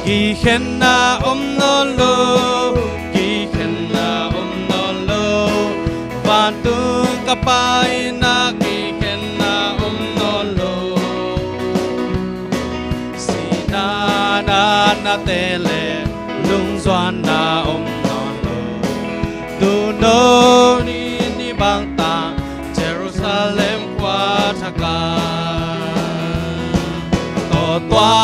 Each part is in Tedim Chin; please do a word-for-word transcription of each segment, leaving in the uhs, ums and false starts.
Kikhenna om nawn lo, kikhenna om nawn lo. Vantung ka Pa inn ah kikhenna om nawn lo. Sihna natna te leh lungzuanna om nawn lo. Tu'n nong it ni bang tang Jerusalem khua thak ah. Aw tua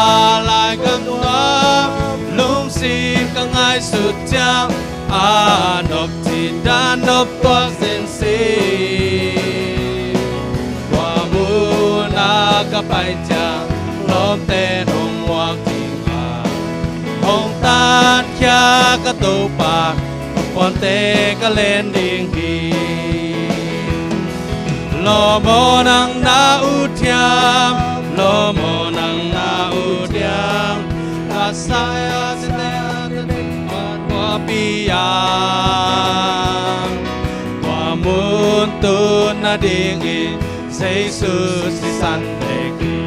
lai gam nuam, lungsim ka ngaihsut ciang, a nop cih dan nop tuak zenzen. Tua mun ah ka pai ciang, lawmte'n hong muak ding a, hong tankhia ka Topa, kua'n-teh ka len ding hi. Lawm aw, nang na ut hiam? Lawm aw, nang na ut hiam? Ka sai a site a te ding kuapi hiam? Tua mun tun na dingin Jesu sisan bek hi.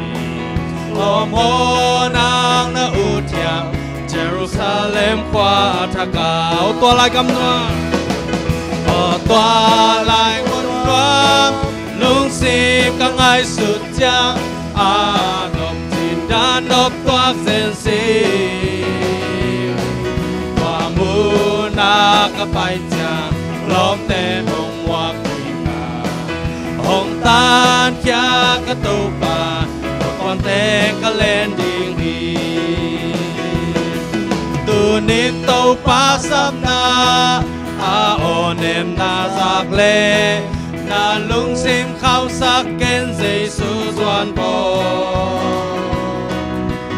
Lawm aw, nang na ut hiam? Jerusalem khua thak ah. Aw tua lai gam nuam, aw tua lai mun nuam, lungsim ka ngaihsut ciang, a nop cih dan nop tuak zenzen. Tua mun ah ka pai ciang, lawmte'n hong muak ding a, hong tankhia ka Topa, kua'n-teh ka len ding hi. Tu'n Topa sapna, a aw nemna zak leh, na lungsim khauhsak ken, Jesu zuanpawl.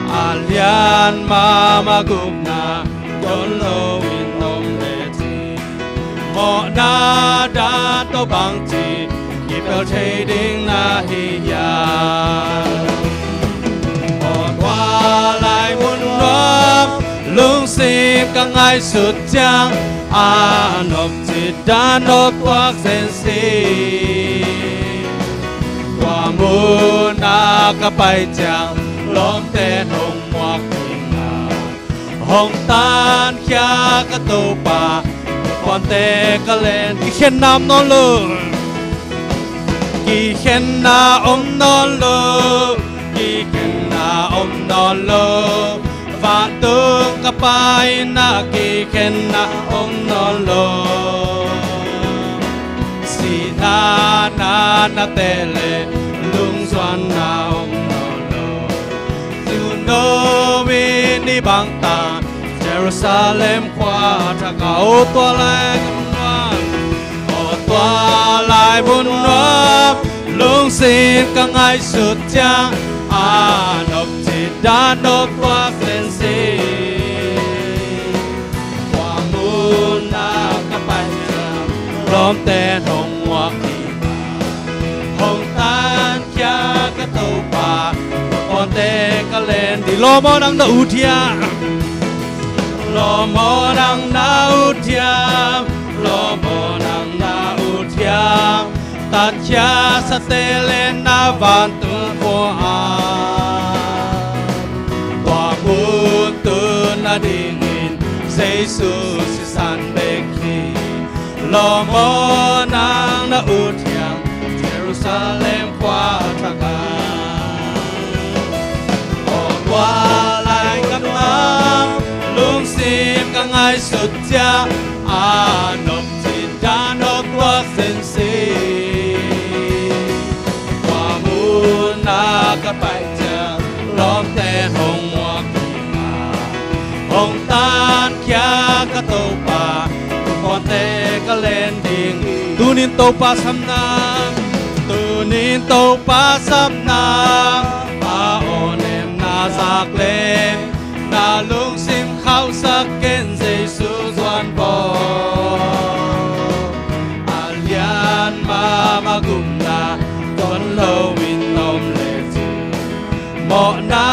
A lian mahmah gupna, dawn lo in om le cih, mawhna dan tawh bangci kipelh thei ding na hi hiam? Aw tua lai mun nuam, lungsim ka ngaihsut ciang, a nop cih dan nop tuak zenzen. Tua mun ah ka pai ciang, lawmte'n hong muak ding a, hong tankhia ka Topa, kua'n-teh ka len. Kikhenna om nawn lo, kikhenna om nawn lo, kikhenna om nawn lo. Vantung ka Pa inn ah kikhenna om nawn lo. Sihna natna te leh lungzuanna om nawn lo. Tu'n nong it ni bang tang Jerusalem khua thak ah. Aw tua lai gam nuam, aw tua lai mun nuam, lungsim ka ngaihsut ciang, a nop cih dan nop tuak zenzen. Tua mun ah ka pai ciang, lawmte'n hong muak ding a, hong tankhia ka Topa, kua'n-teh ka len ding. Lawm aw, nang na ut hiam? Lawm aw, nang na ut hiam? Lawm aw, nang na ut hiam? Tatkhiasate leh na vantung khua ah. Tua mun tun na dingin Jesu sisan bek hi. Lawm aw, nang na ut hiam? Jerusalem khua thak ah. Aw tua lai gam nuam, lungsim ka ngaihsut ciang, a nop cih dan nop tuak zenzen. Tua mun ah ka pai ciang, lawmte'n hong muak ding a, hong tankhia ka Topa, kua'n-teh ka len ding. Tu'n Topa sapna, tu'n Topa sapna, a aw nemna zak leh, na lungsim khauhsak ken, Jesu zuanpawl. A lian mahmah gupna, dawn lo in om le cih, mawhna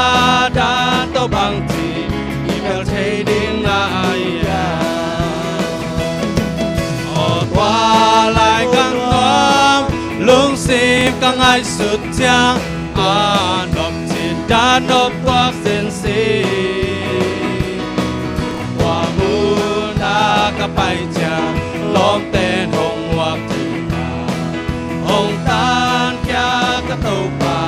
dan tawh bangci kipelh thei ding na hi hiam? Aw tua lai gam nuam, lungsim ka ngaihsut ciang, a nop cih dan nop tuak zenzen. Topa,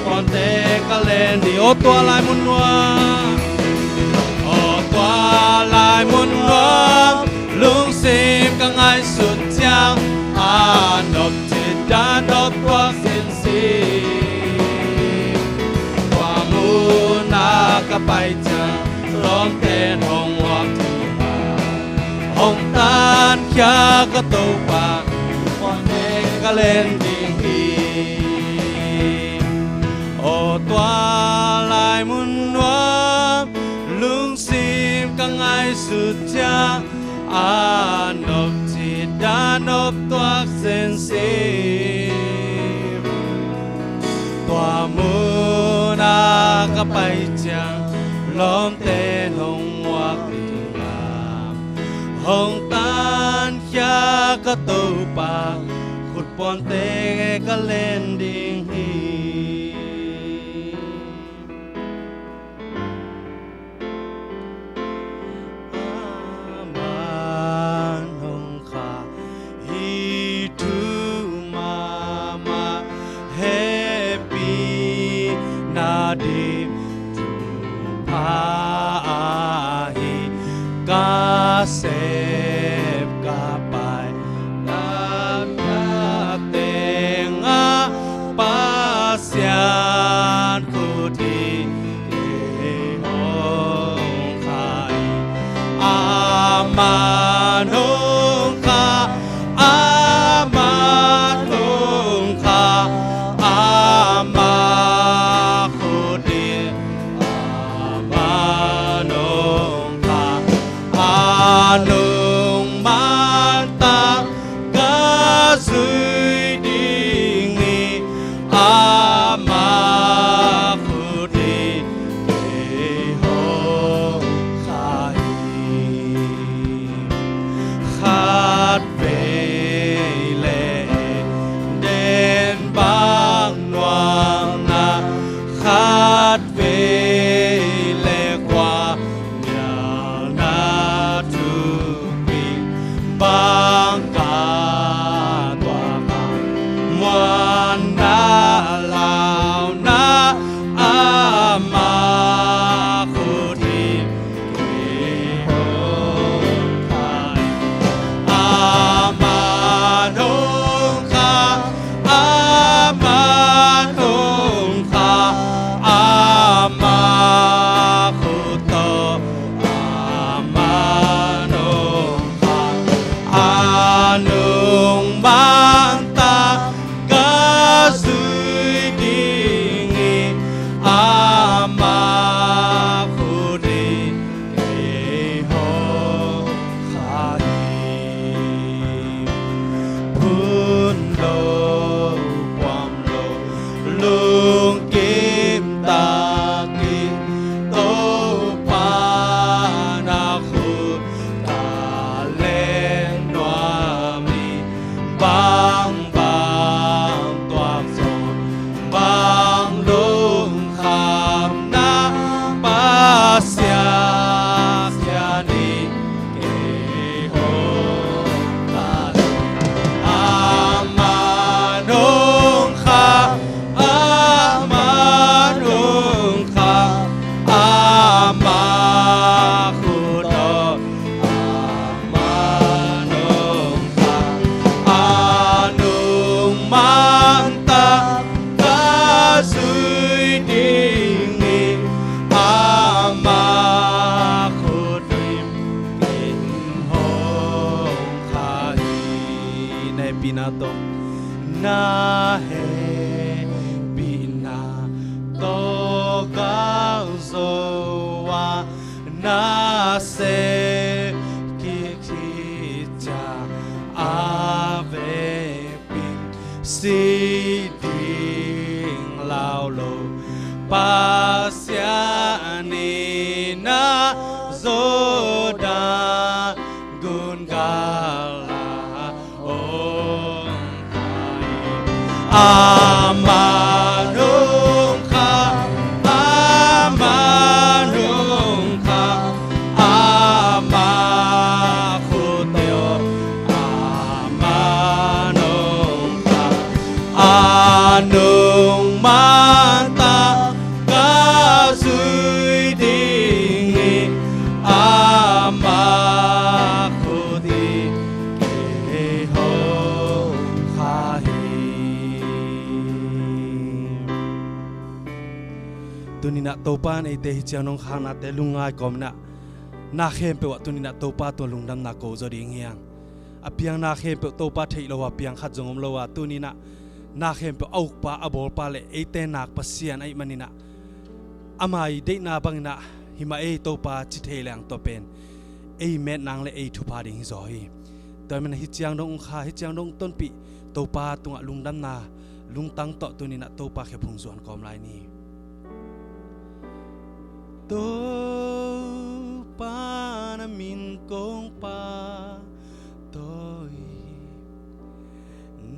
khuaite ka len ding. Aw tua lai mun nuam, aw tua lai mun nuam, lungsim ka ngaihsut ciang, a nop cih dan nop tuak sinsin. Tua mun ah ka pai ciang, lawmte'n hong muak ding a, hong tankhia ka Topa, khuaite ka len ding hi. Aw tua lai mun nuam, lungsim ka ngaihsut ciang, a nop cih dan nop tuak sinsin. Tua mun ah ka pai ciang, lawmte'n hong muak ding a, hong tankhia ka Topa, khut puante ka len ding hi. Aman hong kha hi thu mahmah, hehpihna dim thupha ahi. Ka sep ka pai, ka piak teng ah Pasian khut hi kei hong kha hi. Aman hong kha, aman hong kha, ama khut hi, aman hong kha. A nungman tak ka zui ding hi, ama khut hi kei hong kha hi. Khat vei leh den bang nuamna, khat vei leh kua mialna thupi, bang ka tuak a muanna launa, ama khut hi kei hong kha hi. Aman hong kha, aman hong kha, ama khut tawh, aman hong kha. A nungman tak ka zui ding hi, ama khut hi kei hong kha hi. Phun lo, puam lo, lungkim takin Topa na khut ka len nuam hi. Bang bang tuak zong, bang lungkhamna, Pasian, Pasian in kei hong kha hi. Aman hong kha, aman hong kha, ama khut tawh, aman hong kha. A nungman tak ka zui ding hi, ama khut hi kei hong kha hi. Na hehpihna tawh, na hehpihna tawh ka zo a, na sep kik khit ciang a vekpi in si ding lau lo, Pasian in na zawh dan gun galak hong kha hi. Aman hong kha, aman hong kha, ama khut tawh, aman hong kha. A nung Tuninah Topa in eite hih ciang dong khaknate lungngai kawminah na khempeuh ah tuninah Topa tua lungdamna ko zaw ding hiang. A piang na khempeuh Topa theih lo a piang khat zong om lo a, tuninah na khempeuh a ukpa, a bawlpa le eite nak Pasian ahih maninah ama i deihna banginah himah ei Topa ci thei leng tua pen ei met nang le ei thupha ding hi zaw hi. Tua ahih manin hih ciang dong ung kha, hih ciang dong tonpih Topa tungah lungdamna lungtang tawh tuninah Topa khe phung zuan kawm lai ni. Topa na min kong pahtawi hi.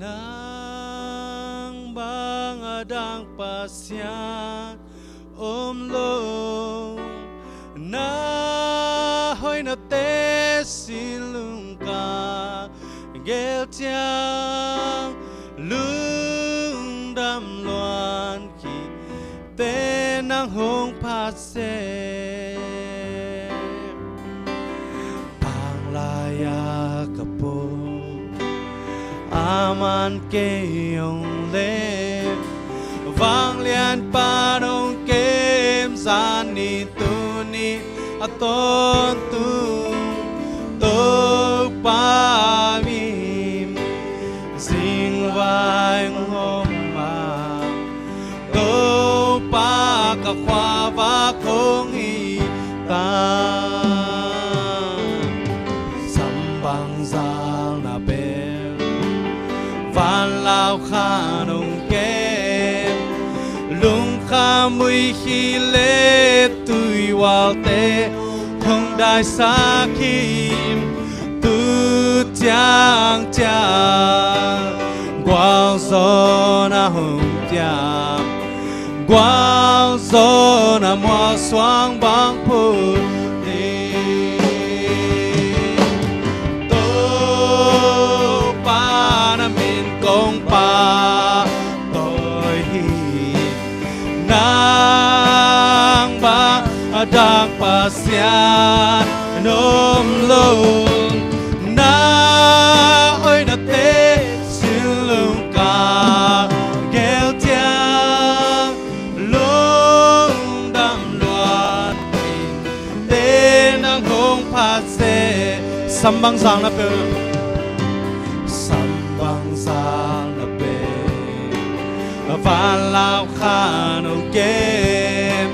Nang bang a dang Pasian om lo. Na hoinate sinlung ka gel ciang lungdam luan khite nang hong phat seh. Panglai-a ka pua a man kei hong leh, vanglianpa'n hong kem, zan ni tuni a tawntung Topa mim zingvai hong om a, Topa ka khuavak hong hi ta. Sambang zalna pen vanlau khan hong kem, lungkham muikhih le tuihualte hong daisak hi. Tu ciang ciang gualzawhna hong piang, gualzawhna mualsuang bang phut ding. Topa na min kong pahtawi hi. Nang bang a dang Pasian om lo. Na hoinate sinlung ka gel ciang lungdam luan khite nang hong phat seh. Sambang zalna pen, sambang zalna pen vanlau khan hong kem,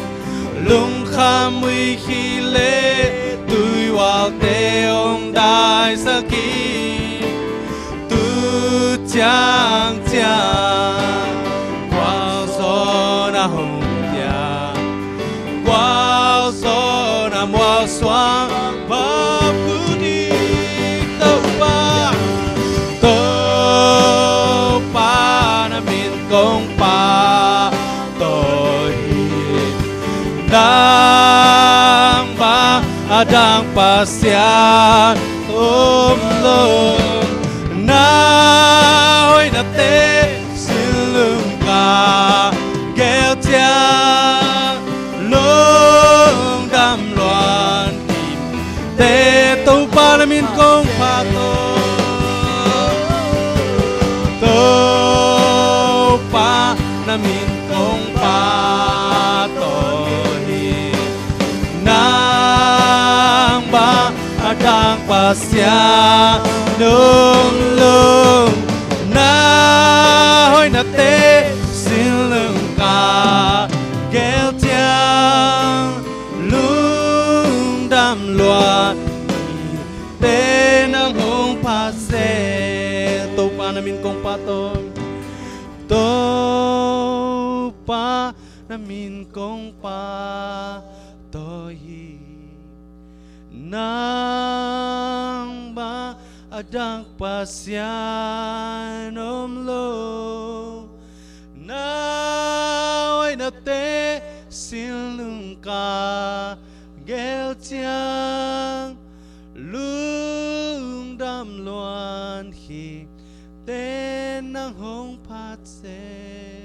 lungkham muikhih le tuihualte hong daisak hi. Tu ciang ciang gualzawhna hong piang, gualzawhna mualsuang bang phut ding. Topa, Topa na min kong pahtawi hi. Nang bang a dang Pasian om lo. Na hoinate sinlung ka gel ciang lungdam luan khite. Topa na min kong pahtawi, Topa na min kong pahtawi hi. Nang bang a dang Pasian om lo. Na hoinate sinlung ka gel ciang lungdam luan khite nang hong phat seh. Topa na min kong pahtawi, Topa na min kong pahtawi hi. Nang bang a dang Pasian om lo. Na hoinate sinlung ka gel ciang lungdam luan khite nang hong phat seh.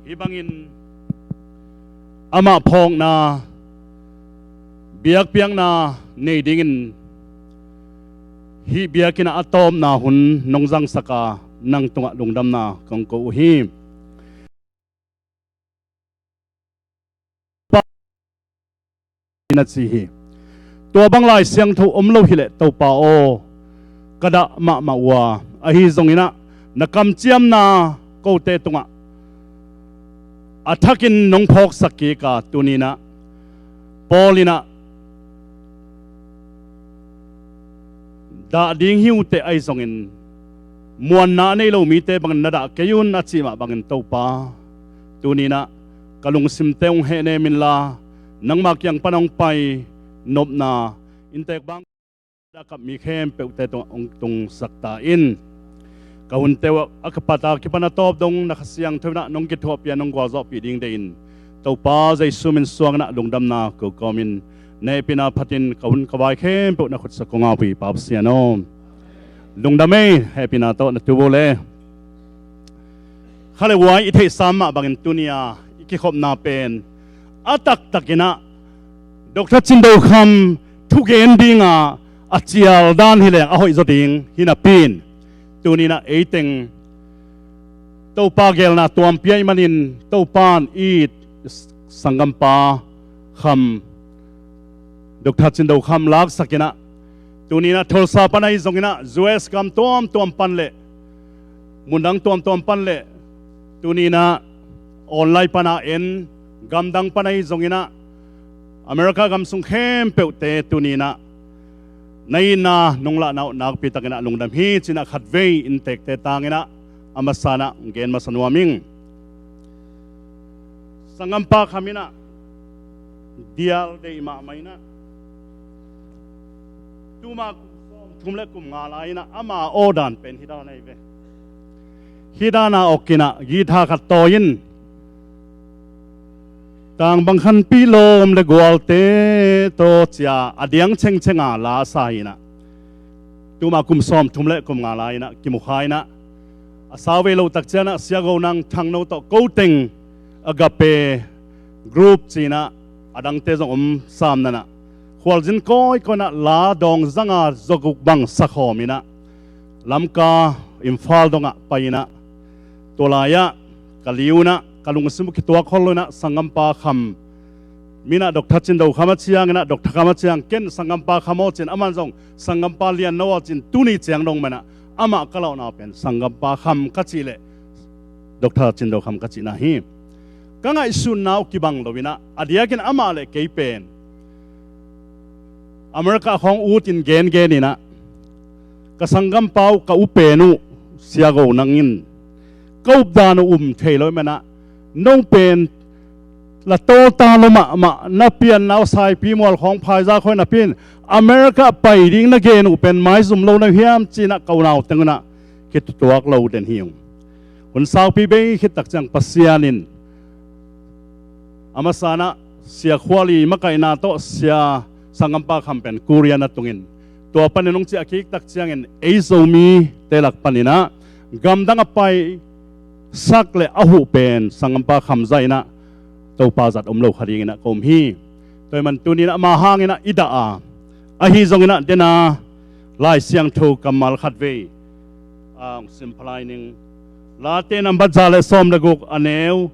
Hih bangin amah phawkna biakpiakna nei dingin hih biakinn ah a tawpna hun nong zangsak a, nang tungah lungdamna kong ko uh hi. Na ci hi. Tua bang Lai Siangtho om lo hileh Topa aw, ka dah mahmah uh a, ahi zongin ah na kamciamna kote tungah a thakin nong phawksak kik a, tuni-in ah Paul in ah dah ding hi uh teh, ahi zongin muanna a nei lo mite bangin na dah kei un a cih mah bangin Topa, tuni-in ah ka lungsimte hong hehnem inla, nangma kiang pan hong pai nopna inntek bang a kap mi khempeuhte tungah hong tungsak ta in. Ka hunte uh a kipat a kipan a tawp dong na Kha Siangtho in ah nong kithuahpih a, nong gualzawhpih ding deih in, Topa Jesu min suangin ah lungdamna ko kawmin na hehpihna phatin ka hun ka vai khempeuh na khutsa kong ap hi, Pa Pasian aw. Lungdam ei, hehpihna tawh na tup uh le. Kha le vuai i theihsa mah bangin tuni-a i kikhopna pen a taktakin ah Doctor Cin Do Kham thugen dinga a cial dan hi leng a hoih zaw ding hi napi-in, tuni-in ah ei teng Topa geelna tuampi ahih manin Topa in it sanggampa Kham, Doctor Cin Do Kham laksakin ah, tuni-in ah Tulsa pan ahi zongin ah U S gam tuamtuam pan le mundang tuamtuam pan le, tuni-in ah online pan a en, gamdang pan ahi zongin ah America gam sung khempeuhte tuni-in ah na itna nong lahna uh nakpi takin ah lungdam hi ci-in ah khatvei inntekte tangin ah a masa-in ah gen masa nuam ing. Sanggampa Kham in ah dial deih mahmah in ah, tuma kum sawmthum le kum nga lai-in ah ama aw dan pen hih dan ahi ve. Hih dan a awkin ah guitar khat tawi in, Tangbang Khanpi lawm le gualte tawh ci-a a diang chengchenga la sa hi-in ah, tuma kum sawmthum le kum nga lai-in ah kimu kha in ah, a sau vei loh tak ciangin ah Sia Go Nang Thang No tawh ko teng Agape group ci-in ah a dangte zong om sam nan ah, khualzin kawikawi-in ah la dawng zanga zawguk bang sakhawm in ah Lamka, Imphal dongah pai in ah, tua lai-ah ka li un ah ka lungsim uh kituak khol lo-in ah sanggampa Kham, mi in ah Doctor Cin Do Kham a ciangin ah Doctor Kham a ciang, ken sanggampa Kham aw ci-in, aman zong sanggampa Lian No aw ci-in, tuni ciang dong mah in ah amah ka launa pen sanggampa Kham ka cih leh Doctor Cin Do Kham ka cihna hi. Ka ngaihsutna uh kibang lo-in ah, a diakin amah le kei pen America khawng ut in gengen in ah, ka sanggampa uh, ka u pen uh Sia Go Nang in ka updan uh um thei lo ahih manin ah, no pen la tawlta lo mahmah, na pianna uh Saipi mual khawng phaizak khawi napi-in America pai ding na gen uh pen maizum lo na uh hiam ci-in ah ka unau teng un ah kitutuak lo den hi ung. Hun saupi bei khit tak ciang Pasian in a masa-in ah Sia Khual i makaihna tawh Sia, sanggampa Kham pen Korea na tungin, tua panin hong ciah kik tak ciangin ei Zomite lak panin ah gamdang a paisak le a huh pen sanggampa Kham zah in ah Topa zat om lo kha dingin ah ka um hi. Tua ahih manin tuni-in ah ama hangin ah i dah a, ahi zongin ah den a Lai Siangtho kammal khatvei a hong sim pha lai ning. Late nambat za le sawm le guk, a neu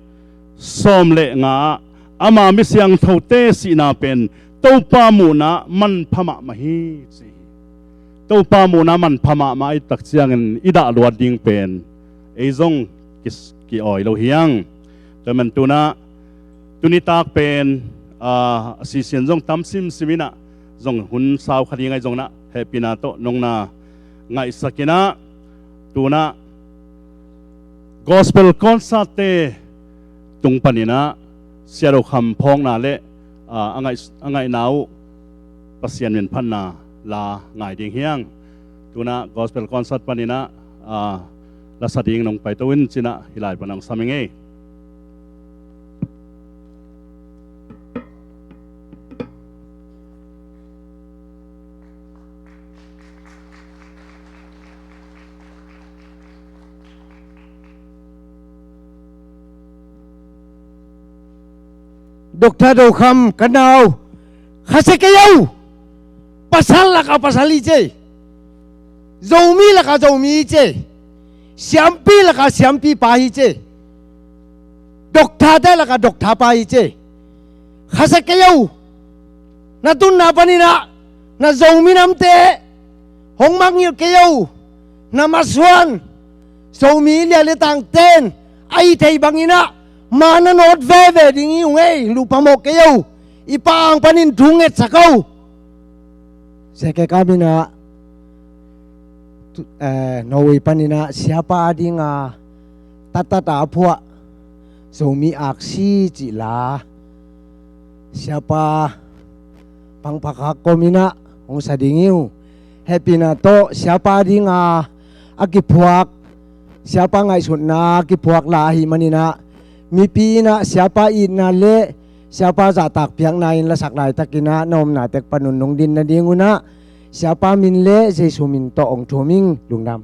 sawm le nga ah, ama mi siangthote sihna pen Topa muhna manpha mahmah hi, ci hi. Topa muhna manpha mahmah ahih tak ciangin i dah luat ding pen ei zong ki, ki-awi lo hi hang. Tua ahih manin tu-in ah tuni tak pen, ah, a sisin zong tam simsim in ah, zong hun sau kha ding ahi zongin ah hehpihna tawh nong na ngaihsak in ah, tu-in ah gospel concert-te tung panin ah Sia Do Kham phawkna le, ah, a ngaih, a ngaihna uh Pasian min phatna la ngai ding hi hang. Tu-in ah gospel concert panin ah, ah, la sa ding nong paito in ci-in ah hih lai pan hong sam ing ei. Doctor Do Kham, ka nau, khasia kei o. Pasal lakah pasal hi ci ei. Zomi lakah Zomi hi ci ei. Siampi lakah siampi pa hi ci ei. Doctor te lakah doctor pa hi ci ei. Khasia kei o. Na tunna panin ah na Zomi namte hong mangngilh kei o. Na masuan Zomi lia le tangten a hih theih bangin ah ma na nawt veve ding hi ung ei. Lupa mawh kei o. I Pa ang panin thu ngetsak o. Sekeka min ah, tu-, eh, Norway panin ah siapa ading a tatata a phuah Zomi aksi cih la siapa Pangpakha Kom in ah hong sa ding hi uh. Hehpihna tawh siapa ading a, a kiphuak, siapa ngaihsutna a kiphuak la ahih manin ah, mipi in ah siapa itna le siapa zahtak piakna in lasak laitakin ah na omna tek panun nong din nadingun ah, siapa min le Jesu min tawh hong thum ing. Lungdam.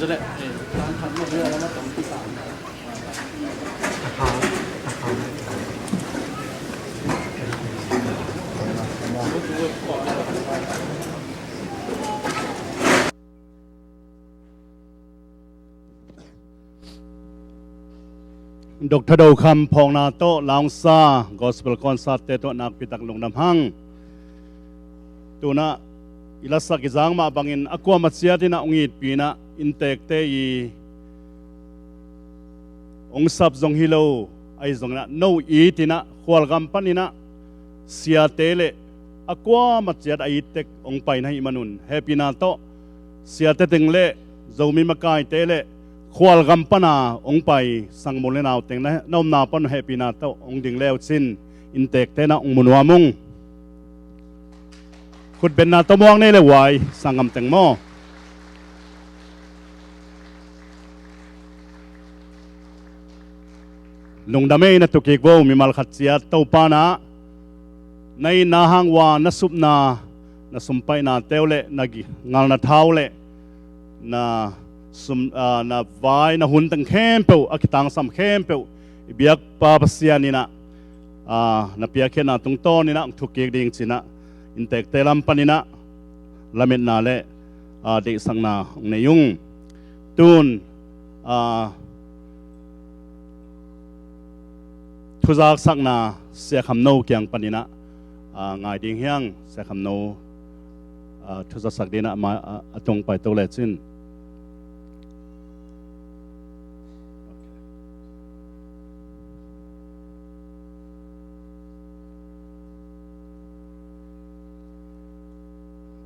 Doctor Do Kham phawkna tawh la hong sa gospel concert-te tawh nakpi tak lungdam hang. Tunah i lasak i zang mah bangin a kuamah ciat inah hong itpi inah inntekte i hong sap zong hi lo, ahi zong inah no it inah khualgam pan inah siate le a kuamah ciat a it tek hong pai na hih manun hehpihna tawh siate teng le Zomi makaite le khualgam pana hong pai sangmul le nauteng na, na omna pan hehpihna tawh hong ding le uh cin inntekte na hong mu nuam ung. Khutbetna tawh muak nei le uai, sanggam teng maw? Lungdam ei, na thukik vo, mimal khat ciat Topa na, na itna hang ua, na supna, na sumpaihnate uh le na gi-, ngalna thau le na sum, ah, na vai, na hun teng khempeuh, a kitangsam khempeuh i biakpa Pasian inah, ah, na piakkhiatna tungtawn inah hong thukik ding cinah inntekte lam pan inah lametna le, ah, deihsakna hong nei ung. Tun, ah, thuzaksakna Sia Kham No kiang pan inah, ah, ngai ding hi hang. Sia Kham No, ah, thuzaksak ding inah ma-, ah, a tung pai to le cin.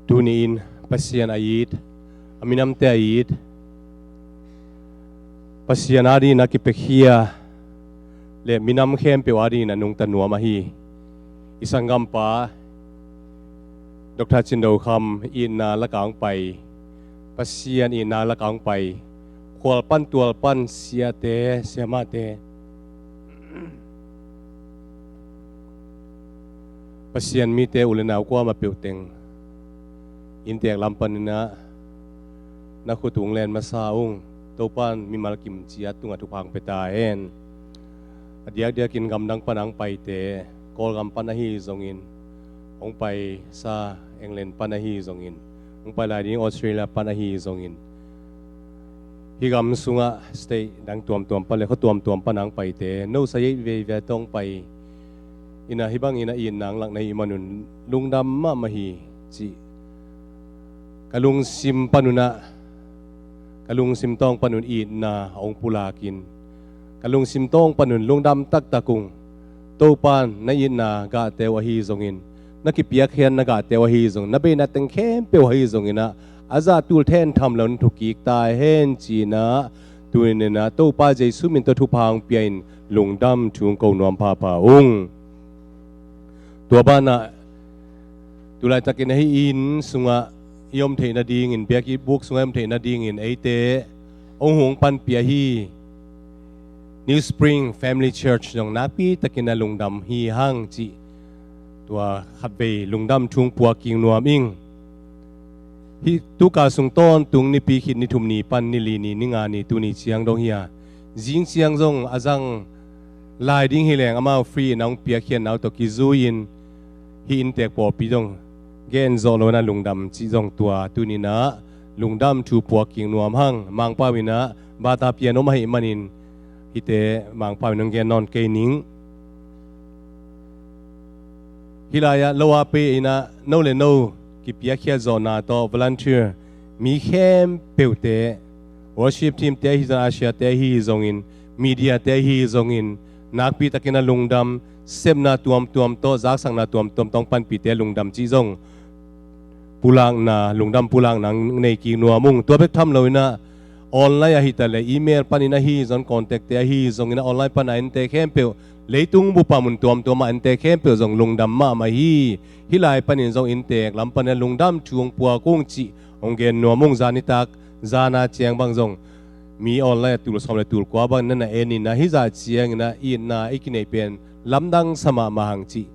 Tuni-in Pasian a it, a minamte a it, Pasian adingin a kipiakhia le minam khempeuh adingin a nungta nuam ahi i sanggampa Doctor Cin Do Kham itna lakah hong pai, Pasian itna lakah hong pai, khual pan tual pan siate, siamahte, Pasian mite u le nau kuamah peuh teng inntek lam pan inah na khut uh hong len masa ung. Topa in mimal kim ciat tungah thupha hong pia ta hen. A diakdiakin gamdang pan a hong paite, Kawlgam pan ahi zongin, hong paisa England pan ahi zongin, hong pai lai ding Australia pan ahi zongin, hih gam sungah state dang tuamtuam pan le khua tuamtuam pan a hong paite, no sa ei veivei tawh hong pai inah hih bangin a itna hong lak na hih manun lungdam mahmah hi, cih ka lungsim panun ah, ka lungsim tawng panun itna hong pulakin, ka lungsim tawng panun lungdam taktak ung. Topa in na itna gahte uh ahi zongin, na kipiakkhiatna gahte uh ahi zongin, na beina teng khempeuh ahi zongin ah, a zah tul then tham lo na thukik ta hen ci-in ah, tuni-in ah Topa Jesu min tawh thupha hong pia-in lungdam thu hong ko nuam phapha ung. Tua banah tulaitakin ahi inn sungah i om theih nadingin, biakbuk sungah i om theih nadingin eite hong hong panpih ahi New Spring Family Church zong nakpi takin a lungdam hi hang cih tua khatvei lungdam thu hong puak kik nuam ing. Hih tukal sung tawntung Nipi khit ni thum ni pan ni li ni, ni nga ni, tuni ciang dong hi a, zing ciang zong a zang lai ding hi leng amau free in a hong piakkhiatna uh tawh kizui-in hih inntek pawlpi zong gen zawh lo-in a lungdam cih zong tua tuni-in ah lungdam thu puak kik nuam hang. Mangpau in ah bata pian om ahih manin hihte Mangpau in hong gen nawn kei ning. Hih lai-ah lo a pe in ah no le no kipiakkhiat zawhna tawh volunteer mi khempeuhte, worship team te ahi zongin, usher te ahi zongin, media te ahi zongin, nakpi takin a lungdam, sepna tuamtuam tawh, zaksakna tuamtuam tawh hong panpihte a lungdam cih zong pulakna, lungdam pulakna nei kik nuam ung. Tua bek tham lo-in ah online ahi ta leh email panin ahi zong, contact te ahi zongin ah online pan a inntek khempeuh, leitung bup a mun tuamtuam a inntek khempeuh zong lungdam mahmah hi. Hih lai panin zong inntek lam panin ah lungdam thu hong puak ung cih hong gen nuam ung. Zan nitak zan a ciang bang zong mi online a tul sawm le tul kua bang na na en in ah, hih zah ciangin ah itna i kineih pen lamdang sa mahmah hang cih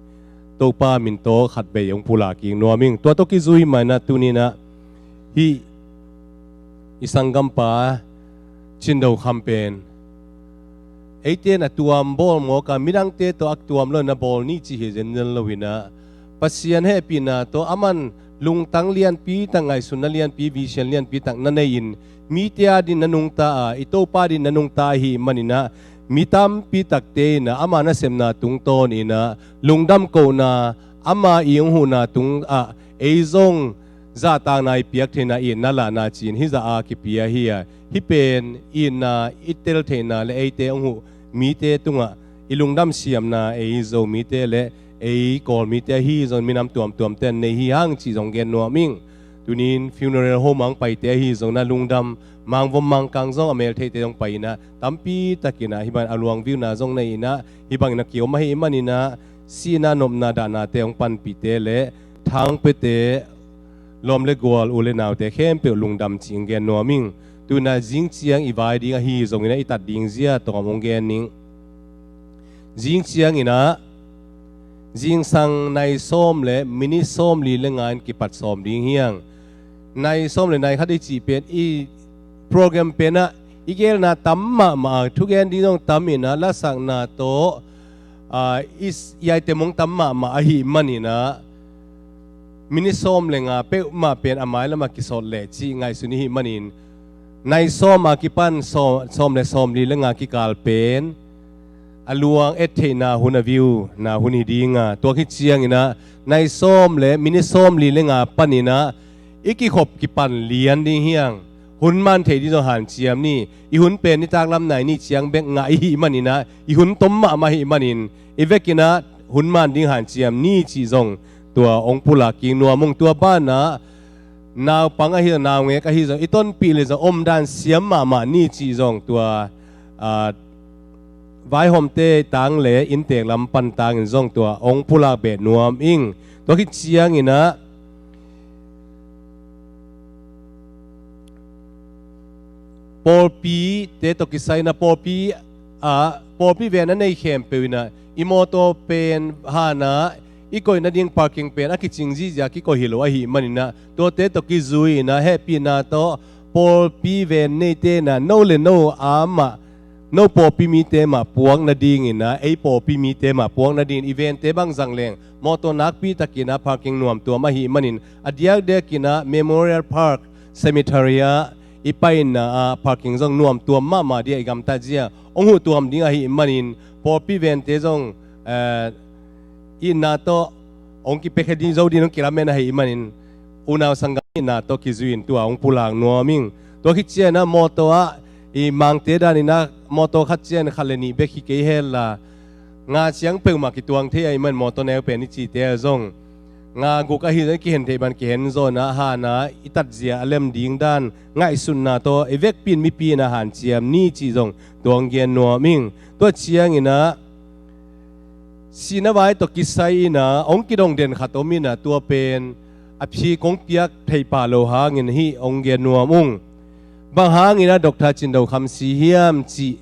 Topa min tawh khatvei hong pulak kik nuam ing. Tua tawh kizui mah in ah tuni-in ah hih i sanggampa Cin Do Kham pen eite na tuam bawl mawk a, midangte tawh a tuam lo na bawl ni cih hi zenzen lo inah, Pasian hehpihna tawh aman lungtang lianpi tak, ngaihsutna lianpi, vision lianpi tak na nei in, mite a din na nungta a, i Topa din na nungta ahih maninah, mi tampi takte inah ama nasepna tungtawn inah lungdam kohna, ama i hong huhna tungah ei zong zahtakna i piak theihna, itna lahna ci-in hih zah a kipia hi a, hih pen itna i tel theihna le eite hong huh mite tungah i lungdam siamna, ei Zomite le ei Kawlmite ahi zong minam tuamtuamte an nei hi hang cih zong gen nuam ing. Tunin funeral home ah hong paite ahi zong na lungdam, mangvom mangkang zong a meltheihte zong pai inah tampi takinah hih ban a luang viuna zong nei inah, hih bangin a kiom ahih maninah sihna nopna dahnate hong panpihte le thangpiate, lawm le gual, u le naute khempeuh lungdam cih hong gen nuam ing. Tuinah zing ciang i vai ding ahi zonginah i tat ding zia tawm hong gen ning. Zing cianginah zingsang nai sawm le minit sawm li le nga in kipat sawm ding hi hang. Nai sawm le nai khat i cih pen i program penah i gelna tam mahmah a, thugen ding zong tam inah, lasakna tawh, aa, i s-, i item hong tam mahmah ahih maninah minit sawm le nga peuhmah pen a mailamah kisawt leh cih ngaihsun ihih manin, nai sawm a kipan sawm, sawm le sawm li le nga kikal pen a luang et theihna hun, a viuna hun hi dinga, tua khit cianginah nai sawm le minit sawm li le nga paninah i kikhop kipan lian ding hi hang. Hun man theih ding zong hanciam ni. I hun pen nitaklam nai nih ciang bek ngah ihih maninah i hun tom mahmah ahih manin, i vekinah hun man ding hanciam ni cih zong tua hong pulak kik nuam ung. Tua banah naupang ahi zong, naungek ahi zong, i tonpih le zong omdan siam mahmah ni cih zong tua, aa, vaihawmte tang le inntek lam pan tangin zong tua hong pulak beh nuam ing. Tua khit cianginah pawlpite tawh kisai inah pawlpi, ah, pawlpi ven a nei khempeuh inah i mawtaw pen hanah i koih nading parking pen a kicing zihziah kikoih hi lo ahih maninah, tuate tawh kizui inah hehpihna tawh pawlpi ven neite inah no le no amah, no pawlpi mite mah puak nadinginah, ei pawlpi mite mah puak nadingin i vente bang zang leng mawtaw nakpi takinah parking nuamtuam ahih manin, a diakdiakinah Memorial Park Cemetery ah i paina ah parking zong nuamtuam mahmah dih a, i gamtat zia hong huh tuam ding ahih manin, pawlpi vente zong, eh, itna tawh hong kipiakhia ding zo ding hong kilamen ahih manin, unau sanggam itna tawh kizui in tua hong pulak nuam ing. Tua khit cianah mawtaw ah i mangte daninah mawtaw khat cian khat le nih bek hi kei hella, nga ciang peuhmah kituang thei ahih man mawtaw neu pen i cite ah zong nga guk ahi zong i kihen theih ban kihen zawnah hanah i tatzia a lem ding dan ngaihsutna tawh i vekpi in mipi inah hanciam ni cih zong tua hong gen nuam ing. Tua cianginah sihna vai tawh kisai inah hong kidong den khat om inah, tua pen a phik hong piak theih pah lo hangin hih hong gen nuam ung. Bang hanginah Doctor Cin Do Kham si hiam cih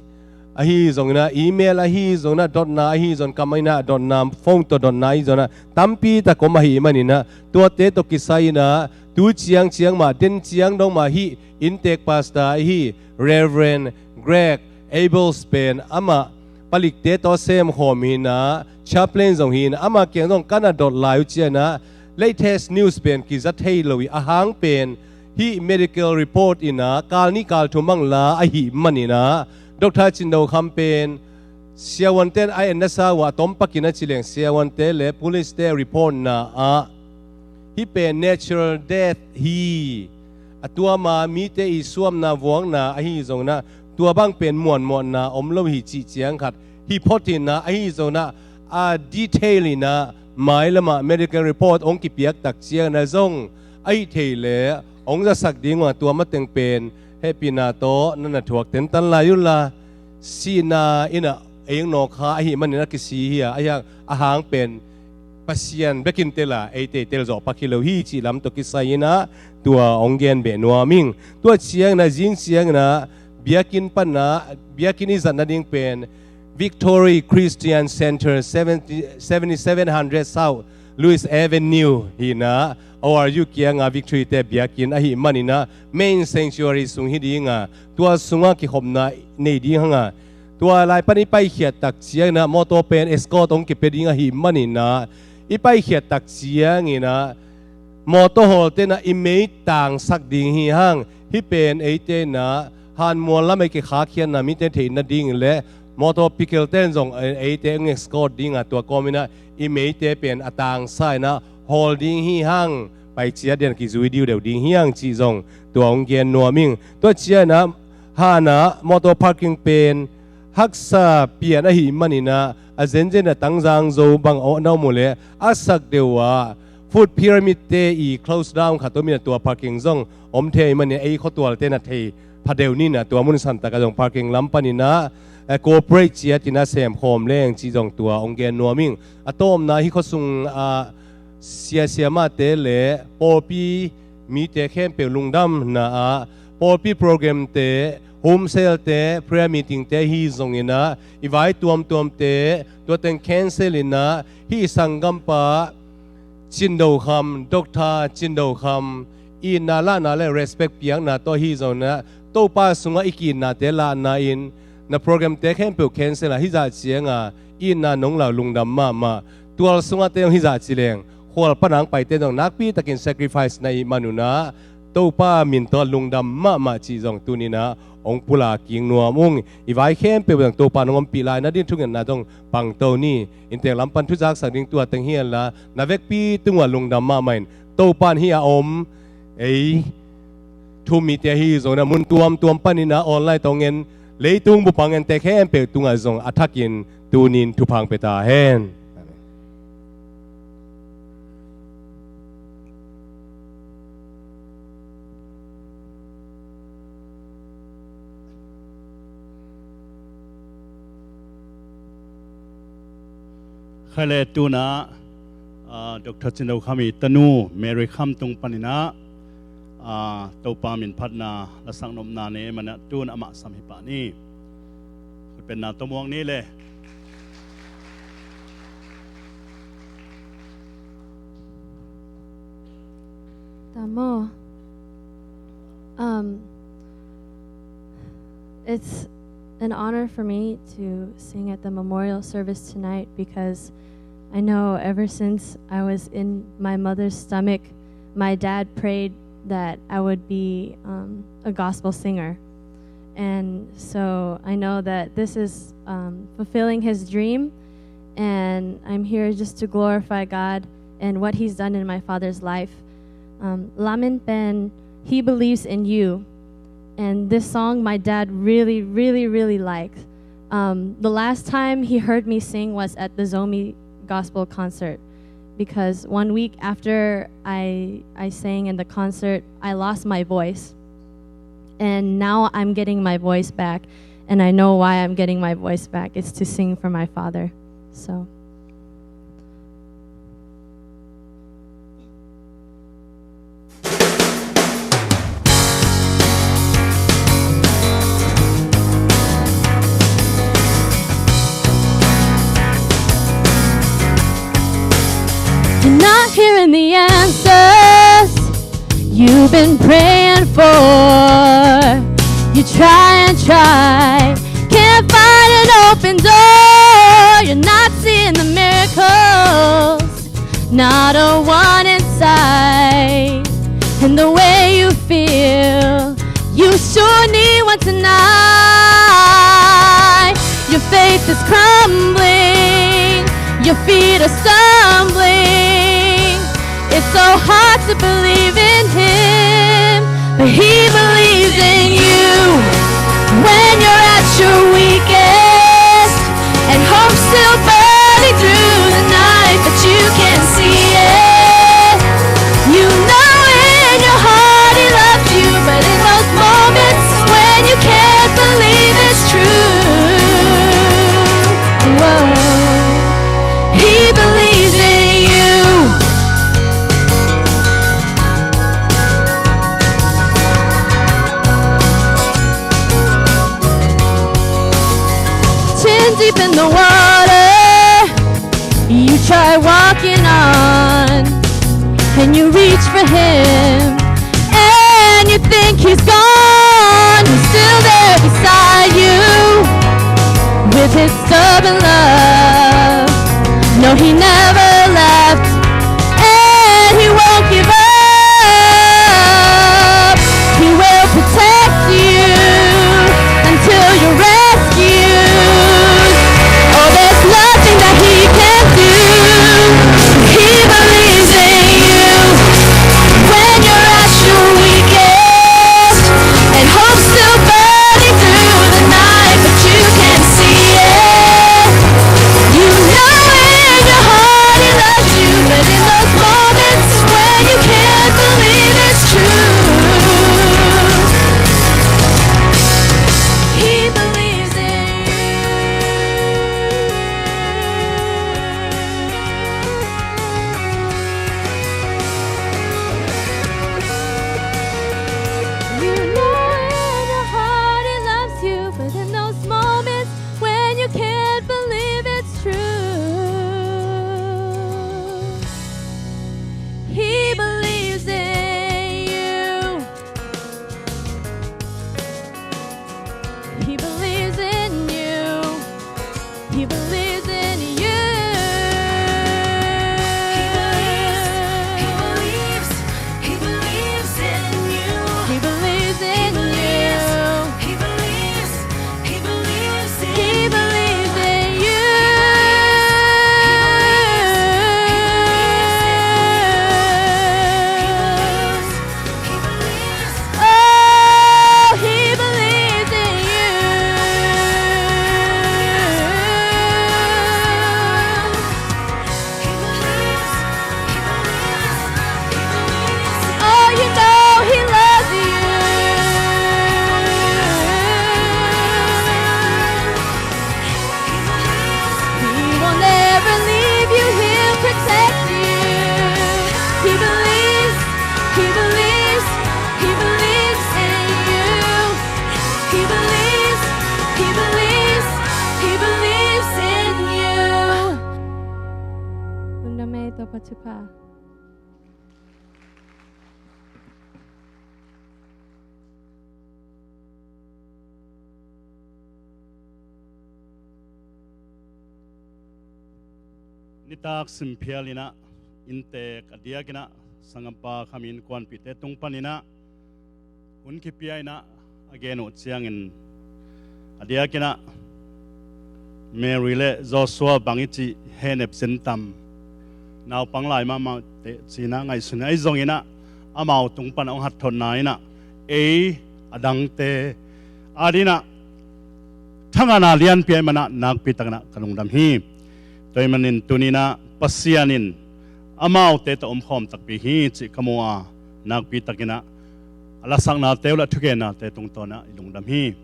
ahi zonginah, email ahi zonginah, dotna ahi zong, kam inah dotna, phone tawh dotna ahi zonginah tampi tak om ahih maninah, tuate tawh kisai inah tu ciang ciang mah, den ciang dong mah hih inntek pastor ahi Reverend Greg Abels pen amah palikte tawh a semkhawm hinah, chaplain zong hinah, ama kiang zong ka na dot lai uh cianah, latest news pen kiza thei lo ih, a hang pen hih medical report inah kal nih kal thum bang la ahih maninah, Doctor Cin Do Kham pen siavuante in a en nasa uh a, a tom pakin a ci leng siavuante le police-te report-na ah hih pen natural death hi, a tua ma mite i suamna vuakna ahi zonginah tua bang pen muanmuanna om lo hi cih ciang khat hi phot hinah, ahi zonginah a detail inah mailamah medical report hong kipiak tak cianginah zong ahi thei leh hong zasak ding uh a, tua mateng pen hehpihna tawh na na thuak tentan lai unla, sihna inah ei hong nawk kha ahih manin a kisi hi a, ahi hang a hang pen Pasian bekin tel a, eite i tel zawh pak hi lo hi cih lam tawh kisai inah tua hong gen beh nuam ing. Tua cianginah zing cianginah biakinn panah, biakinn i zat nading pen Victory Christian Center, seventy, seventy-seven hundred South Louis Avenue hi-in ah, O R U kiangah Victory-te biakinn ahih manin ah, Main Sanctuary sung hi ding a, tua sungah kikhopna nei ding hang a, tua lai pan i paikhiat tak ciangin ah, mawtaw pen escort hong kipia ding ahih manin ah, i paikhiat tak ciangin ah, mawtaw hawlte'n ah i mei tangsak ding hi hang. Hih pen eite'n ah hanmual lam ei kikhakhiatna mite theih nading leh mawtaw pickup-te'n zong eite hong escort ding a, tua kawmin ah i meite pen a tangsa-in ah hawl ding hi hang. Pai ciat ding a, kizui diudeu ding hi hang cih zong tua hong gen nuam ing. Tua ciangin ah, han ah mawtaw parking pen haksa pian ahih manin ah, a zenzen a Tangzang Zo bang a na om uh leh a sak deuh ah Food Pyramid-te i close down khat om in ah, tua parking zong om thei ahih manin ei khuatualte'n ah thei pha deuh ni in ah, tua mun santak ah zong parking lam panin ah, eh, cooperate ciat in ah sem khawm leng cih zong tua hong gen nuam ing. A tawpna, hih khua sung ah sia siamahte leh pawlpi mite khempeuh lungdamna ah, pawlpi program-te, home cell-te, prayer meeting-te hi zongin ah, i vai tuamtuamte tua teng cancel in ah, hih i sanggampa Cin Do Kham, Doctor Cin Do Kham, itna lahna leh respect piakna tawh hi zongin ah, Topa sungah i ki-itnate lahna in na program-te khempeuh cancel a, hih zah ciangah itna nong la uh lungdam mahmah. Tual sungahte zong hih zah ci leng, khual pan a hong paite zong nakpi takin sacrifice na hih man un ah, Topa min tawh lungdam mahmah cih zong tuni-in ah hong pulak kik nuam ung. I vai khempeuh zong Topa in hong ompih lai nading thungetna zong pangto ni. Inntek lam pan thu zaksak ding tua teng hi henla, na vekpi tungah lungdam mahmah in, Topa in hih a om ei thu-um mite ahi zongin ah, mun tuamtuam panin ah online tawh hong en, leitung bup a hong ente khempeuh tungah zong a thakin tuni-in thupha hong pia ta hen. Khai le, tu-in ah, ah, Doctor Cin Do Kham i tanu Mary Kham tung panin ah, ah, Topa min phatna lasak nopna nei ahih manin ah, tu-in amah sam hi pah ni. Khutbetna tawh muak ni le. Tamo. Um, it's an honor for me to sing at the memorial service tonight because I know ever since I was in my mother's stomach, my dad prayed that I would be, um, a gospel singer. And so I know that this is, um, fulfilling his dream, and I'm here just to glorify God and what he's done in my father's life. Um, Lamin pen, He Believes in You. And this song my dad really, really, really liked. Um, the last time he heard me sing was at the Zomi Gospel concert, because one week after I, I sang in the concert, I lost my voice. And now I'm getting my voice back, and I know why I'm getting my voice back. It's to sing for my father. So. You're not hearing the answers you've been praying for. You try and try, can't find an open door. You're not seeing the miracles, not a one in sight. And the way you feel, you sure need one tonight. Your faith is crumbling, your feet are stumbling. It's so hard to believe in him, but he believes in you. When you're at your weakest and hope's still burning through the night, but you can't see it. You know in your heart he loves you, but in those moments when you can't believe it's true, whoa, he believes in you. Chin deep in the water, you try walking on. You reach for him and you think he's gone. He's still there beside you with his stubborn love. No, he never left and he won't give up. He will protect you until you're rescued. Oh, there's nothing that he can't do. He believes in you when you're at your weakest and hope's still burning through the night, but you can't see it. You know in your heart he loves you, but in those moments when you can't believe it's true, he believes in you. You know in your heart he loves you, but in those moments when you can't believe it's true, he believes in you. He believes in you. He believes in you. He believes, he believes, he believes in you. He believes in you. He believes, he believes in you. He believes in you. He believes, he believes in you. He believes, he believes. Oh, he believes in you. He believes, he believes, he believes in you. Oh, you know he loves you. He won't ever leave you, he'll protect you. He believes, he believes, he believes in you. He believes, he believes, he believes in you. Lungdam ei, Topa thupha. Nitak simphial inah, inntek a diakinah, sanggampa Khami innkuanpihte tung paninah hun kipia inah a gen uh ciangin, a diakinah Mary le Joshua bang i cih hehnep zentam, naupang lai mahmah teh cinah ngaihsun ahi zonginah, amau tung panah hong hatthotna inah ei a dangte adinah thangana lianpi ahih manah nakpi takinah ka lungdam hi. Tua ahih manin tuninah Pasian in amaute tawh omkhawm takpi hi cih ka mu a, nakpi takinah a lasaknate uh le thugennate tungtawnah i lungdam hi.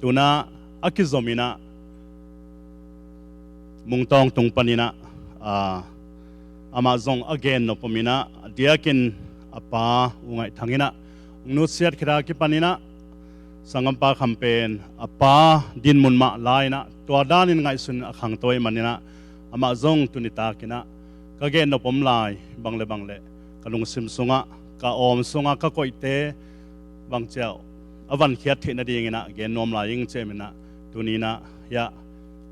Tunah a kizominah Mungtawng tung paninah, a, amah zong a gen nop om inah, a diakin a pa U Ngaih Thang inah hong nutsiat khit a kipaninah, sanggampa Kham pen a pa dinmun mah lai inah, tua danin ngaihsun a khangto ahih maninah, amah zong tuni takinah ka gen nop om lai, bang le bang le ka lungsim sungah, ka awm sungah ka koihte bangciah a vankhiat theih nadinginah gen nuam lai ing cih ahih maninah, tuninah hiah,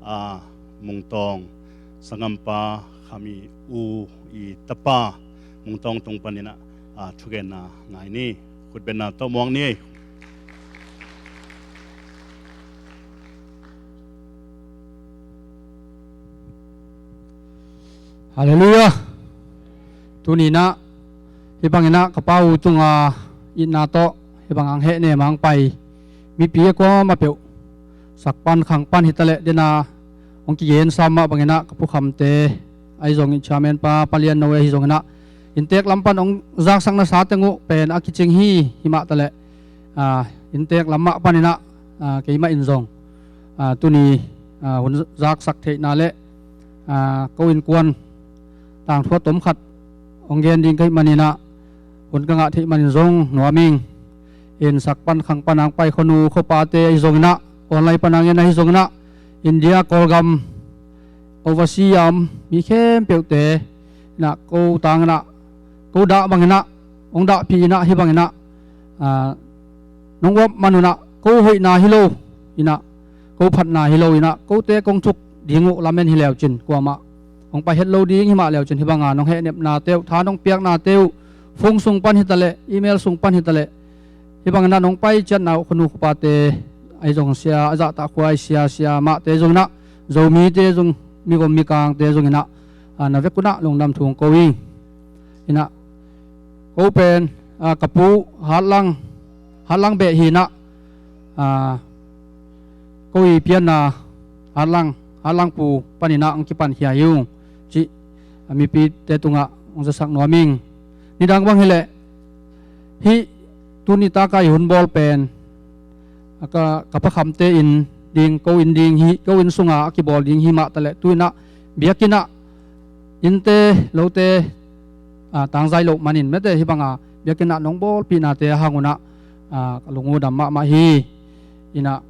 a, Mungtawng sanggampa Khami U i tapa Mungtawng tung paninah, a, thugenna ngai ni. Khutbetna tawh muak ni. Halleluiah. Tuninah hih banginah ka pa U tunga itna tawh hih bang ang hehnem ang pai mipi a kuamah peuh, sak pan khang pan hitaleh dena hong kigen sam mah banginah ka Pu Khamte ahi zongin, chairman pa, Pa Lian No ahi zonginah inntek lam pan hong zaksak nasa teng uh pen a kicing hi. Himah taleh, a, inntek lam mah paninah, a, keimah in zong, a, tuni, a, hun zaksak theihna le, a, ko innkuan tangthu a tomkhat hong gen ding ka hih maninah hun ka ngah theih manin zong nuam ing. Inn sak pan khang pan ang pai khuanu khuapate ahi zonginah, online pan ang en ahi zonginah, India, Kawlgam, overseas a om mi khempeuhte inah ko tanginah ko dah banginah, hong dahpih inah, hih banginah, ah, nong uap man unah, ko hoihna hi lo inah, ko phatna hi lo inah, kote kong thuk ding uh lamen hi leucin, kuamah hong pai het lo ding himah leucin, hih banga nong hehnepnate uh, tha nong piaknate uh, phone sung pan hitaleh, email sung pan hitaleh, hih banginah nong pai ciatna uh, khunu khupate, ahi zong sia, a zahtak khua i sia, sia mahte zonginah, Zomite zong, migom mikangte zonginah, ah, na vek unah lungdam thu hong ko hi. Inah, ko pen, ah, ka pu Hatlang, Hatlang beh hinah, ah, ko i pianna Hatlang, Hatlang pu paninah hong kipan khia hi ung, cih, ah, mipite tungah hong zasak nuam ing. Nidang bang hileh, hih tuni taka i hun bawl pen, a ka, ka pakhamte inn ding, ko inn ding hi, ko inn sunga a kibawl ding hi mah taleh, tu inah, biakinnah, innte, lote, ah, tangzai loh manin mete, hih banga biakinnah nong bawlpihnate a hang unah, ah, ka lung uh dam mahmah hi. Inah,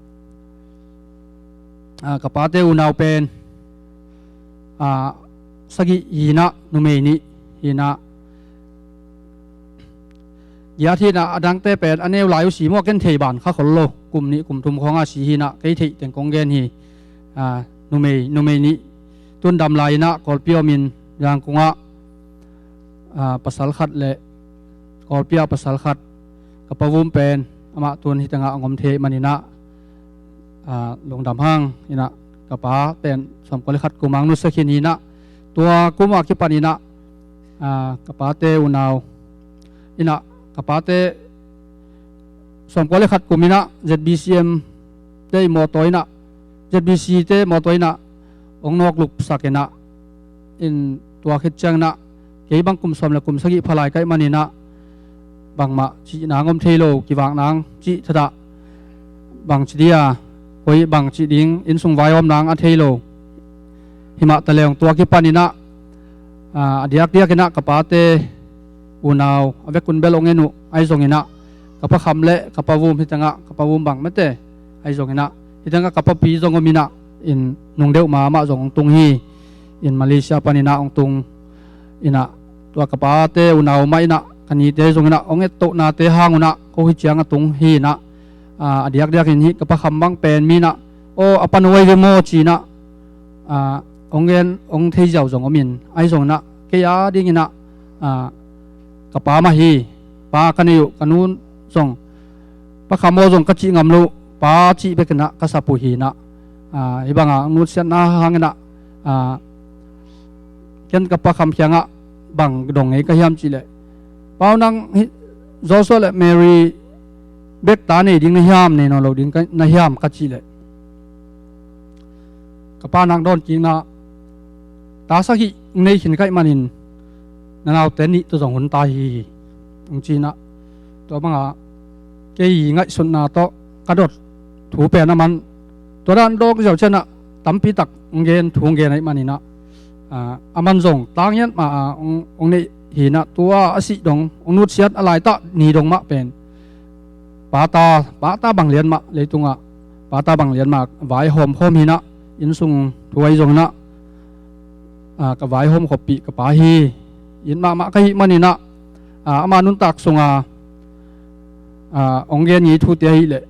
ah, ka pate unau pen, ah, sagih hinah, numei nih hinah, giat hinah, a dangte pen a neu lai uh si maw, ken thei ban kha khol lo, kum nih kum thum khawnga si hinah, kei theih teng kong gen hi. Ah, numei, numei nih tun dam lai inah Kawlpi omin, Zangkungah, ah, pasal khat le Kawlpi ah pasal khat, ka pa Vum pen, amah tun hih tengah hong om thei maninah, ah, lungdam hang inah, ka pa pen sawmkua le khat kum hong nusia khin hinah, tua kum a kipan inah, ah, ka pate unau inah, ka pate sawmkua le khat kum inah, Z B C M te i mawtaw inah, Z B C te mawtaw inah, hong nawk lupsak inah, in tua khit cianginah, kei bang kum sawm le kum sagih phalai kaih maninah, bangmah cihna hong om thei lo, kivakna hong cih thadah, bang ci dia, koi bang cih ding, inn sung vai om nang a thei lo. Himah taleng tua kipan inah, ah, a diakdiak inah ka pate unau, a vekun bel hong en uh, ahi zonginah, ka pa Kham le ka pa Vum, hih tengah ka pa Vum bang mete, ahi zonginah, hih tengah ka papi zong om inah, in nung deuh ma amah zong hong tung hi. In Malaysia paninah hong tung inah, tua ka pate unau mah inah, ka nite zonginah, hong ettohnate hang unah, ko hih ciang a tung hi inah, ah, a diakdiakin hih ka pa Kham bang pen mi inah, aw, a pa nuai ve maw ci inah, ah, hong gen, hong thei ziau zong om in, ahi zonginah, kei a dinginah, ah, ka pa mah hi, pa ka nei uh, ka nu zong, pa Kham aw zong ka cih ngam lo, pa cih bekinah ka sap uh hinah, ah, hih banga nutsiatna hanginah, ah, ken ka pa Kham kiangah bang dong ngei ka hiam cihleh, pau nang hih Joshua le Mary bek ta nei ding na hiam, nei nawn lo ding ka, na hiam ka cihleh, ka pa nang dawn kikna, ta sagih nei khin kaih manin, na naute nih tawh zong hun ta hi, hong ci inah, tua banga kei ngaihsutna tawh ka dot thu pen a man, tua dan dawk ziau cianah tampi tak hong gen, thu hong gen ahih maninah, ah, a man zong tangiat ma a hong, hong neih hinah, tua a sih dong, hong nutsiat a laitah ni dong mah pen, pata, pata bang lian mah leitungah, pata bang lian mah vai hawmkhawm hinah, inn sung thu ahi zonginah, ah, ka vai hawm khoppih ka pa hi. It mahmah ka hih maninah, ah, ama nuntak sunga, ah, hong gen ngei thute ahihleh,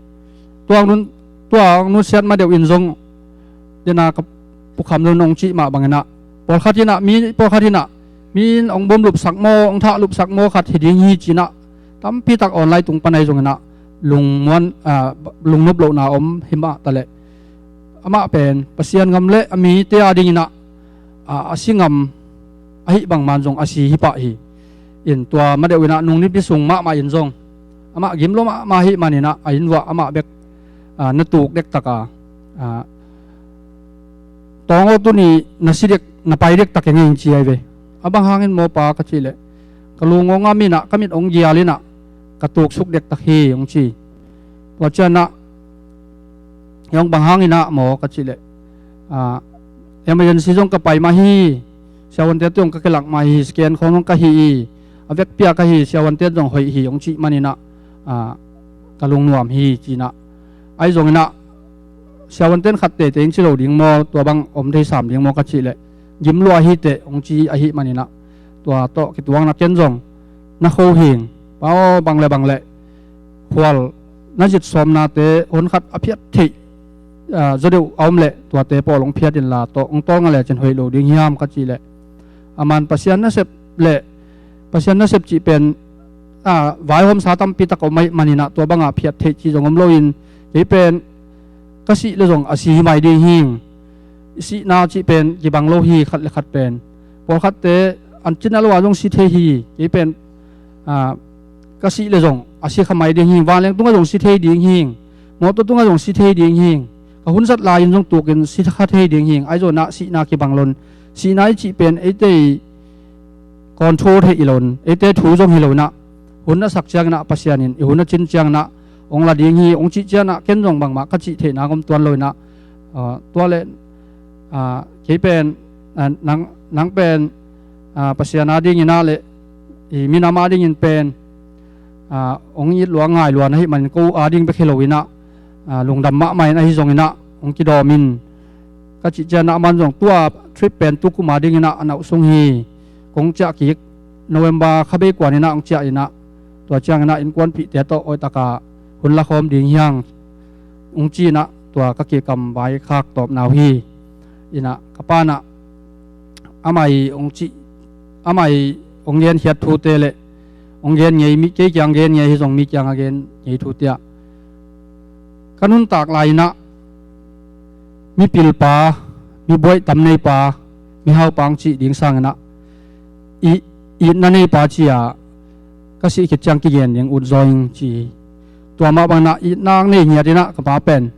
tua hong nun, tua hong nutsiat ma deuh in zong, dena ka Pu Kham Lun hong cih mah banginah, pawlkhat inah, mi pawlkhat inah, mi in hong bum lupsak maw, hong thah lupsak maw khat hi ding hi ci inah, tampi tak online tung pan ahi zonginah, lungmuan, ah, lungnop lohna om himah taleh, amah pen Pasian gam le a mite a dinginah, ah, a si ngam ahih bangman zong a si hi pah hi. In tua ma deuh inah nung nipi sung mahmah in zong, amah gim lua mahmah ahih maninah, a inn uah amah bek, ah, na tuk dektak a, ah, tawng aw, tuni na si dek, na pai dektak ing ei ci ahi ve. A bang hangin maw pa ka cihleh, ka lung hong ngam inah, ka mit hong gial inah, ka tuksuk dektak hi, hong ci. Tua cianah, hiah bang hanginah maw ka cihleh, ah, emergency zong ka pai mah hi, siavuante tungah ka kilak mah hi, scan khawng zong ka hih hi, a vekpi a ka hi, siavuante zong hoih hi, hong cih maninah, ah, ka lungnuam hi ci inah. Ahi zonginah, siavuante in khat teitei in ci lo ding maw, tua bang om thei sam ding maw ka cihleh, gim lua hi teh, hong ci ahih maninah, tua tawh kituakna ken zong, na kho hing. Pa aw, bang le bang le khual na zit sawmnate hun khat a phiat theih, ah, zaw deuh a om leh tuate pawl hong phiat inla, tawh hong tawl nga lecin hoih lo ding hiam ka cih leh, a man Pasian nasep leh Pasian nasep cih pen, ah, vaihawmsa tampi tak a om ahih manin ah tua bangah phiat theih cih zong om loin, kei pen ka sih le zong a si hi mai ding hing. I sihna cih pen kibang lo hi, khat le khat pen. Pawlkhatte an cina lo ah zong si thei hi. Kei pen, ah, ka sih le zong a si kha mai ding hing. Vanleng tungah zong si thei ding hing. Mawtaw tungah zong si thei ding hing. Ka hun zat lai-in zong tukin si kha thei ding hing. Ahi zongin ah sihna kibang lo-in, sihna i cih pen eite i control thei hi lo-in, eite thu zong hi lo-in ah, hun a sak ciangin ah Pasian in i hun a cin ciangin ah hong la ding hi, hong cih ciangin ah ken zong bangmah ka cih theihna om tuan lo-in ah, ah, tua leh, ah, kei pen, ah, nang, nang pen, ah, Pasian a dingin ah leh i minam a dingin pen, ah, hong it lua, ngai lua na hih manin ko a ding bek hi lo-in ah, ah, lungdam mahmah in, ahi zongin ah hong kidawm in ka cih ciangin ah, a man zong tua trip pen tu kum a dingin ah a nauh sung hi. Kong ciah kik November kha bei kuan in ah hong ciah in ah, tua ciangin ah innkuanpihte tawh hoih takin hun la khawm ding hi hang, hong ci-in ah tua ka kikam vaikhak tawpna uh hi. In ah ka pa'n ah amah i hong cih, amah i hong genkhiat thute leh hong gen ngei, mi, kei kiang gen ngei hi zong, mi kiangah gen ngei thute ah, ka nuntak lai-in ah mipilpa, mibuaih tam neipa, mihaupa hong cih ding sangin ah, i, itna neipa ci-a ka sih khit ciang kigen ding ut zaw ing ci hi. Tua mah bangin ah itna nei ngiat in ah ka pa pen,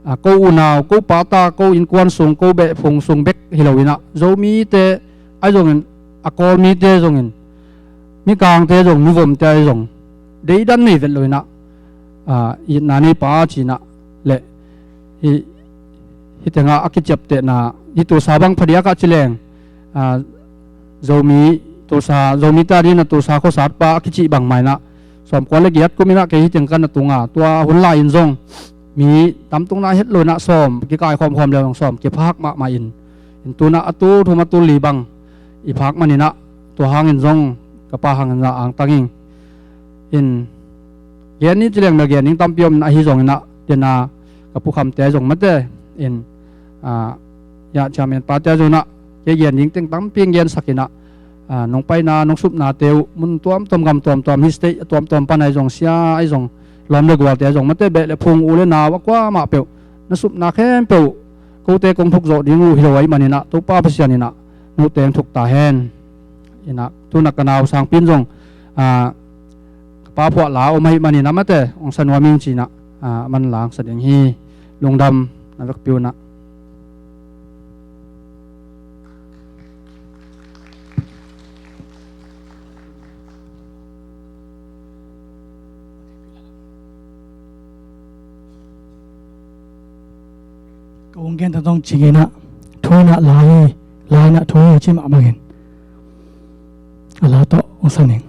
ah, ko unau, ko pata, ko innkuan sung, ko beh phung sung bek hi lo-in ah, Zomite ahi zongin, a Kawl mite zongin, mikangte zong, mivomte ahi zong, deidan nei vet lo-in ah, ah, itna neipa ci-in ah leh hih, hih tengah a kiciaptehna, hih tulsa bang phadiak ah ci leng, ah, Zomi, tulsa, Zomite a dingin ah tulsa khuasatpa a kicih bangmah in ah, sawmkua le giat kum in ah kei hih teng ka na tung a, tua hun lai-in zong mi tam tung na het lo-in ah sawm kikaikhawm khawm le zong sawm kiphak mahmah in, in tu-in ah a tul thum a tul li bang i phak manin ah, tua hangin zong ka pa hangin ah angtang ing. In gen ni ci leng na gen ding tampi om in, ahi zongin ah, den a ka pukhamte zong mate in, ah, ya chairman pate zong ah, kei gen ding teng tampi hong gensak in ah, ah, nong paina, nong supnate uh mun tuamtuam, gam tuamtuam, hih state a tuamtuam pan ahi zong, sia ahi zong, lawm le gualte ahi zong mate, beh le phung, u le nau, a kuamah peuh, na supna khempeuh kote kong thuk zawh ding uh hi lo ahih manin ah, Topa Pasian in ah note hong thuk ta hen. In ah tu-in ah ka nau sangpi in zong, ah, ka pa phuah la om ahih manin ah mate, hong sa nuam ing ci-in ah, ah, aman la hong sa ding hi. Lungdam, na vekpi un ah. Ka hong gen tawntawng cingin ah, thu in ah la hi, la in ah thu hi ci mah bangin a la tawh hong sa ning.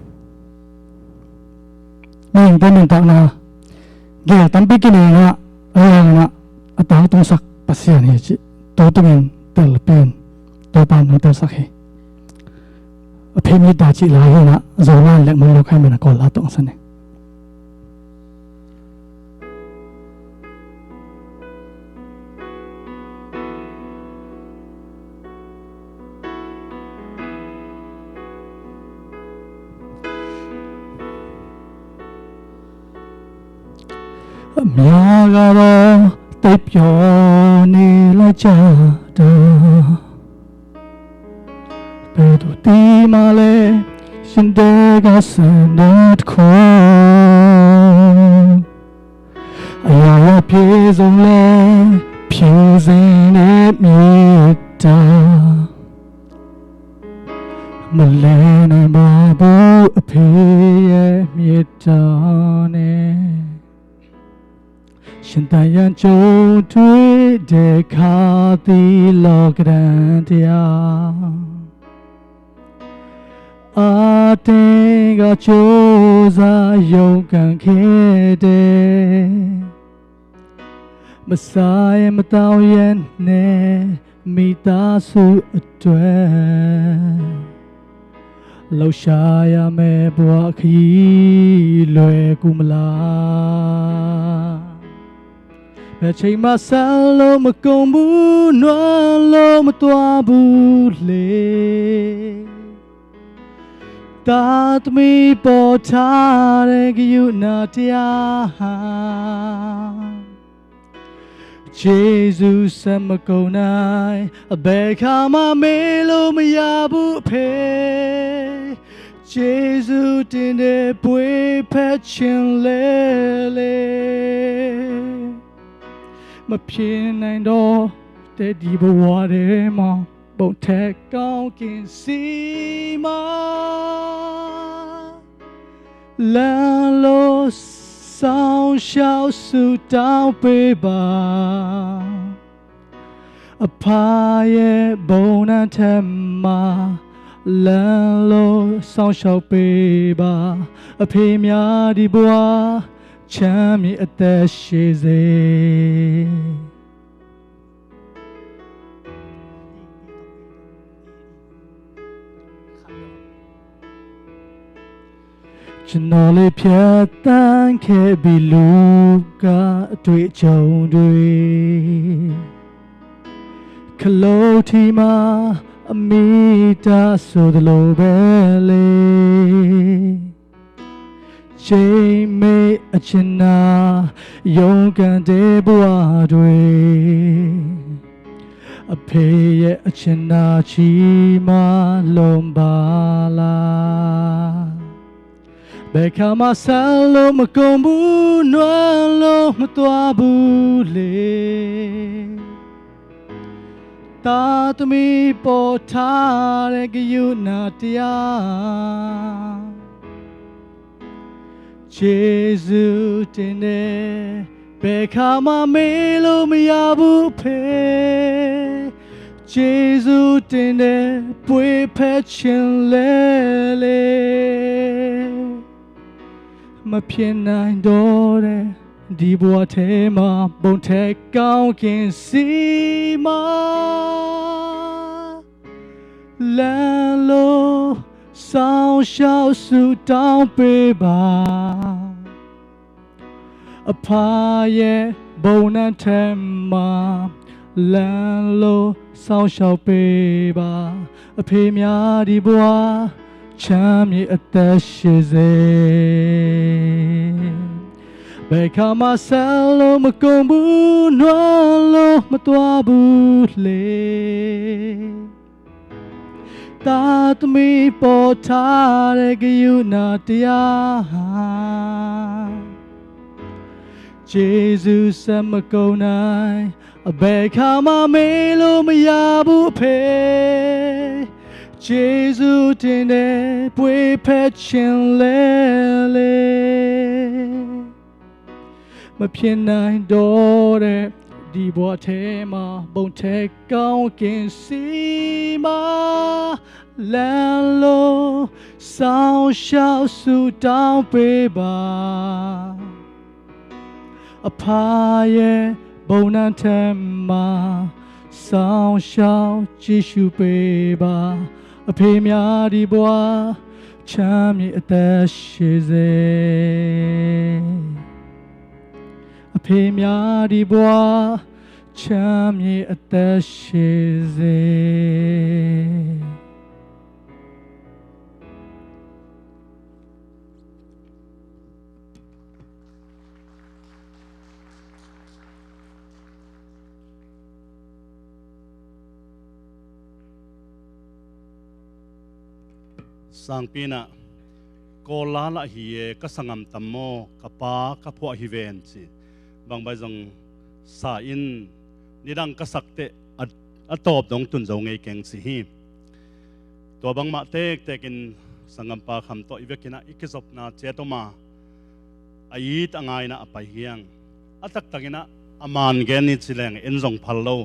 Mihingte nuntakna gel tampi kinei in ah, a hiang in ah a tangtungsak Pasian hi cih tu tungin telpih in, Topa in hong telsak hi. A phei mi ta cih la hi in ah, Zomi in lek mong lo khai man a Kawl la tawh hong sa ning. Mya garo tepyo ni la cha da. Petu ti ma le shinde ga sendet ko. Ayaya pye zong le pye zene mita. Malene babu apiye mita ne. ရှင်သန်ရန်ကြုံတွေ့တဲ့ခါသီလောကဒဏ်တရားအတင်းကစူးစမ်းရုန်းကန်ခဲ့တဲ့မစားရင်မသောက်ရင်နဲ့မိသားစုအတွက် လှုပ်ရှားရမယ့်ဘဝခရီးလွယ်ကူမလား? ဘယ်ချိန်မှဆန်းလို့မကုန်ဘူး နွမ်းလို့မသွားဘူးလေ။ သားသမီးပေါ်ထားတဲ့ကရုဏာတရားဟာ ကျေးဇူးဆက်မကုန်နိုင်၊ ဘယ်အခါမှမေ့လို့မရဘူးအဖေ၊ ကျေးဇူးတင်တဲ့ပွေ့ဖက်ခြင်းလဲလေ။ မဖြစ်နိုင်တော့တဲ့ဒီဘဝထဲမှာ ပုံထက်ကောင်းကင်ဆီမှာ လမ်းလို့စောင့်ရှောက်ဆုတောင်းပေးပါ။ အဖရဲ့ဘုန်းတော်ထဲမှာ လမ်းလို့စောင့်ရှောက်ပေးပါ။ အဖေများဒီဘဝချမ်းမြေ့အသက်ရှည်စေ။ ကျွန်တော်လေးဖြတ်သန်းခဲ့ပြီး လူကအတွေ့အကြုံတွေ ခလုတ်ထီမှာအမိတဆိုသလိုပဲလေ။ ချိန်မ့အချင်နာရုန်းကန်တဲ့ဘဝတွေ အဖေရဲ့အချင်နာချီးမွမ်းလွန်ပါလား။ ဘယ်ခါမှဆန်းလို့မကုန်ဘူး၊ နွမ်းလို့မသွားဘူးလေ။ သားသမီးပေါ်ထားတဲ့ကရုဏာတရား၊ ကျေးဇူးတင်တယ်၊ ဘယ်ခါမှမေ့လို့မရဘူးအဖေ၊ ကျေးဇူးတင်တယ်၊ ပွေ့ဖက်ခြင်းလဲလေ။ မဖြစ်နိုင်တော့တဲ့ဒီဘဝထဲမှာ ပုံထက်ကောင်းကင်ဆီမှာ လမ်းလို့စောင့်ရှောက်ဆုတောင်းပေးပါ။ အဖရဲ့ဘုန်းတော်ထဲမှာ လမ်းလို့စောင့်ရှောက်ပေးပါ။ အဖေများဒီဘဝချမ်းမြေ့အသက်ရှည်စေ။ ဘယ်ခါမှဆန်းလို့မကုန်ဘူး၊ နွမ်းလို့မသွားဘူးလေ။ သားသမီးပေါ်ထားတဲ့ကရုဏာတရားဟာ ကျေးဇူးဆက်မကုန်နိုင်၊ ဘယ်ခါမှမေ့လို့မရဘူးအဖေ၊ ကျေးဇူးတင်တယ်၊ ပွေ့ဖက်ခြင်းလဲလေ။ မဖြစ်နိုင်တော့တဲ့ဒီဘဝထဲမှာ ပုံထက်ကောင်းကင်ဆီမှာ လမ်းလို့စောင့်ရှောက်ဆုတောင်းပေးပါ။ အဖရဲ့ဘုန်းတော်ထဲမှာ စောင့်ရှောက်ကြည့်ရှုပေးပါ။ အဖေများဒီဘဝချမ်းမြေ့အသက်ရှည်စေ။ အဖေများဒီဘဝချမ်းမြေ့အသက်ရှည်စေ။ စံပီန ကောလာလအဟီယဲ ကစငမ်တမ်မော ကပါ ကဖွားဟီဝဲန်စံ ဘင်ဘိုင်ဇင် စံ နံဒင်ကစကတဲ အ အတီုပ်ဒိုင်တုၼ်ဇိုင်ငဲကဲင်စံဟံ တွာဘင်မးတဲကတဲကဵင် စငမ်ပၢ်ခမ်တွာအီဝဲကဵင်န အီကၠိပ်နၢ်စဲးတွာမး အအံတဢငါအံန အပၢ်ဟံဢင် အတၢ်ကတၢ်ကဵင်န အမၢ်ကဲနံစံလဲၣ် အဵၼ်ဇိုင်ဖးလိ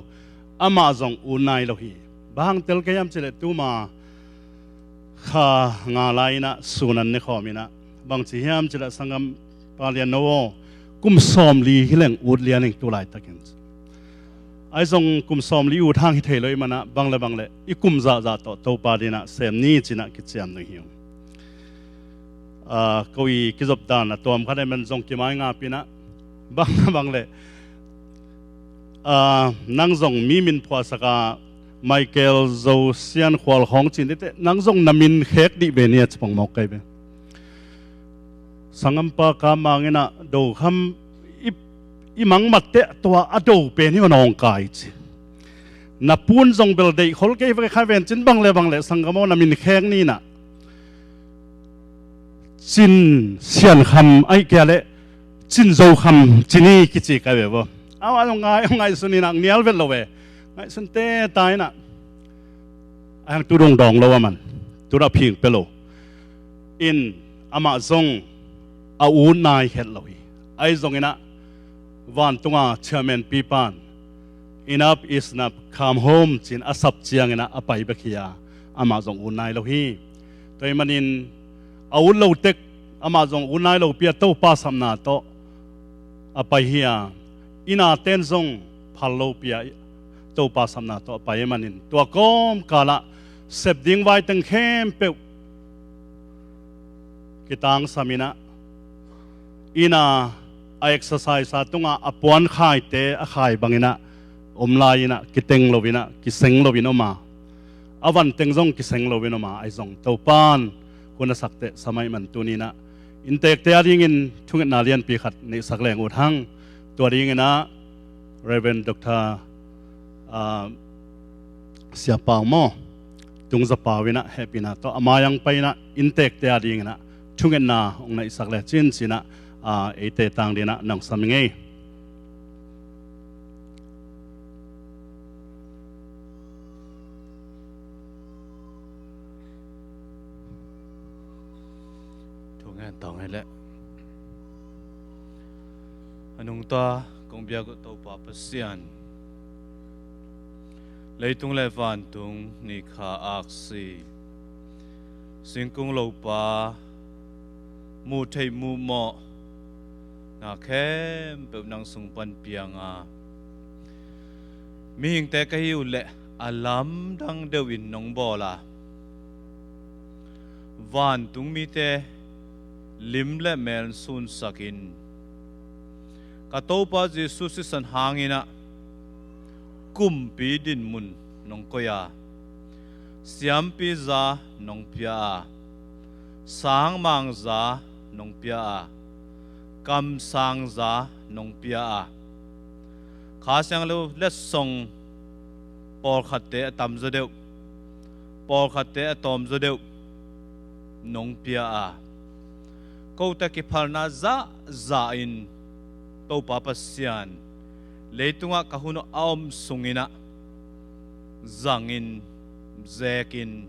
အမၢ်ဇိုင်အူနၢ်လိဟံ ဘၣ်ဟၣ်တဲလ်ကဲယၢမ်စံလဲၣ် တုၤမး ခါငါလၢအံန စူၼ်ၼၼ်န့ၣ်ခီမံန ဘင်စံဟံဢမ်စံလဲၣ် စငမ်ပၢ်လံအနိ ကုမ်စီုံလံဟံလဲၣ် အူလံန့ၣ် တုၤလၢတၢ်ကဵင် အံၤဇိုင်ကုမ်စီုံလံအူဟၣ်ဟံထံးလိမးန ဘင်လၢဘင်လၢ အံၤကုမ်စၢ်စၢ်တွာ တွာပၢ်ဒံန စဲမံနံစံန ကၠံၣ်နုာ်ဟံ ah, ko i kizop dan a tuam khat a man zong kimai ngap inah, bang bang leh, ah, nang zong mi min phuahsak a, Michael Zo Sian Khual khawng cin dite, nang zong na min khek dih ve ni a ci pong mawk kai ve. Sanggampa Kam Mang inah Dokham i, i mangmat teh tua a do pen hi a nawngkai ci. Na pun zong bel deih khol kei ve kha ven cin, bang le bang le sanggam aw, na min khek ni inah, Cin Sian Kham ahih kei leh Cin Zo Kham ci ni kici kai ve vo. Amah zong ngai, ngaihsun inah nial vet lo ve. Ngaihsun teta inah, a hang tu dong dawng lo a man, tu dah phing pia lo. In amah zong a ut nai het lo hi. Ahi zong inah vantunga chairman pipan, "Enough is enough, come home," cin a sap ciang inah a pai bek hi a, amah zong ut nai lo hi. Tua ahih manin a ut lo tek, amah zong ut nai lo pi a Topa sapna tawh a pai hi a, i naten zong phal lo pi a Topa sapna tawh a pai ahih manin, tua kawmkal ah sep ding vai teng khempeuh kitangsam inah, inn a, a exercise a tungah a puan khaite a khai bang inah om lai inah, kiteng lo inah, kiseng lo in om a, a van teng zong kiseng lo in om a, ahi zong Topan hun a sak teh sa mai man tuni inah inntekte a dingin thungetna lianpi khat neihsak leng ut hang. Tua ding inah Reverend Doctor, ah, Sia Pau maw, Tung Za Pau inah hehpihna tawh a mai ang pai inah inntekte a ding inah thungetna hong neihsak le cin ci inah, ah, eite tang ding inah nong sam ing ei. Thungen tawng hi leh. A nungta kong biak uh Topa Pasian, leitung le vantung ni kha aksi, singkung lopa, muh theih muh mawh na khempeuh nang sung pan piang a, mihingte ka hi uh leh a lamdang deuh in nong bawl a, vantung mite lim le mel sunsak in, ka Topa Jesu sisan hang inah kumpi dinmun nong koih a, siampi za nong pia a, sangmang za nong pia a, kamsang za nong pia a, Kha Siangtho letsong pawlkhatte a tamzaw deuh, pawlkhatte a tawmzaw deuh nong pia a, kote kiphalna zahzah in Topa Pasian, leitungah ka hun a om sung inah zangin, zekin,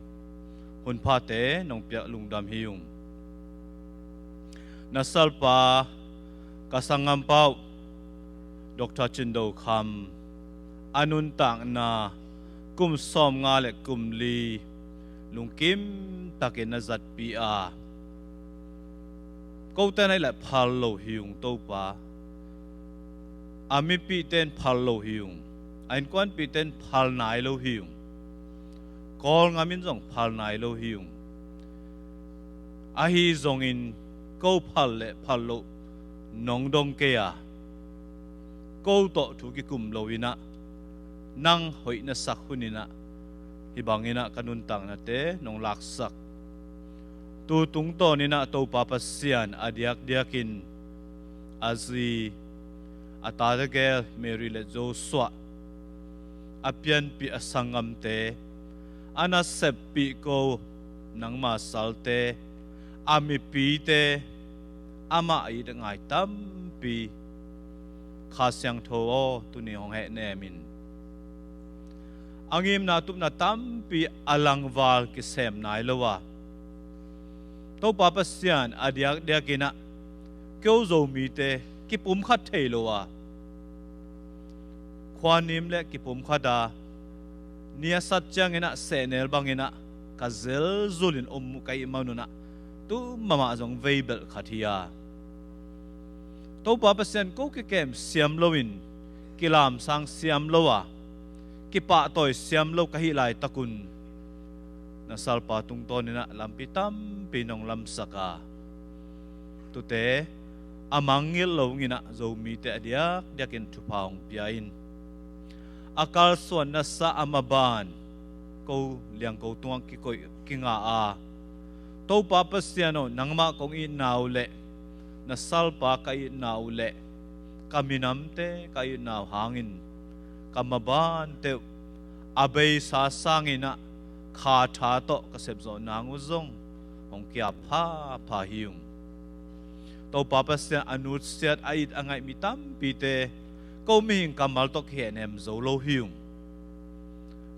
hunphate nong piak lungdam hi ung. Na salpa, ka sanggampa uh Doctor Cin Do Kham a nuntakna kum sawmnga le kum li lungkim takin na zatpih a, kote na hih leh phal lo hi ung Topa. A mipihte in phal lo hi ung. A innkuanpihte in phal nai lo hi ung. Kawlngam in zong phal nai lo hi ung. Ahi zongin ko phal le phal loh nong dong kei a, ko tawh thu kikum lo inah, nang hoih na sak hun inah, hih bang inah ka nuntaknate nong laksak. Tu tungtawn inah Topa Pasian, a diakdiakin a zi, a tate gel Mary le Joshua, a pianpih a sanggamte, a naseppih ko nangma salte, a mipite, amah a it a ngai tampi Kha Siangtho aw, tuni hong hehnem in. A ngimna tupna tampi a langval kisem nai lo a, Topa Pasian, a diakdiak inah ko Zomite kipumkhat thei lo a, khuanim le kipumkhat a, ni a sat ciang inah sehnel bang inah ka zelzul in om uh ka hih man un ah, tu mahmah zong vei belh khat hi a, Topa Pasian, ko kikem siam loin, kilamsang siam lo a, kipahtawi siam lo ka hih laitak un, na salpa tungtawn inah lampi tampi nong lamsak a, tute a mangngilh lo inah Zomite a diakdiakin thupha hong pia in. A kalsuan nasa a maban ko liangko tungah kikoih kinga a, Topa Pasian aw, nangmah kong itna uh leh na salpa ka itna uh leh ka minamte ka itna uh hangin ka mabante uh a beisa sanginah kha tha tawh ka sepzawh nang uh zong hong kia phapha hi ung. Topa Pasian, a nutsiat a it a ngaih mi tampite ko mihing kammal tawh kihehnem zo lo hi ung.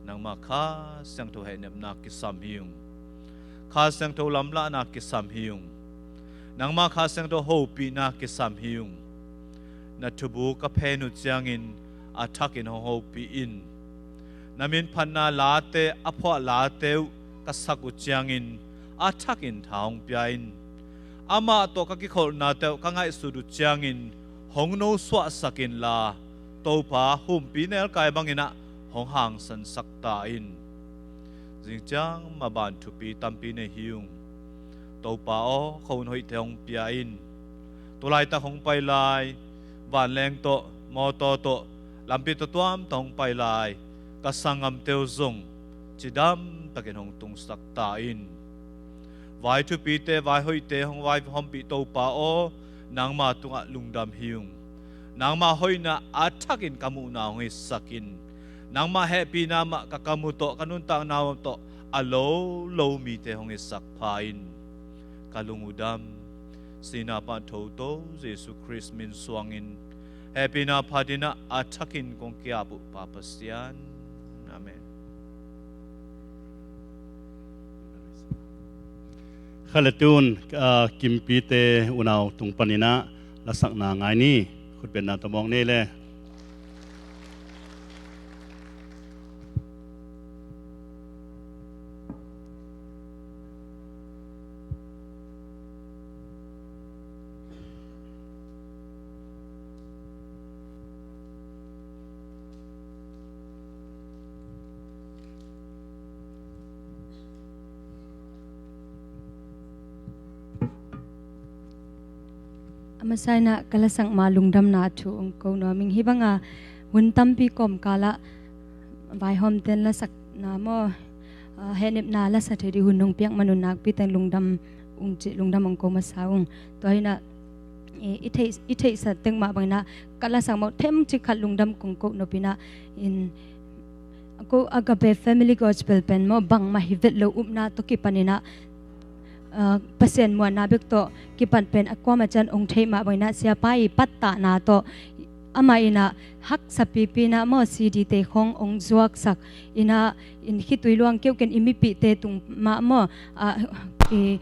Nangmah Kha Siangtho hehnepna kisam hi ung. Kha Siangtho lamlahna kisam hi ung. Nangmah Kha Siangtho hopihna kisam hi ung. Na thubu ka phen uh ciangin a thakin hong hopih in. Na minphatna late, a phuah late uh ka sak uh ciangin a thakin tha hong pia in. Amah tawh ka kikholhnate uh ka ngaihsut uh ciangin hong nosuahsak inla, Topa, humpi nelkai banginah hong hangsansak ta in. Zingciang maban thupi tampi nei hi ung. Topa aw, khuahun hoihte hong pia in. Tulaitak hong pai lai vanleng tawh, mawtaw tawh, lampi tuamtuam tawh hong pai lai ka sanggamte uh zong cidamtakin hong tungsak ta in. Vai thupite, vai hoihte hong vaihompih Topa aw, nangma tungah lungdam hi ung. Nangma hoihna a thakin ka muhna hong hisak in. Nangma hehpihna mah ka kam uh tawh, ka nuntakna uh tawh a lo lo mite hong hisak pha in. Ka lung uh dam, sihna pan thoto Jesu Khrist min suangin hehpihna phatinah a thakin kong ki-ap uh Pa Pasian. Amen. Kha le tun, ah, Kimpite unau tung paninah lasakna ngai ni. Khutbetna tawh mawk ni le. A masa inah ka lasak ma lungdamna thu ong ko nuam ing. Hih banga hun tampi kawmkalah vaihawmten lasakna maw, ah, hehnepna lasa thei dih hun hong piak man un nakpi teng lungdam ung cih lungdam ong ko masa ung. Tua hinah i, i theih, i theihsa teng mah banginah ka lasak mawh themcik khat lungdam kong koh nopinah in, ko Agape Family Gospel pen maw bangmah hi vet lo upna tawh kipaninah, ah, Pasian muanna bek tawh kipan pen a kuamah cian ong theih mah banginah siapa i pattahna tawh amah inah haksa pipi inah maw C D te khong ong zuaksak inah in khitui luang keuken i mipihte tung mah maw, ah, i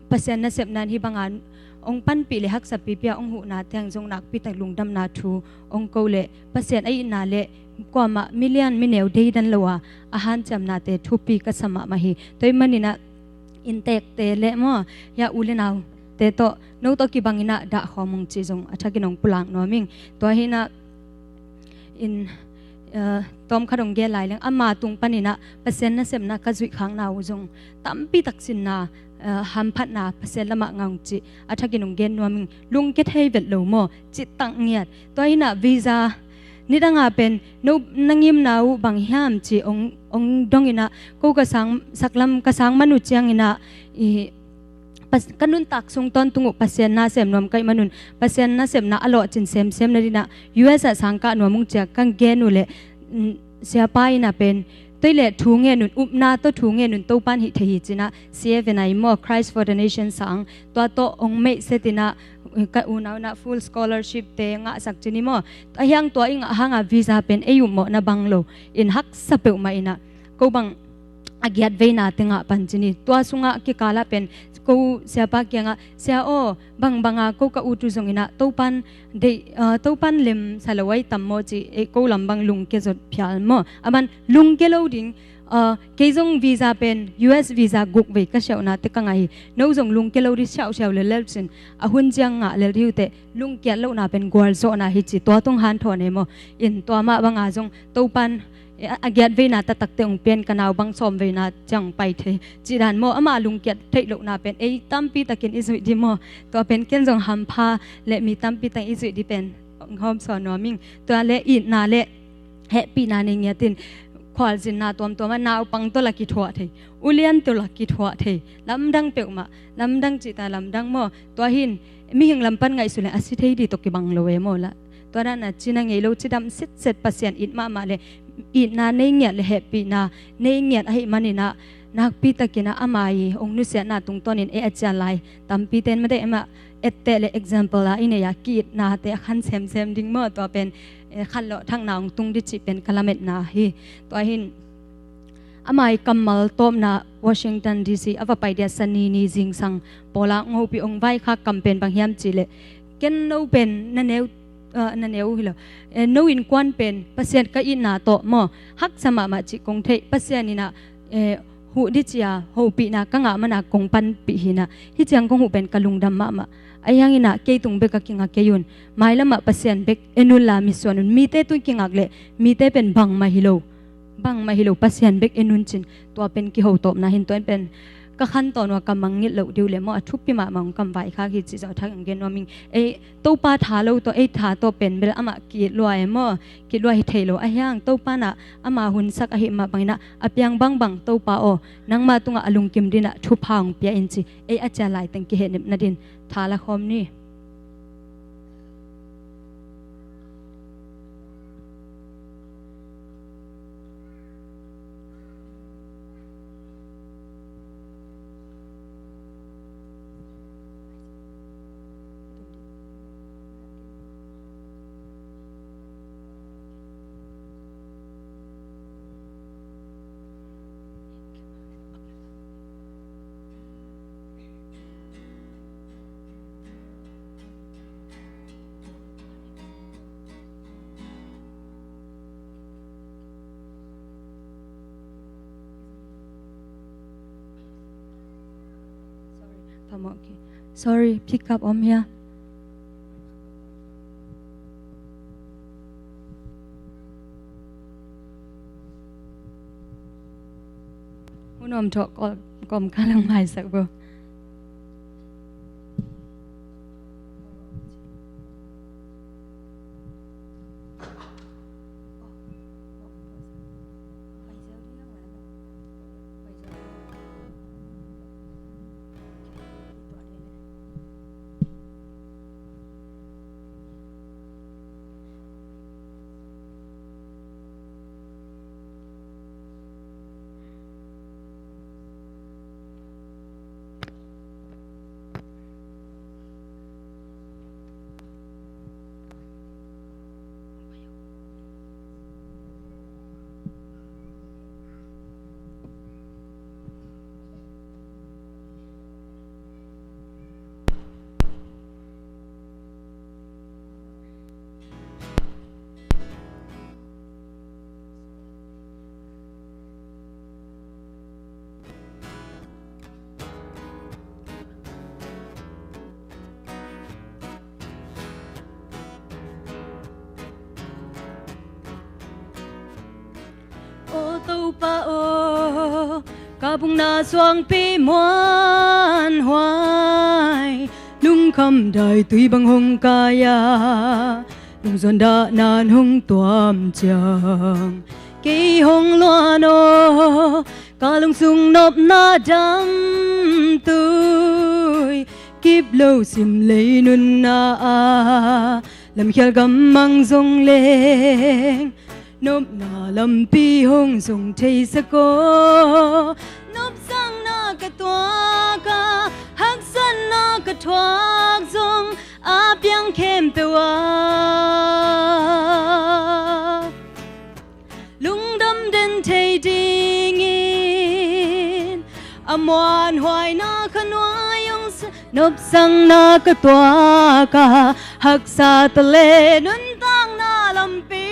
Pasian nasepna in hih banga ong panpih le haksa pipi a ong huhna teng zong nakpi tak lungdamna thu ong ko le Pasian a itna le kuamah milian mineu deidan lo a a hanciamnate thupi ka sa mahmah hi. Tua ih maninah inntekte le maw, hia u le naute tawh no tawh kibanginah dahkhawm ung cih zong a thakin ong pulak nuam ing. Tua hinah in, eh, tawmkhat ong gen lai leng ama tung paninah Pasian nasepna ka zuihkhakna uh zong tampi tak sinna, eh, hamphatna Pasian lamah ngah ung cih a thakin ong gen nuam ing. Lungkia thei vet lo maw, cih tak ngiat. Tua hinah visa nidanga pen no na ngimna uh bang hiam ci ong, ong dong inah ko ka sang saklam ka sang man uh cianginah i Pas-, ka nuntak sung tawntung uh Pasian nasem nuam ka ih man un Pasian nasepna a lawhcin semsem nadinah U S ah sangkah nuam ung cia ka gen uh leh, mm, siapa inah pen toi le thu ngen un, upna tawh thu ngen un Topan hih thei hi cinah C F N I maw, Christ for the Nation sang tua tawh ong meihset inah ka unau inah full scholarship te ngahsak cin hi maw. Ahiang tua i ngah hanga visa pen ei upmawhna bang lo in haksa peuhmah inah ko bang a giat veina te ngah pan cin hi. Tua sungah kikalah pen ko siapa kiangah, "Sia aw, bang banga ko ka ut uh zonginah Topan deih, ah, Topan lemsa lo ai tam maw?" ci, eh, ko lam bang lungkia zot phial maw. A man lungkia lo ding, ah, kei zong visa pen U S visa guk vei ka siauhna te ka ngah hi. No zong lungkia lo ding siausiau lel lel cin. A hun ciang ngah lel dih uh teh lungkiat lohna pen gualzawhna hi ci, tua tung hanthawn ei maw. In tua mah banga zong Topan, eh, a giat veina taktakte hong pian, ka nau bang sawm veina ciang pai thei cih dan maw, ama lungkiat theih lohna pen ei tampi takin i zuih dih maw. Tua pen ken zong hampha le mi tampi takin i zuih dih pen hong hawmsawn nuam ing. Tua le itna le hehpihna nei ngiat in khualzinna tuamtuam ah naupang tawh la kithuah thei, ulian tawh la kithuah thei, lamdang peuhmah, lamdang cihta lamdang maw. Tua hin mihing lam pan ngaihsun le a si thei dih tawh kibang lo e maw lah. Tua dan a cina ngei lo, cidam sitset, Pasian it mahmah le itna nei ngiat le hehpihna nei ngiat ahih manin ah nakpi takin ah ama i hong nusiatna tungtawnin ei a cian lai tampi ten mah dei mah etteh le example a i nei a ki-itnate a khan semsem ding maw. Tua pen, eh, khanlawh thakna hong tung dih cih pen ka lametna hi. Tua hin ama i kammal tawpna Washington D C a va pai dia, Sani ni zingsang pawl a hong hopih hong vaikhak kam pen bang hiam cih leh, ken no pen na neu, ah, na neu hi lo, eh, no innkuan pen Pasian ka itna tawh maw haksa mahmah cih kong theih. Pasian in ah, eh, huh dih ci-a hopihna ka ngah man a kong panpih hi in ah, hih ciang kong huh pen ka lungdam mahmah. Ahi hangin ah kei tung bek a kinga kei un. Mailam ah Pasian bek en un la, misuan un. Mite tung kingak leh mite pen bangmah hi lo, bangmah hi lo, Pasian bek en un cin. Tua pen kiho tawpna hi in, tua in pen ka khantawn uh a ka mangngilh loh ding uh leh maw, a thupi mahmah hong kam vaikhak hi cih zong a thak in gen nuam ing. Ei Topa tha lo tawh, ei tha tawh pen bel amah ki-it lua e maw, ki-it lua hi thei lo. Ahi hang Topa in ah ama hunsak ahih mah bangin ah a piang bangbang, Topa aw, nangma tungah a lungkim dingin ah thupha hong pia in ci. Ei a cian lai teng kihehnep nadingin tha la khawm ni. Sorry, pick up om hia. Hun om thawh kawm, kawm ka lang maisak bo. Aw Topa aw, ka bukna suangpi muanhuai, lungkham daitui bang hong kai-a, lungzuan dahna hong tuam ciang, kei hong luan aw, ka lungsung nopna damtui, kip lo sim lei nunna ah, lamkhial gammang zong leng, nopna lampi hong zong theisak aw. Nopsakna ka tuak a, haksatna ka thuak zong, a piang khempeuh ah lungdam den thei dingin, a muanhuaina ka nuai hong sa, nopsakna ka tuak a, haksa ta le nuntakna lampi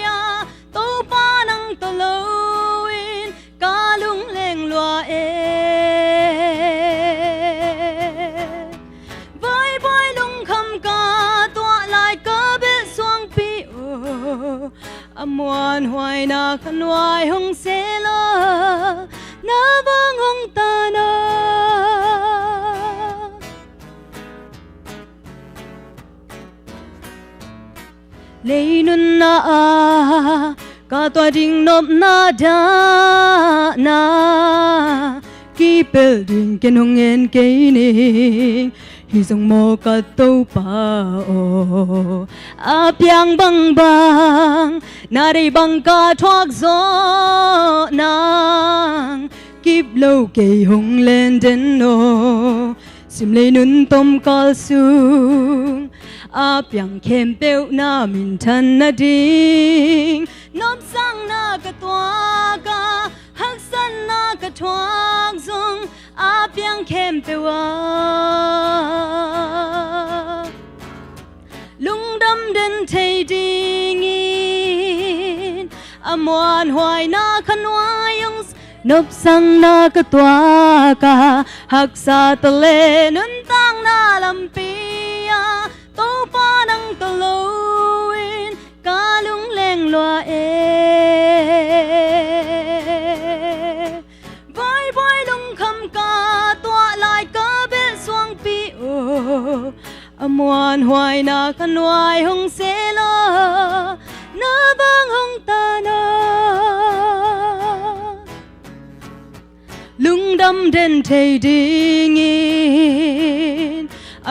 ah, Topa nang tawh lo in ka lungleng lua e. Buaibuai lungkham ka tuah lai ka beh suangpi aw, a Muanhuaina khanuai hong sela, na vang hong tana. Lei nunna ah ka tua ding nopna dahna kipelh ding ken hong ngen kei ning. Hi zong maw ka Topa aw, a piang bangbang na deih bang ka thuak zawh nang. Kip lo kei hong len den aw, simlei nun tomkal sung a piang khempeuh na minthan nading. Nopsakna ka tuak a, haksatna ka thuak zong a piang khempeuh ah lungdam den thei dingin a muanhuaina khanuai hong s-, nopsakna ka tuak a, haksa tawh le nuntakna lampi ah Topa nang tawh lo in ka lungleng lua e. Buaibuai lungkham ka tuah lai ka belh suangpi aw, a muanhuaina khanuai hong sela, na vang hong tana. Lungdam den thei dingin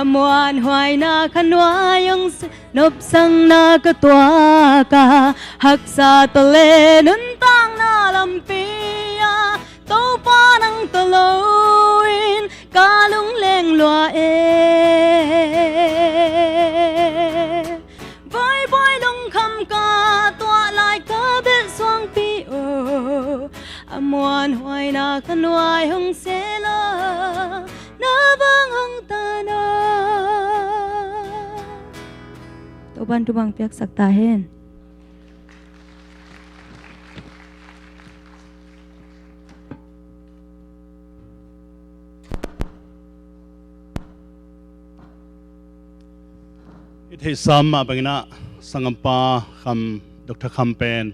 a muanhuaina khanuai hong s-, nopsakna ka tuak a, haksa tawh le nuntakna lampi ah Topa nang tawh lo in ka lungleng lua e. Buaibuai lungkham ka tuah lai ka belh suangpi aw, a muanhuaina khanuai hong sela, na vang hong tana. Topan thupha piaksak ta hen. I theihsa mah bangin ah sanggampa Kham, Doctor Kham pen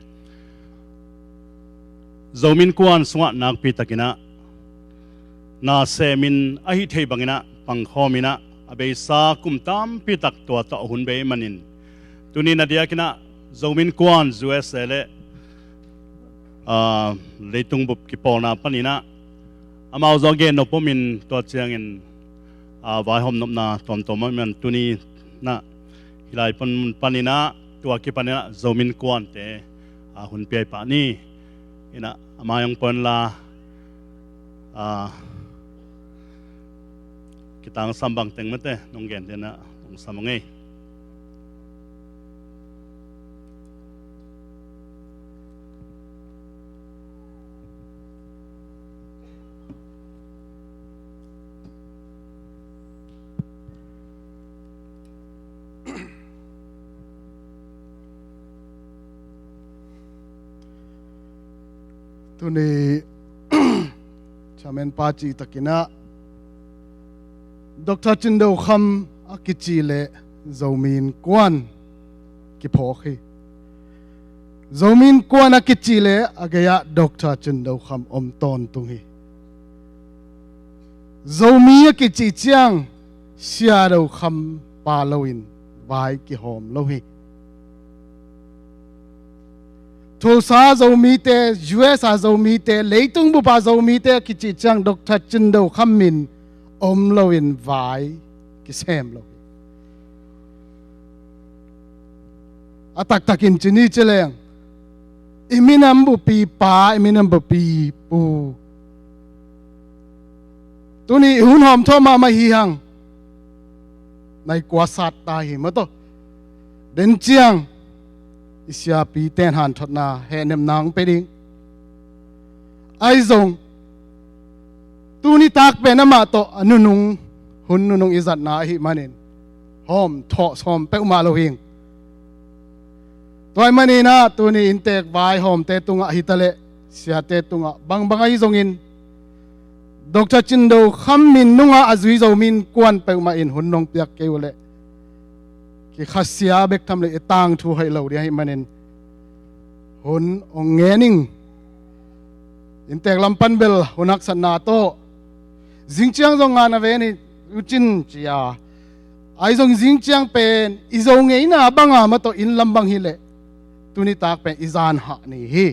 Zomi Innkuan sungah nakpi takin ah na semin, a hih theih bangin ah pangkhawmin ah a beisa kum tampi tak tua tawh a hun bei manin, tuni na diakin ah Zomi Innkuan U S A le, aa, leitung bup kipawlna panin ah amau zong a gen nop om in, tua ciangin, aa, vaihawm nopna tuamtuam om in, tuni na hih lai pan, panin ah tua kipanin ah Zomi Innkuante, aa, hun piai pah ni. Inah a mai hong pua inla, aa, kitangsam bangteng mate nong gen denah nong sam ung ei. Tuni chairman pa cih takin ah Doctor Cin Do Kham a kici le Zomi Innkuan kiphawk hi. Zomi Innkuan a kici le a gei-ah Doctor Cin Do Kham om tawntung hi. Zomi a kici ciang Sia Do Kham pa loin vai kihawm lo hi. Tulsa Zomite, U S A Zomite, leitung bupa Zomite a kici ciang Doctor Cin Do Kham min om loin vai kisem lo hi. A taktakin ci ni ci leng, i minam bupi pa, i minam bupi pu. Tuni i hun hawmthawh mahmah hi hang. Nai kua sat ta hi maw taw. Den ciang i siapi ten hanthotna hehnepna hong pe ding. Ahi zong tuni tak pen amah tawh a nunung, hun nunung i zatna ahih manin hawmthawh sawm peuhmah lo hing. Tua ahih manin ah tuni inntek vaihawmte tungah hitaleh siate tungah bangbang ahi zongin Doctor Cin Do Kham min nungah a zui Zomi Innkuan peuhmah in hun nong piak kei uh leh kikhasia bek tham lo, i tangthu hoih lo ding ahih manin Hun ong ngen ing. Inntek lam pan bel hun haksatna tawh zingciang zong ngan a ve ni ucin cia. Ahi zong zingciang pen i Zo ngeina banga mah tawh inn lam bang hileh tuni tak pen i zan hah ni hi.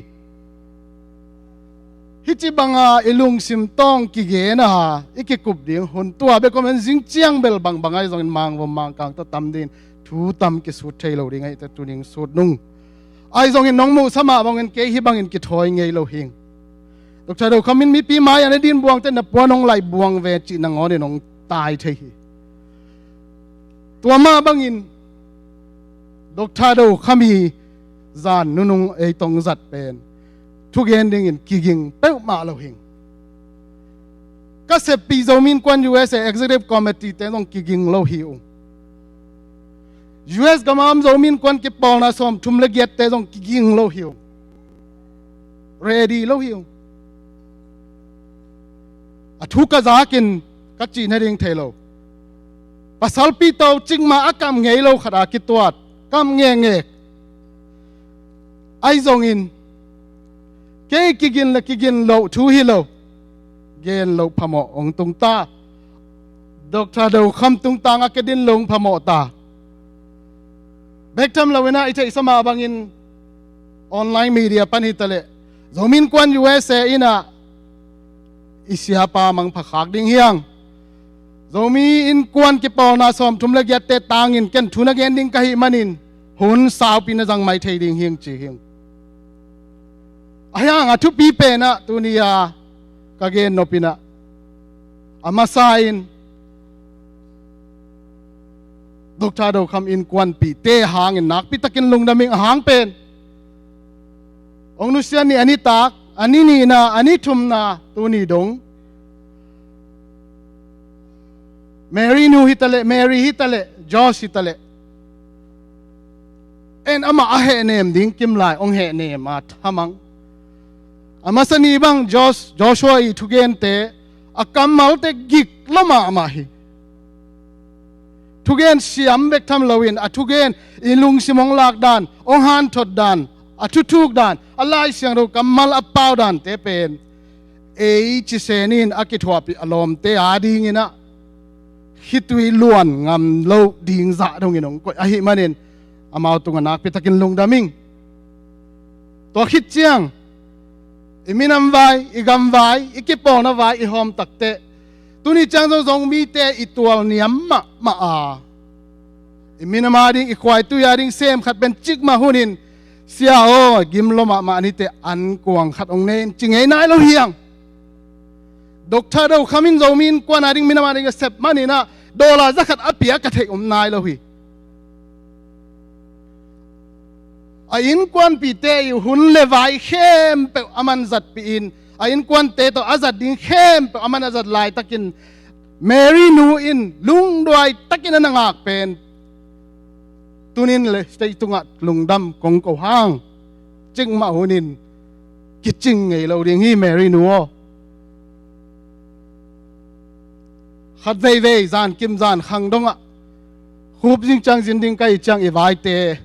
Hih ci banga i lungsim tawng kigen a i kikup ding hun tua bek om in zingciang bel bangbang ahi zongin mangvom mangkang tawh tam dingin thu tam kisut thei lo ding ahih teh tuning sut nung. Ahi zongin nong muhsa mah bangin kei hih bangin kithawi ngei lo hing. Doctor Do Kham in mipi mai-ah na din buang teh na puan hong lai buang ve cih nangawn in hong tai thei hi. Tua mah bangin Doctor Do Kham i zan nunung ei tong zat pen thugen dingin kiging peuhmah lo hing. Ka seppih Zomi Innkuan U S A Executive Committee te zong kiging lo hi ung. U S gam a om Zomi Innkuan kipawlna sawmthum le giatte zong kiging lo hi ung. Ready lo hi ung. A thu ka zakin ka cih nading thei lo. Pasalpi to cikmah a kam ngei lo khat a kituat kam ngekngek. Ahi zongin kei kigin le kigin loh thu hi lo. Gen loh phamawh ong tungta. Doctor Do Kham tungtang a kedin lo ong phamawh ta. Bek tham lo inah i theihsa mah bangin online media pan hitaleh Zomi Innkuan U S A inah i siapa mangpha khak ding hiang. Zomi Innkuan kipawlna sawmthum le giatte tangin ken thu na gen ding ka hih manin hun saupi na zang mai thei ding hing ci hing. Ahi hang a thupi penah tuni a ka gen nop inah a masa in Doctor Do Kham innkuanpihte hangin nakpi takin lungdam ing a hang pen. Ong nusia ni a nitak, a ni nihna, a ni thumna, tuni dong. Mary nu hitaleh, Mary hitaleh, Josh hitaleh. En amah a hehnem ding kimlai ong hehnem a thamang. A masa ni bang Josh, Joshua i thugente a kammalte gik lo mahmah hi. Thugen siam bek tham loin a thugen i lungsim ong lak dan, ong hanthot dan, a thuthuk dan, a Lai Siangtho kammal a pau dante pen ei cisen in a kithuahpih a lawmte a dinginah khitui luan ngam lo ding zah dongin ong koih ahih manin amau tungah nakpi takin lungdam ing. Tua khit ciang i minam vai, i gam vai, i kipawlna vai i hawm takteh tuni ciang zong Zomite i tual niam mahmah a i minam a ding, i khuaitui a ding sem khat pen cikmah hunin sia aw, gim lo mahmah niteh an kuang khat ong nei in ci ngei nai lo hiang. Doctor Do Kham in Zomi Innkuan a ding minam a ding a sep maninah dollar za khat a pia ka theih om nai lo hi. A innkuanpihte i hun le vai khempeuh a man zatpih in a innkuante tawh a zat ding khempeuh a man a zat laitakin Mary nu in lungduai takin a na ngak pen tunin le state tungah lungdam kong ko hang cikmah hunin kicing ngei lo ding hi Mary nu aw. Khat veivei zan kim zan khang dongah khup zing ciang zin ding ka hih ciang i vaite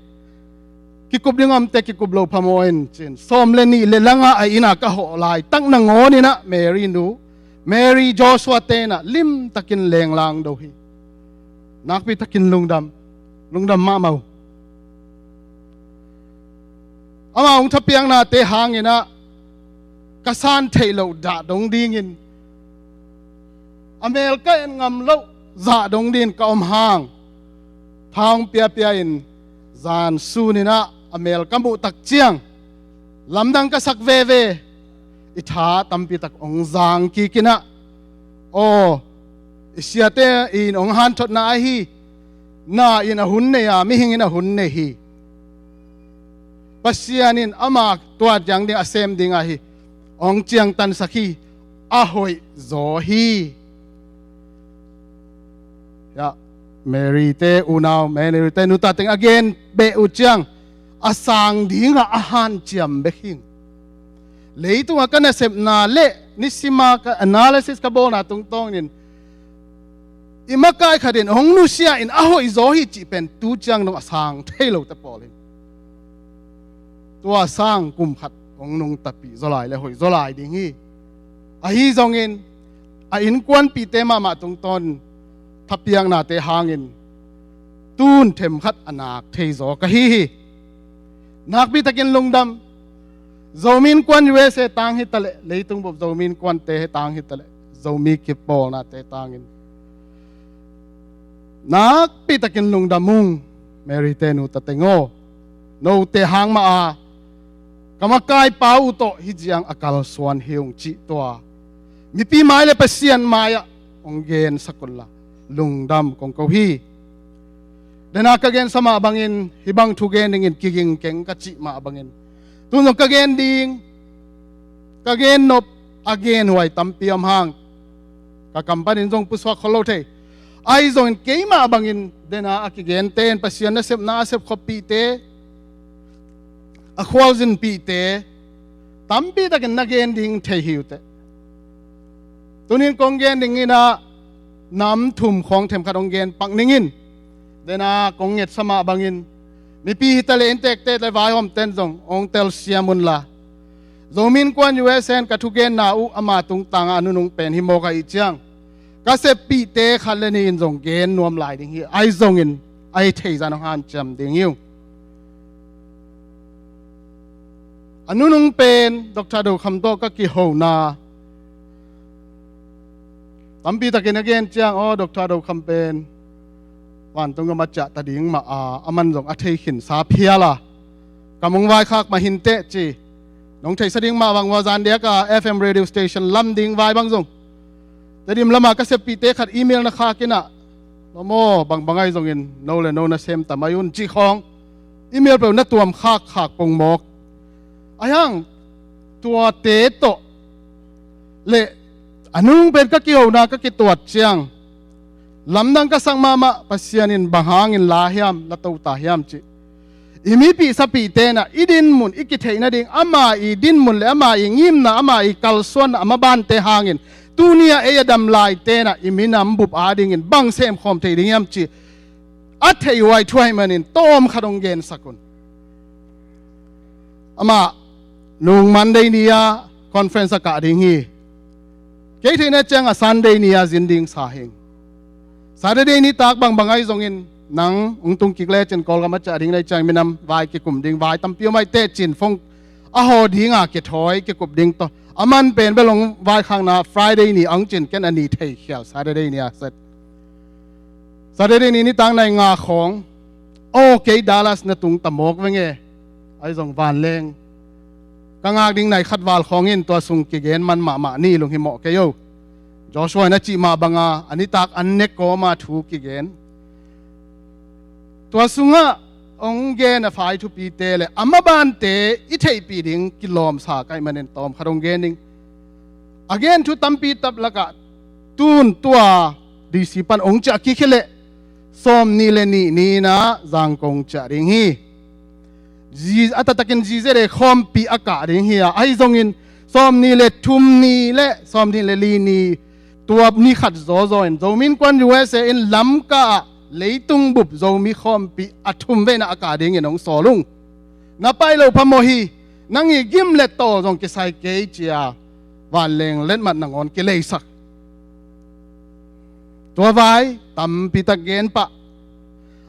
kikup ding omte kikup lo phamawh in cin sawm le nih le langah a innah ka hawh laitak nangawninah Mary nu, Mary Joshua tenah limtakin lenglang do hi. Nakpi takin lungdam, lungdam mahmah uh. Ama hong thapiaknate hanginah ka san theih loh dah dong dingin a mel ka en ngam loh zah dong dingin ka om hang tha hong piapia in zan suninah a mel ka muh tak ciang lamdang ka sak veve i tha tampitak ong zang kikinah aw, i siate in ong hanthotna ahi. Na in a hun nei a mihing in a hun nei hi. Pasian in ama tua ciang ding a sem ding ahi ong ciangtansak hi. A hoih zaw hi. Ya, Mary te unau, Mary te nuta teng a gen beh uh ciang a sang dingah a hanciam bek hing. Leitungah ka nasepna le nisima ka analysis ka bawlna tungtawnin i makai khatin hong nusia in a hoih zaw hi cih pen tu ciang dong a sang thei lote pawl hi. tua sang kum khat hong nungtapih zaw lai le hoih zaw lai ding hi. Ahi zongin a innkuanpihte mahmah tungtawn thapiaknate hangin tun themkhat a nak thei zaw ka hi hi. Nakpi takin lungdam. Zomi Innkuan U S A tang hi taleh, leitung bup Zomi Innkuante tang hi taleh, Zomi kipawlnate tangin nakpi takin lungdam ung. Mary te nu ta teng aw, note hang mah a ka makaipa uh tawh hih ciang a kalsuan hi ung cih tua mipi mai le Pasian mai-ah hong gensak unla lungdam kong ko hi. Dena ka gensa mah bangin hih bang thu gen dingin kiging keng ka cih mah bangin tun zong ka gen ding, ka gen nop, a genhuai tampi om hang ka kam panin zong pusuak khol lo thei. Ahi zongin keimah bangin dena a kigente in Pasian nasepna a sepkhoppihte, a khualzinpihte tampi takin na gen ding thei hi uh teh. Tunin kong gen ding in ah nam thum khawng themkhat hong gen pak ning in. Dena kong ngetsa mah bangin mipi hi taleh inntekte le vaihawmten zong hong telsiam unla, Zomi Innkuan U S A in ka thugenna uh ama tungtangah a nunung pen hi mawk ahih ciang ka seppihte khat le nih in zong gen nuam lai ding hi. Ahi zongin a hi thei zan hong hanciam ding hi ung. A nunung pen Doctor Do Kham tawh ka kihona tampi takin a gen ciang, aw, Doctor Do Kham pen vantung gam a ciah ta ding mah a, aman zong a thei khinsa phial a, kam hong vaikhak mah hi inteh ci. Nong theihsa ding mah bang ua, zan diak a F M radio station lam ding vai bang zong Tedim lamah ka seppihte khat email na khak in ah, maw, bangbang ahi zongin no le no na sem ta mai un cih khawng email peuh na tuam khakkhak pong mawk. Ahi hang tuate tawh le a nung pen ka kihona ka kituat ciang lamdang ka sak mahmah, Pasian in bang hangin la hiam, la to ta hiam cih. I mipih sapihte in ah i dinmun, i kitheih nading ama i dinmun le ama i ngimna, ama i kalsuanna, a mabante hangin tuni-ah ei a dam laite in ah i minam bup adingin bang semkhawm thei ding hiam cih a theih huai thu ahih manin tawm khat hong gensak un. Amah nung Monday ni-ah conference a kah ding hi. Kei theihna ciangah Sunday ni-ah zin ding sa hing. Saturday nitak bangbang ahi zongin nang hong tung kik lecin Kawlgam a ciah ding na hih ciang minam vai kikum ding, vai tampi om ahih teh cin phone a haw dinga kithawi kikup ding tawh, aman pen bel hong vaikhakna Friday ni a hong cin, ken a ni thei khial Saturday ni-ah set. Saturday ni nitak nai nga khawng, aw, kei Dallas na tung ta mawk veng e. Ahi zong vanleng ka ngak ding nai khat val khawng in tua sung kigen man mahmah ni lunghimawh kei o. Joshua in a cih mah banga a nitak an ne kawma thu kigen. Tua sungah hong gen a phai thupite le a mabante i theihpih ding kilawmsa ka hih manin tawm khat hong gen ding. A gen thu tampi tap lakah tun tua D C pan hong ciah kik hi leh sawmnih le nih ni-in ah Zangkong ciah ding hi. Zi-, a taktakin Z Z A khawmpi a kah ding hi a, ahi zongin sawmnih le thum ni le sawmnih le li ni, tua ni khat zawzaw in Zomi Innkuan U S A in Lamka ah leitung bup Zomi khawmpi a thum veina a kah dingin hong sawl ung. Na pai lo phamawh hi, nang i gim le tawl zong kisai kei ci-a vanleng letmat nangawn kileisak. Tua vai tampi tak gen pah.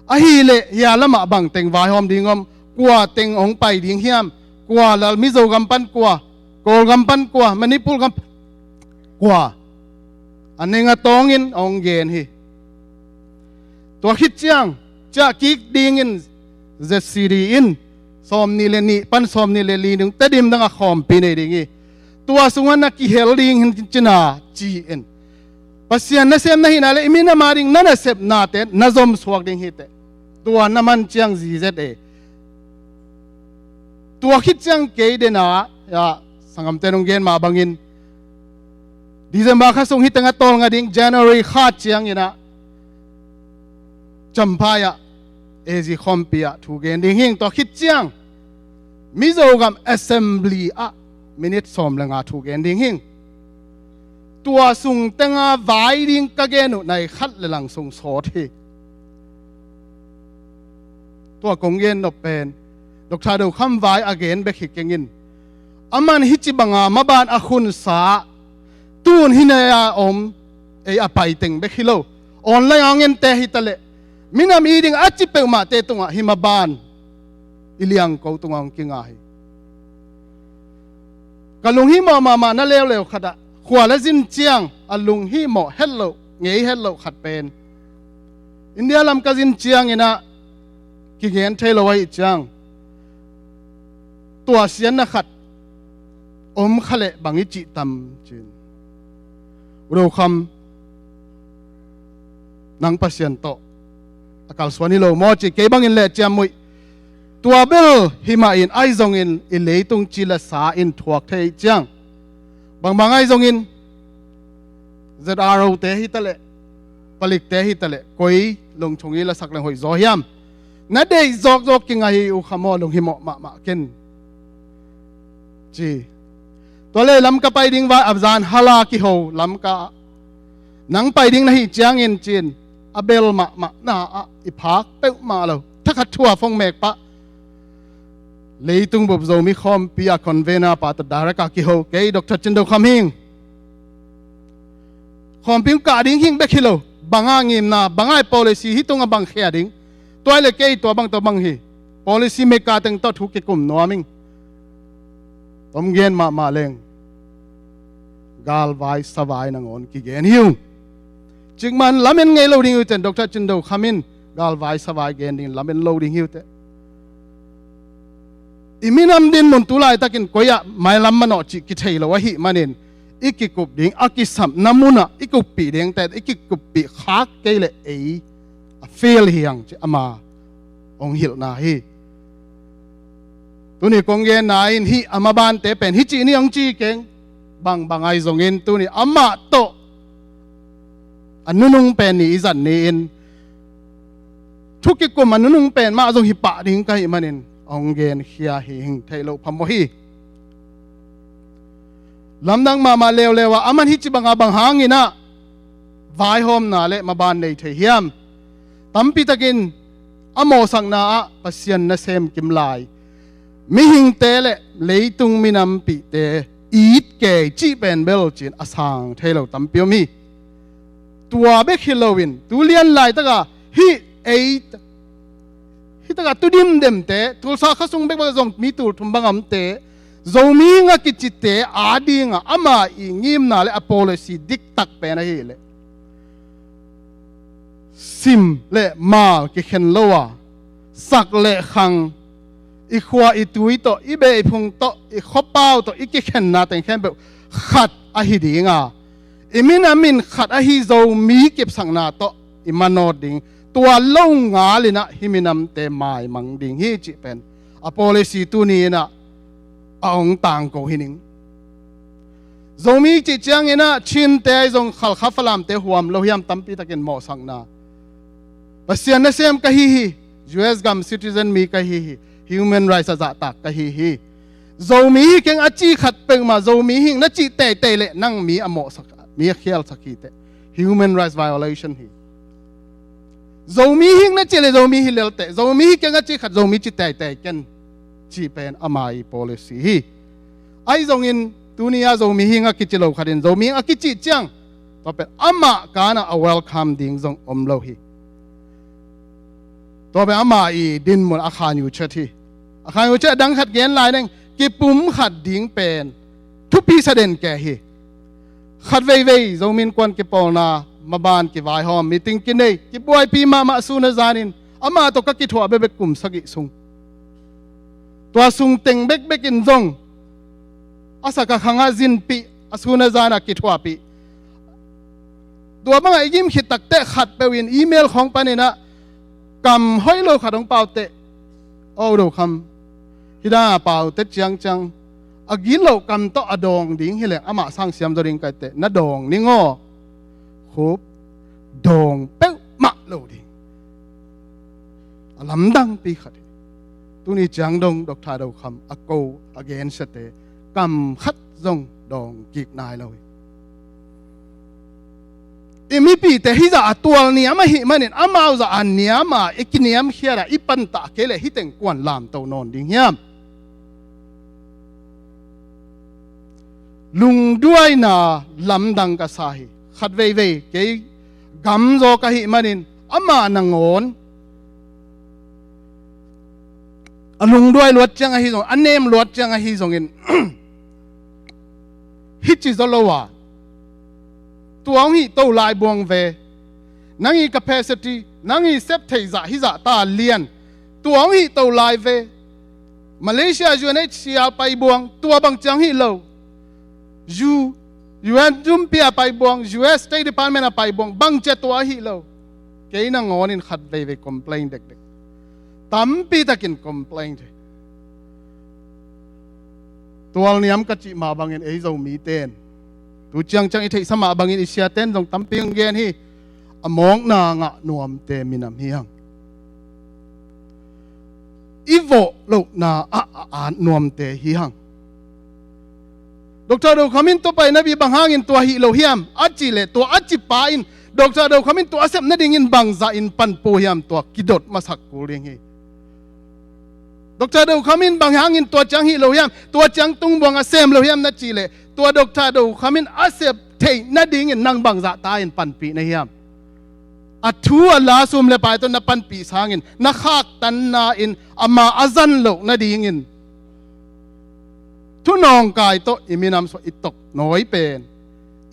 Ahih leh hia lamah bang teng vaihawm ding om, kua teng hong pai ding hiam, kua lal, Mizo gam pan kua, Kawlgam pan kua, Manipur gam pan kua, a neng a tawngin hong gen hi. Tua khit ciang ciah kik dingin Z C D in sawmnih le nih pan sawmnih le li nung Tedim dang a khawmpi nei ding hi. Tua sungah na kihel ding hi cin a ci-in Pasian nasem na hihna le i minam ading na nasepnate na zomsuak ding hi teh. Tua na man ciang Z Z A. Tua khit ciang kei dena, ya, sangamte nong gen mah bangin December kha sung hih teng a tawlnga ding January kha ciangin ah Champhai ah A Z khawmpi ah thu gen ding hing. Tua khit ciang Mizo gam Assembly ah minute sawm le nga thu gen ding hing. Tua sung tenga vai ding ka gen uh nai khat le lang sung sawt hi. Tua kong gen nop pen Dr. Do Kham vai a gen bek hi keng in, aman hih ci banga maban a khunsa, tun hih nei-a om, ei a paiteng bek hi lo, online a hong ente hi taleh, minam i ding a ci peuhmahte tungah hih maban i liangko tungah hong kinga hi. Ka lunghimawh mahmah na leuleu khatah, khua la zin ciang a lunghimawh het loh, ngei het loh khat pen, India lam ka zin cianginah kigen thei lo ahih ciang, tua sianna khat om kha leh bang i cih tam ci-in, U Do Kham, nang Pasian tawh a kalsuan hi lo maw ci, kei bangin le ciammuih. Tua bel hi mahin ahi zongin i leitung ci le sa in thuak thei ciang, bangbang ahi zongin Z R O te hi taleh, palikte hi taleh, koi lungchung i lasak leng hoih zaw hiam? Na deih zawkzawk kinga hi, U Kham aw, lunghimawh mahmah ken ci. Tua leh Lamka pai ding vai, a zan hala kiho Lamka ah, nang pai ding na hih ciangin ci-in a bel mahmah na ah i phak peuhmah lo. Thakhat thu a phone mek pah, leitung bup Zomi khawmpi a convener pa tawh direct a kiho, kei Dr. Cin Do Kham hi ing. Khawmpi hong kah ding hi ing bek hi lo, bang a ngimna, bang a i policy, hih tungah bang khia ding, tua leh kei tua bang tua bang hi, policy maker teng tawh thu kikum nuam ing. Tawm gen mahmah leng, galvai savai nangawn kigen hi ung. Cikmah in lamen ngei lo ding hi uh teh, Dr. Cin Do Kham in galvai savai gen dingin lamen lo ding hi uh teh. I minam dinmun tu laitakin koi-ah mailam manawh cih kithei lo ahih manin, i kikup ding a kisapna munah i kuppih dingte, i kikuppih khak kei leh ei a fail hi hang ci ama hong hilhna hi. Tuni kong genna in hih a mabante pen hih ci ni hong ci keng. Bangbang ahi zongin tuni amah tawh a nunung pen ni i zat ni-in, thu kikum a nunung pen mah zong hi pah ding ka hih manin hong genkhia hi ing, theih loh phamawh hi. Lamdang mahmah leuleu ah, aman hih ci banga bang hanginah vaihawmna le maban nei thei hiam? Tampitakin a mawhsakna ah Pasian nasem kim lai, mihingte le leitung minampihte it kei cih pen bel ci-in a sang thei lo tampi om hi. Tua bek hi loin, tu lian laitaka hih ei, hih taka tu dimdemte, Tulsa khua sung bekbek zong mi tul thum bang a omte, Zomi hing a kicite adinga ama i ngimna le a policy diktak pen ahileh, sim le mal kikhen lo a, sak le khang, i khua i tui tawh, i beh i phung tawh, i khuapau tawh i kikhenna teng khempeuh khat ahi dinga, i minam in khat ahi Zomi kipsakna tawh i manawt ding, tua lo ngalinah hih minamte maimang ding hi cih pen a policy tuni inah a hong tangko hi ning. Zomi cih cianginah Chinte ahi zong Khalkha Falamte huam lo hiam, tampitakin mawhsakna? Pasian nasem ka hi hi, U S gam citizen mi ka hi hi, human rights a zahtak ka hi hi. Zomi hi keng a ci khat peuhmah, Zomi hing na cih teitei leh nang mi a mawhsak, mi a khialsak hi teh. Human rights violation hi. Zomi hing na cih leh Zomi hi lel teh, Zomi hi keng a ci khat Zomi ci teitei ken, cih pen ama i policy hi. Ahi zongin tuni-a Zomi hing a kici lo khatin Zomi hing a kicih ciang, tua pen amah kanah a welcome ding zong om lo hi. Tua pen ama i dinmun a khanyu chet hi. A khanyu chet a dang khat gen lai neng, kipum khat ding pen thupi sa den kei hi. Khat veivei Zomi Innkuan kipawlna maban kivaihawm, meeting kinei, kibuaipi mahmah sun a zanin, amah tawh ka kithuah bekbek kum sagih sung. Tua sung teng bekbek in zong a sak a khangah zinpih, a sun a zanah kithuahpih. Tua bangah i gim khit takteh khatpeuh in email khawng paninah kam hoih lo khat hong pau teh, aw U Do Kham, hih dang a pau teh ciangciang a gilo kam tawh a dawng ding hileh amah sang siam zaw ding ka hi teh, na dawng ning aw. Khup dawng peuhmah lo ding. A lamdangpi khat hi. Tuni ciang dong Dr. Do Kham a ko a gensiate kam khat zong dawng kik nai lo hi. I mipite hih zah a tual niam ahih manin amau zah a niam a i kiniamkhiat a i pantah kei leh hih teng kuan lamto nawn ding hiam? Lungduaina lamdang ka sa hi. Khat veivei kei gamzaw ka hih manin amah nangawn a lungduai luat ciang ahi zong, a nem luat ciang ahi zongin hih ci zaw lo a, tua hong hih to lai buang ve. Nang i capacity, nang i sep theih zah hih zah ta lian, tua hong hih to lai ve. Malaysia U N H C R pai buang, tua bang ciang hih lo. U, U N zumpi a pai buang, U S State Department a pai buang, bang cia tua hih lo. Kei nangawnin khat veivei complain dekdek. Tampi takin complain thei. Tualniam ka cih mah bangin ei Zomite'n, tu ciangciang i theihsa mah bangin i siate'n zong tampi hong gen hi. A mawkna ngah nuamte minam hi hang. I vawh lohna ah a at nuamte hi hang. Doctor Do Kham in tua pai napi bang hangin tua hih lo hiam a cih leh, tua a cipa in Doctor Do Kham in tua a sep nadingin bangzah in panpih hiam, tua kidot masak kul ding hi. Doctor Do Kham in bang hangin tua ciang hih lo hiam, tua ciang tungbuang a sem lo hiam na cih leh, tua Doctor Do Kham in a sep theih nadingin nang bangzah ta in panpih na hiam? A thu a la, sum le pai tawh na panpih sangin na khaktanna in ama a zan loh nadingin thunawngkai tawh i minam suah i tok nawi pen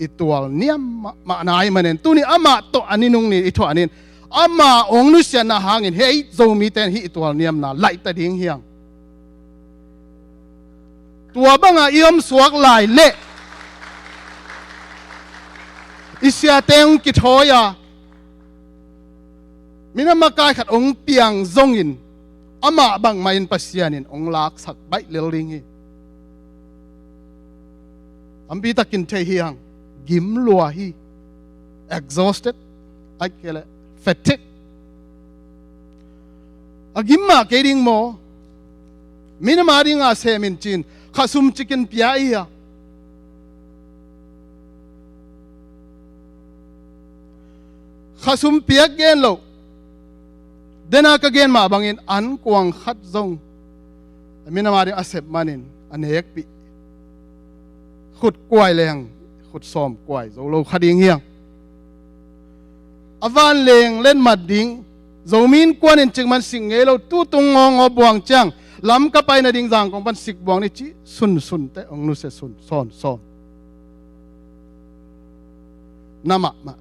i tualniam mahmah na hih manin tuni amah tawh a ni nung ni i thuah nin, ama hong nusiatna hangin hih Zomite'n hih i tualniamna laih ta ding hi hang. Tua banga i om suak lai leh i siate hong kithawi a, minam makai khat hong piang zongin amah bangmah in Pasian in hong laksak baih lel ding hi. Tampi takin thei hi hang. Gim lua hi. Exhausted, ahih kei leh fatigue. A gim mah kei ding maw? Minam a dinga sem in ci-in kha sum cikin pia hi a, kha sum piak gen loh. Dena ka gen mah bangin ankuang khat zong minam a ding a sep manin a nekpih, khut kuai leng khut sawm kuai zo lo kha ding hi hang. A vanleng letmat ding, Zomi Innkuan in cik man sik ngei lo, tutung ngawngawng buang ciang Lamka pai nading Zangkong pan sik buang ni cih sunsun teh hong nusia sun sawnsawn. Na mahmah.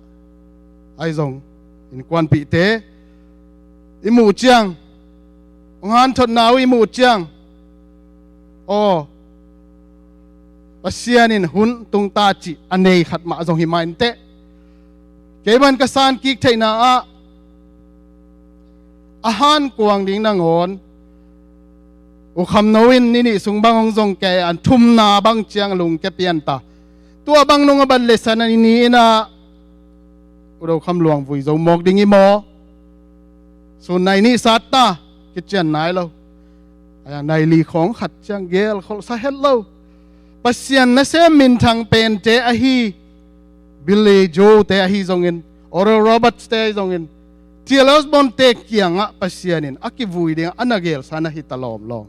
Ahi zong innkuanpihte i muh ciang, hong hanthotna uh i muh ciang, aw, Pasian in hun tung ta cih a nei khat mah zong hi mah inteh. Kei bang ka san kik theihna ah, a hankuang ding nangawn U Kham No in ni nih sung bang hong zong kei a, thumna bang ciang lungkia pian ta. Tua bang nung a bat leh san a ni in ah U Do Kham luang vui zo mawk ding hi maw? Sun nai nih sat ta, kician nai lo. A nai li khawng khat ciang gel kholh sa het lo. Pasian nasem minthang pente ahi Billy Joel te ahi zongin, Oral Roberts te ahi zongin, T L Osborn te kiangah Pasian in a kivui dingah a na gelsa na hi ta lawmlawm.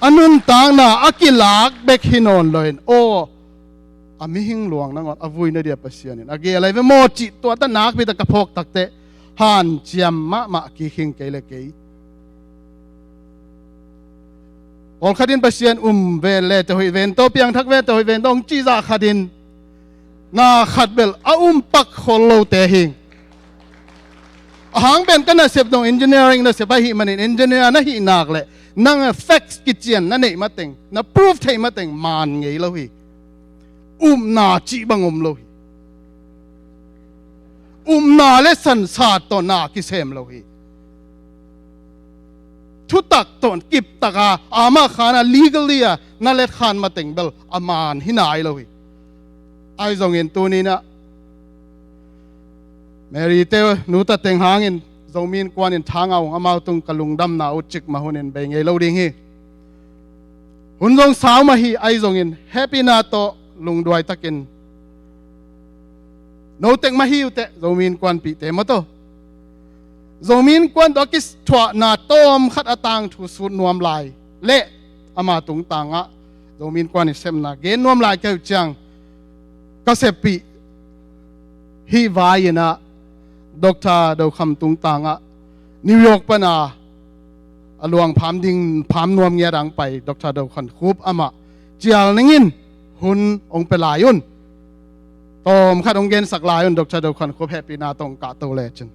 A nuntakna a kilak bek hi nawn loin, aw, a mihing luang nangawn a vui na dia Pasian in a gel ahi ve maw cih tua ta nakpi tak ka phawk takteh hanciam mahmah kik hing kei le kei. Pawlkhat in Pasian um ven le te hoih ven tawh, piangthak ven te hoih ven tawh hong cih zah khat in, na khat bel a um pak khol lote hing. A hang pen ka nasep dong engineering nasep ahih manin engineer na hih nak leh nang a facts kician na neih mateng, na proof theih mateng maan ngei lo hi. Upna cih bang om lo hi. Upna le sansa tawh na kisem lo hi. Thutak tawh kiptaka ama khan a legally a na let khan mateng bel a maan hi nai lo hi. Ahi zongin tuni in ah Mary te nuta teng hangin Zomi Innkuan in thangau amau tung ka lungdamna uh cik mah hunin bei ngei lo ding hi. Hun zong sau mah hi, ahi zongin hehpihna tawh lungduai takin, note mah hi uh teh, Zomi Innkuanpihte maw, tawh Zomi Innkuan tawh a kithuahna tawmkhat a tangthu sut nuam lai leh ama tungtangah Zomi Innkuan i sepna gen nuam lai ka hih uh ciang, ka seppih hih vai-in ah Doctor Do Kham tungtangah New York pan a luang pham ding, pham nuam ngiat a hong pai Doctor Do Kham Khup amah cial ningin hun hong pia lai un. Tawmkhat hong gensak lai un, Doctor Do Kham Khup, hehpihna tawh hong kahto lecin.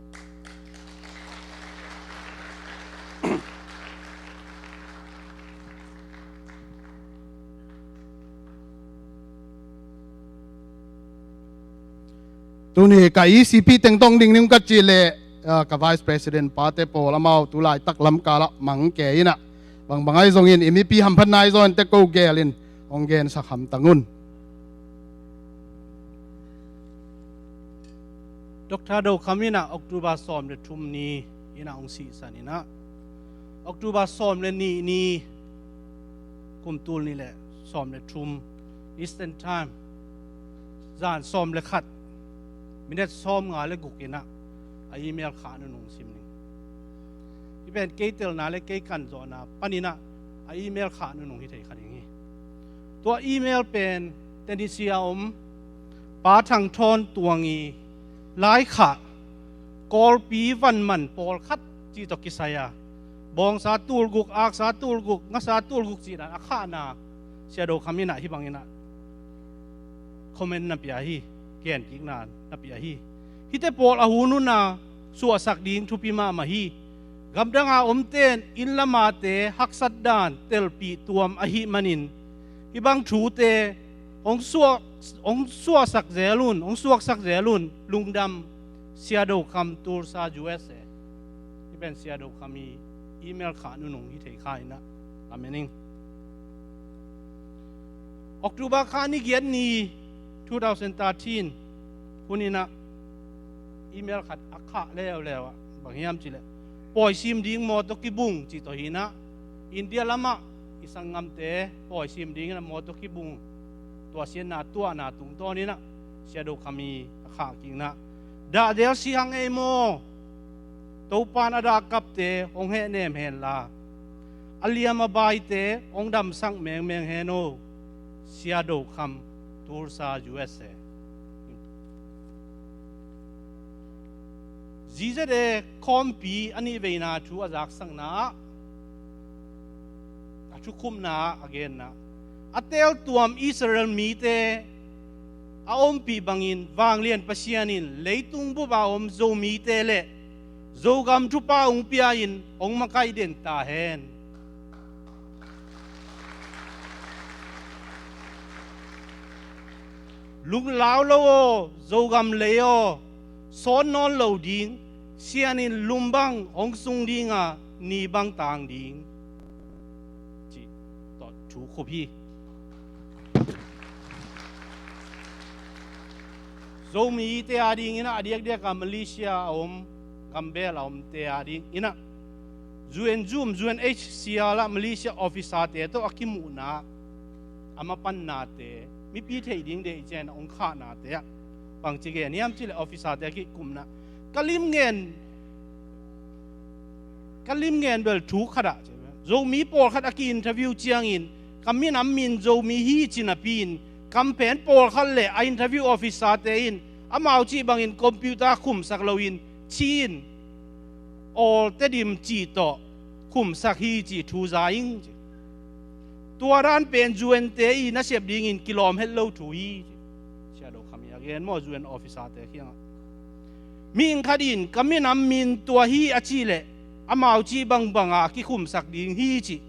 Tuni ka E C P teng tawng ding ning ka cih leh, ah, ka Vice President pate pawl, amau tu laitak lamkal ah mang kei in ah, bangbang ahi zongin i mipi hamphatna ahi zongin teh ko gelin hong gensak hamtang un. Doctor Do Kham in ah October sawm le thum ni in ah hong sihsan in ah, October sawm le nih ni, kum tul nih le sawm le thum, Eastern Time, zan sawm le khat, minute sawmnga le guk in ah a email khah nunung sim ning. Hih pen kei telna le kei kanzawhna panin ah a email khah nunung hi thei kha ding hi. Tua email pen Tennessee a om Pa Thang Thawn Tuang i laikhak Kawlpi vanman pawlkhat cih tawh kisai a, bawngsa tulguk, aksa tulguk, ngasa tulguk cih dan a khahna, Sia Do Kham in ah hih bangin ah comment na pia hi, genkikna na pia hi. Hihte pawl a hun hun a suahsak ding thupi mahmah hi. Gamdang a omte in inn lam ate haksat dan telpih tuam ahih manin, hih bang thute hong suak, hong suaksak zel un, hong suaksak zel un. Lungdam, Sia Do Kham, Tulsa, U S A. Hih pen Sia Do Kham i email khah nunung hi thei kha in ah, amen ing. October kha ni giat ni, two thousand thirteen, hun in ah email khat a khah leuleu ah, bang hiam cih leh, pawi sim ding mawtaw kibung cih tawh hi in ah, India lamah i sanggamte pawi sim ding in ah mawtaw kibung, tua siatna tuahna tungtawn in ah Sia Do Kham i a khah kik in ah, dah del si hang ei maw, Topa'n a dah kapte hong hehnem hen la, a liam a baite hong damsak mengmeng hen aw. Sia Do Kham, Tulsa, U S A. Z Z A khawmpi a nih veina thu a zaksakna ah, a thukhupna ah a genna, a teeltuam Israel mite a ompih bangin vanglian Pasian in leitung bup a om Zomite le Zogam thupha hong pia-in hong makaih den ta hen. Lunglau lo aw, Zogam lei aw, sawn nawn lo ding, Sian in lum bang hong sung ding a, ni bang tang ding, cih tawh thu khup hi. Zomite a dingin ah, a diakdiak a Malaysia a om, gambel a omte a dingin ah, U N Zoom, U N H C R ah Malaysia officer-te tawh a kimuhna, a mapannate, mipi theih ding deih ciangin a hong khahnate ah, bangci gen hiam cih leh officer-te a kikumna, ka limgen, ka limgen bel thu khat ah, Zomi pawlkhat a ki-interview ciangin, ka minam min Zomi hi ci napi-in, campaign pawlkhat le a interview officer-te in amau cih bangin computer khumsak loin Chin, Awl, Tedim cih tawh khumsak hi cih thu za ing ci. Tua dan pen U N-te i nasep dingin kilawm het lo thu hi ci. Sia Do Kham i a gen maw, U N officer-te kiangah. Mihing khat in ka minam min tua hi a cih leh amau cih bangbang a kikhumsak ding hi ci.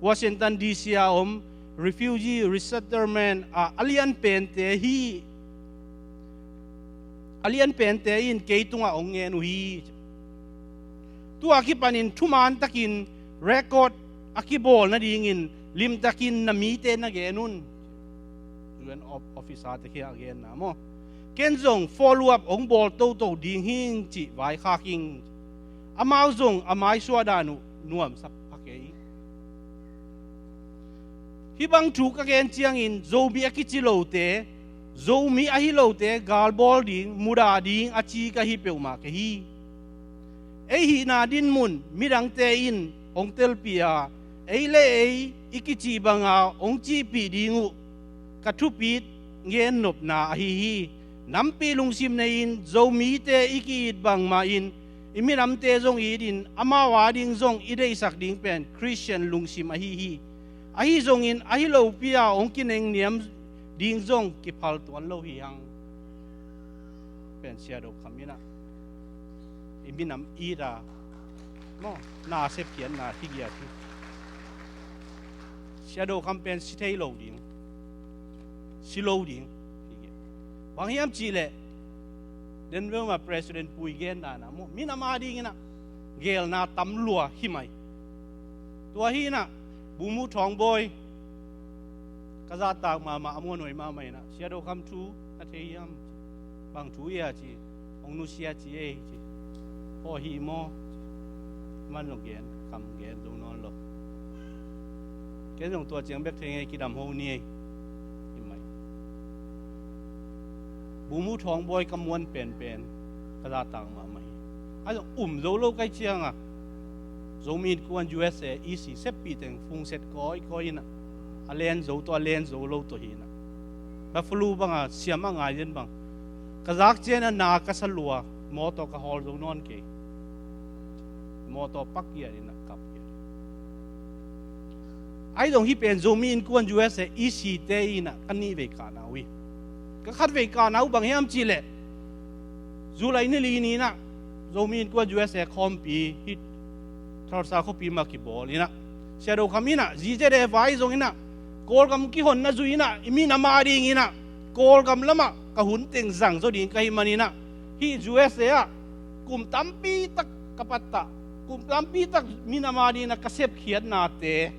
Washington D C a om refugee resettlement ah a lian pente hi, a lian pente in kei tungah hong ngen uh hi. Tua kipanin thuman takin record a kibawl nadingin limtakin na mite na gen un. U N of-, officer-te kiang a genna maw. Ken zong follow up hong bawl toto ding hing cih vaikhak ing. Amau zong a maisuah dan uh nuamsa pha kei. Hih bang thu ka gen ciangin Zomi a kici lote, Zomi ahi lote galbawl ding, mudah ding a ci ka hi peuhmah ka hi. Ei hihna dinmun midangte in hong telpih a, ei le ei i kicih banga hong cihpih ding uh ka thupit ngennopna ahi hi. Nampi lungsim nei-in Zomite i ki-it bangmah in i minamte zong itin amau ading zong i deihsak ding pen Khristian lungsim ahi hi. Ahi zongin ahi lopi-a hong kinengniam ding zong kiphal tuan lo hi hang. Pen Sia Do Kham in ah i minam it a maw, na sepkhiatna hi giat hi. Sia Do Kham pen si thei lo ding, si lo ding hi giat. Bang hiam cihleh Denver mah President Pui gen dan ah maw, minam adingin ah geelna tam lua hi mai. Tua hi in ah Bumu Thawng Bawi ka zahtak mahmah, a muanhuai mahmah in ah, Sia Do Kham thu na thei hiam? Bang thu hia ci, hong nusia ci ei ci. Aw hi maw? Man zong gen, kam gen zo nawn lo. Ken zong tua ciang bek thei ngei, kidam ho ni ei. Hi mai. Bumu Thawng Bawi ka muan penpen, ka zahtak mahmah hi. A zong um zo lo kai cianga Zomi Innkuan U S A E C seppih teng fungset kawikawi in ah a len zo tawh a len zo lo tawh hi in ah, Buffalo banga siam a ngai den bang, ka zak ciang a na ka sa lua, mawtaw ka hawl zo nawn kei. Mawtaw pak giat in ah kap giat. Ahi zong hih pen Zomi Innkuan U S A E C te in ah ka nih vei kahna uh hi. Ka khat vei kahna uh bang hiam cihleh July ni li ni in ah Zomi Innkuan U S A khawmpi hih Tulsa khuapi mah kibawl in ah, Sia Do Kham in ah Z Z A vai zong in ah Kawlgam kihonna zui in ah i minam adingin ah Kawlgam lamah ka hun teng zang zaw ding ka hih manin ah, hih U S A ah kum tampi tak ka pattah, kum tampi tak minam adingin ah ka sepkhiatnate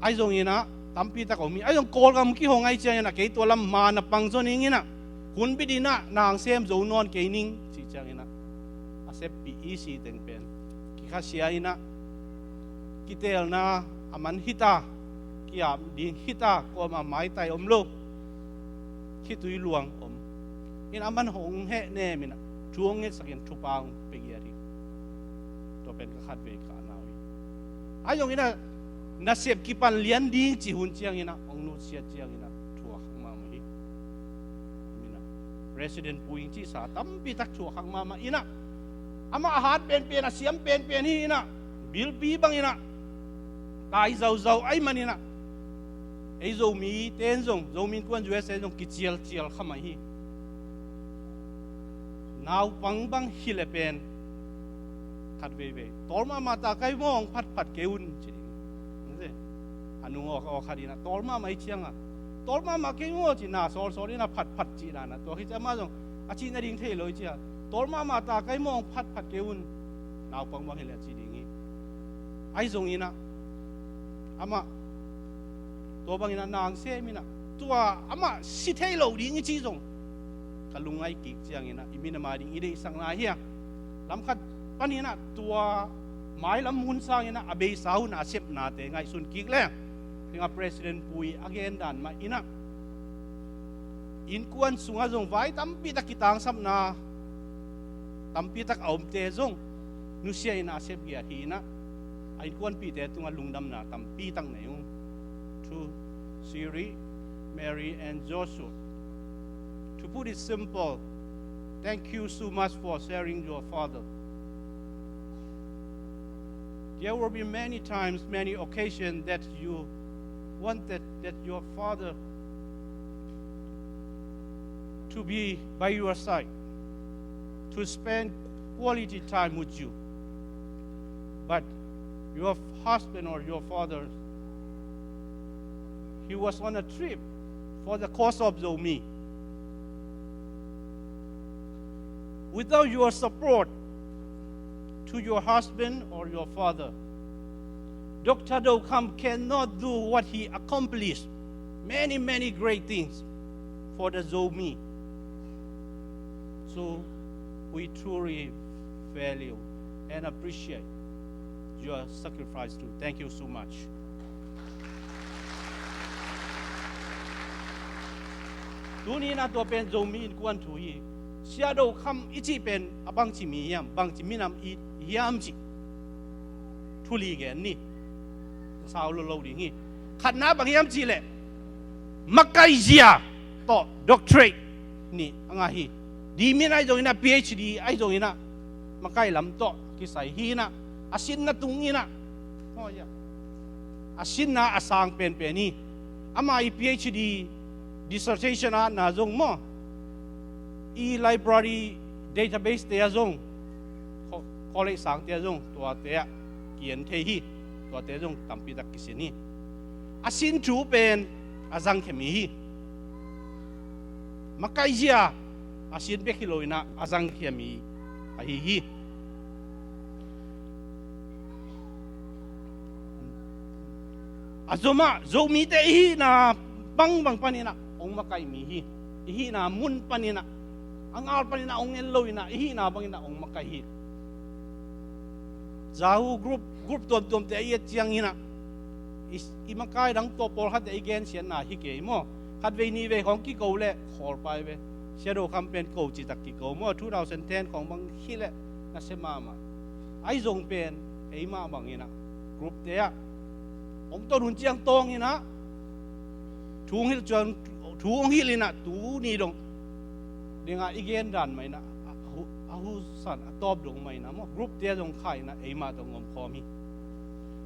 ahi zongin ah tampi tak a om hi. Ahi zong Kawlgam kihong ahi ciangin ah kei tua lam ma na pang zaw ning in ah, hun bit in ah nang sem zo nawn kei ning cih ciangin ah a seppih E C teng pen kikhasia in ah, kiteelna a man hi ta, ki-ap ding hi ta, kuamah maitai om lo, khitui luang om in, a man hong hehnem in ah thu hong ngetsakin thupha hong pia giat hi. Tua pen ka khat vei kahna uh hi. Ahi zongin ah nasep kipan lian ding cih hun ciangin ah hong nusiat ciangin ah thuak mahmah hi. Min ah President Pu Ing cihsa tampi tak thuak mahmah in ah, amah a hat penpen, a siam penpen hi in ah, bilpi bangin ah tai zauzau ahih manin ah ei Zomite in zong, Zomi Innkuan U S A zong kicialcial kha mai hi. Naupang bang hileh pen khat veivei, tawl mahmah ta kai maw, hong phatphat kei un ci ding. A nung awk awk khat in ah tawl mahmah i ciangah, tawl mahmah kei maw ci, na sawlsawl in ah phatphat cih dan ah, tua khit ciang amah zong a cih nading thei lo i ciah, tawl mahmah ta kai maw, hong phatphat kei un, naupang bang hileh a ci ding hi. Ahi zongin ah amah tua bangin ah nang sem in ah, tua amah si thei lo ding i cih zong ka lungngaih kik ciangin ah i minam ading i deihsakna hi a, lamkhat panin ah tua mailam hun sangin ah a beisa hun a sepnate ngaihsun kik leng, tengah President Pu Ing a gen dan mah in ah innkuan sungah zong vai tampi tak kitangsapna tampi tak a omte zong nusia in ah a sepgiat hi in ah, a innkuanpihte tungah lungdamna tampi tak nei ung. To Siri, Mary and Joshua. To put it simple, thank you so much for sharing your father. There will be many times, many occasions that you wanted that your father to be by your side, to spend quality time with you. But your husband or your father, he was on a trip for the cause of Zomi. Without your support to your husband or your father, Doctor Do Kham cannot do what he accomplished, many, many great things for the Zomi. So we truly value and appreciate your sacrifice too. Thank you so much. Tuni-in ah tua pen Zomi Innkuan thu hi. Sia Do Kham i cih pen a bangci mi hiam, bangci minam i hiam cih thu li gen ni. Sau lo lo ding hi. Khatna bang hiam cih leh makaih zia tawh doctorate nih a ngah hi. Dimin ahi zongin ah, PhD ahi zongin ah, makaih lam tawh kisai hi-in ah, a sinna tungin ah, oh, yeah, a sinna a sang penpen hi. Ama i PhD dissertation ah na zong maw, i library database te ah zong, co-, college sangte ah zong tuate ah ki-en thei hi. Tuate zong tampi tak kisin hi. A sin thu pen a zangkhia mi hi. Makaih zia a sin bek hi lo-in ah, a zangkhia mi ahi hi. A zomah Zomite i hihna bangbang panin ah hong makaih mi hi. I hihna mun panin ah, a ngal panin ah hong en lo-in ah, i hihna bangin ah hong makaih hi. Yahoo group, group tuamtuamte a i et ciangin ah, i, i makai dang tawh pawlkhatte i gensiatna hi kei maw. Khatvei nihvei khawng kiko leh khawl pai ve. Sia Do Kham pen ko citak kiko maw, two thousand ten khawng bang hi leh nasia mahmah. Ahi zong pen eimah bangin ah, group te ah hong ton hun ciang tawngin ah, thu hong hilh ciang, thu hong hilhin ah, tuni dong dingah i gen dan mah in ah, a hu-, a husan a tawp dong mah in ah maw, group te ah zong kha-in ah eimah tawh hong om khawm hi.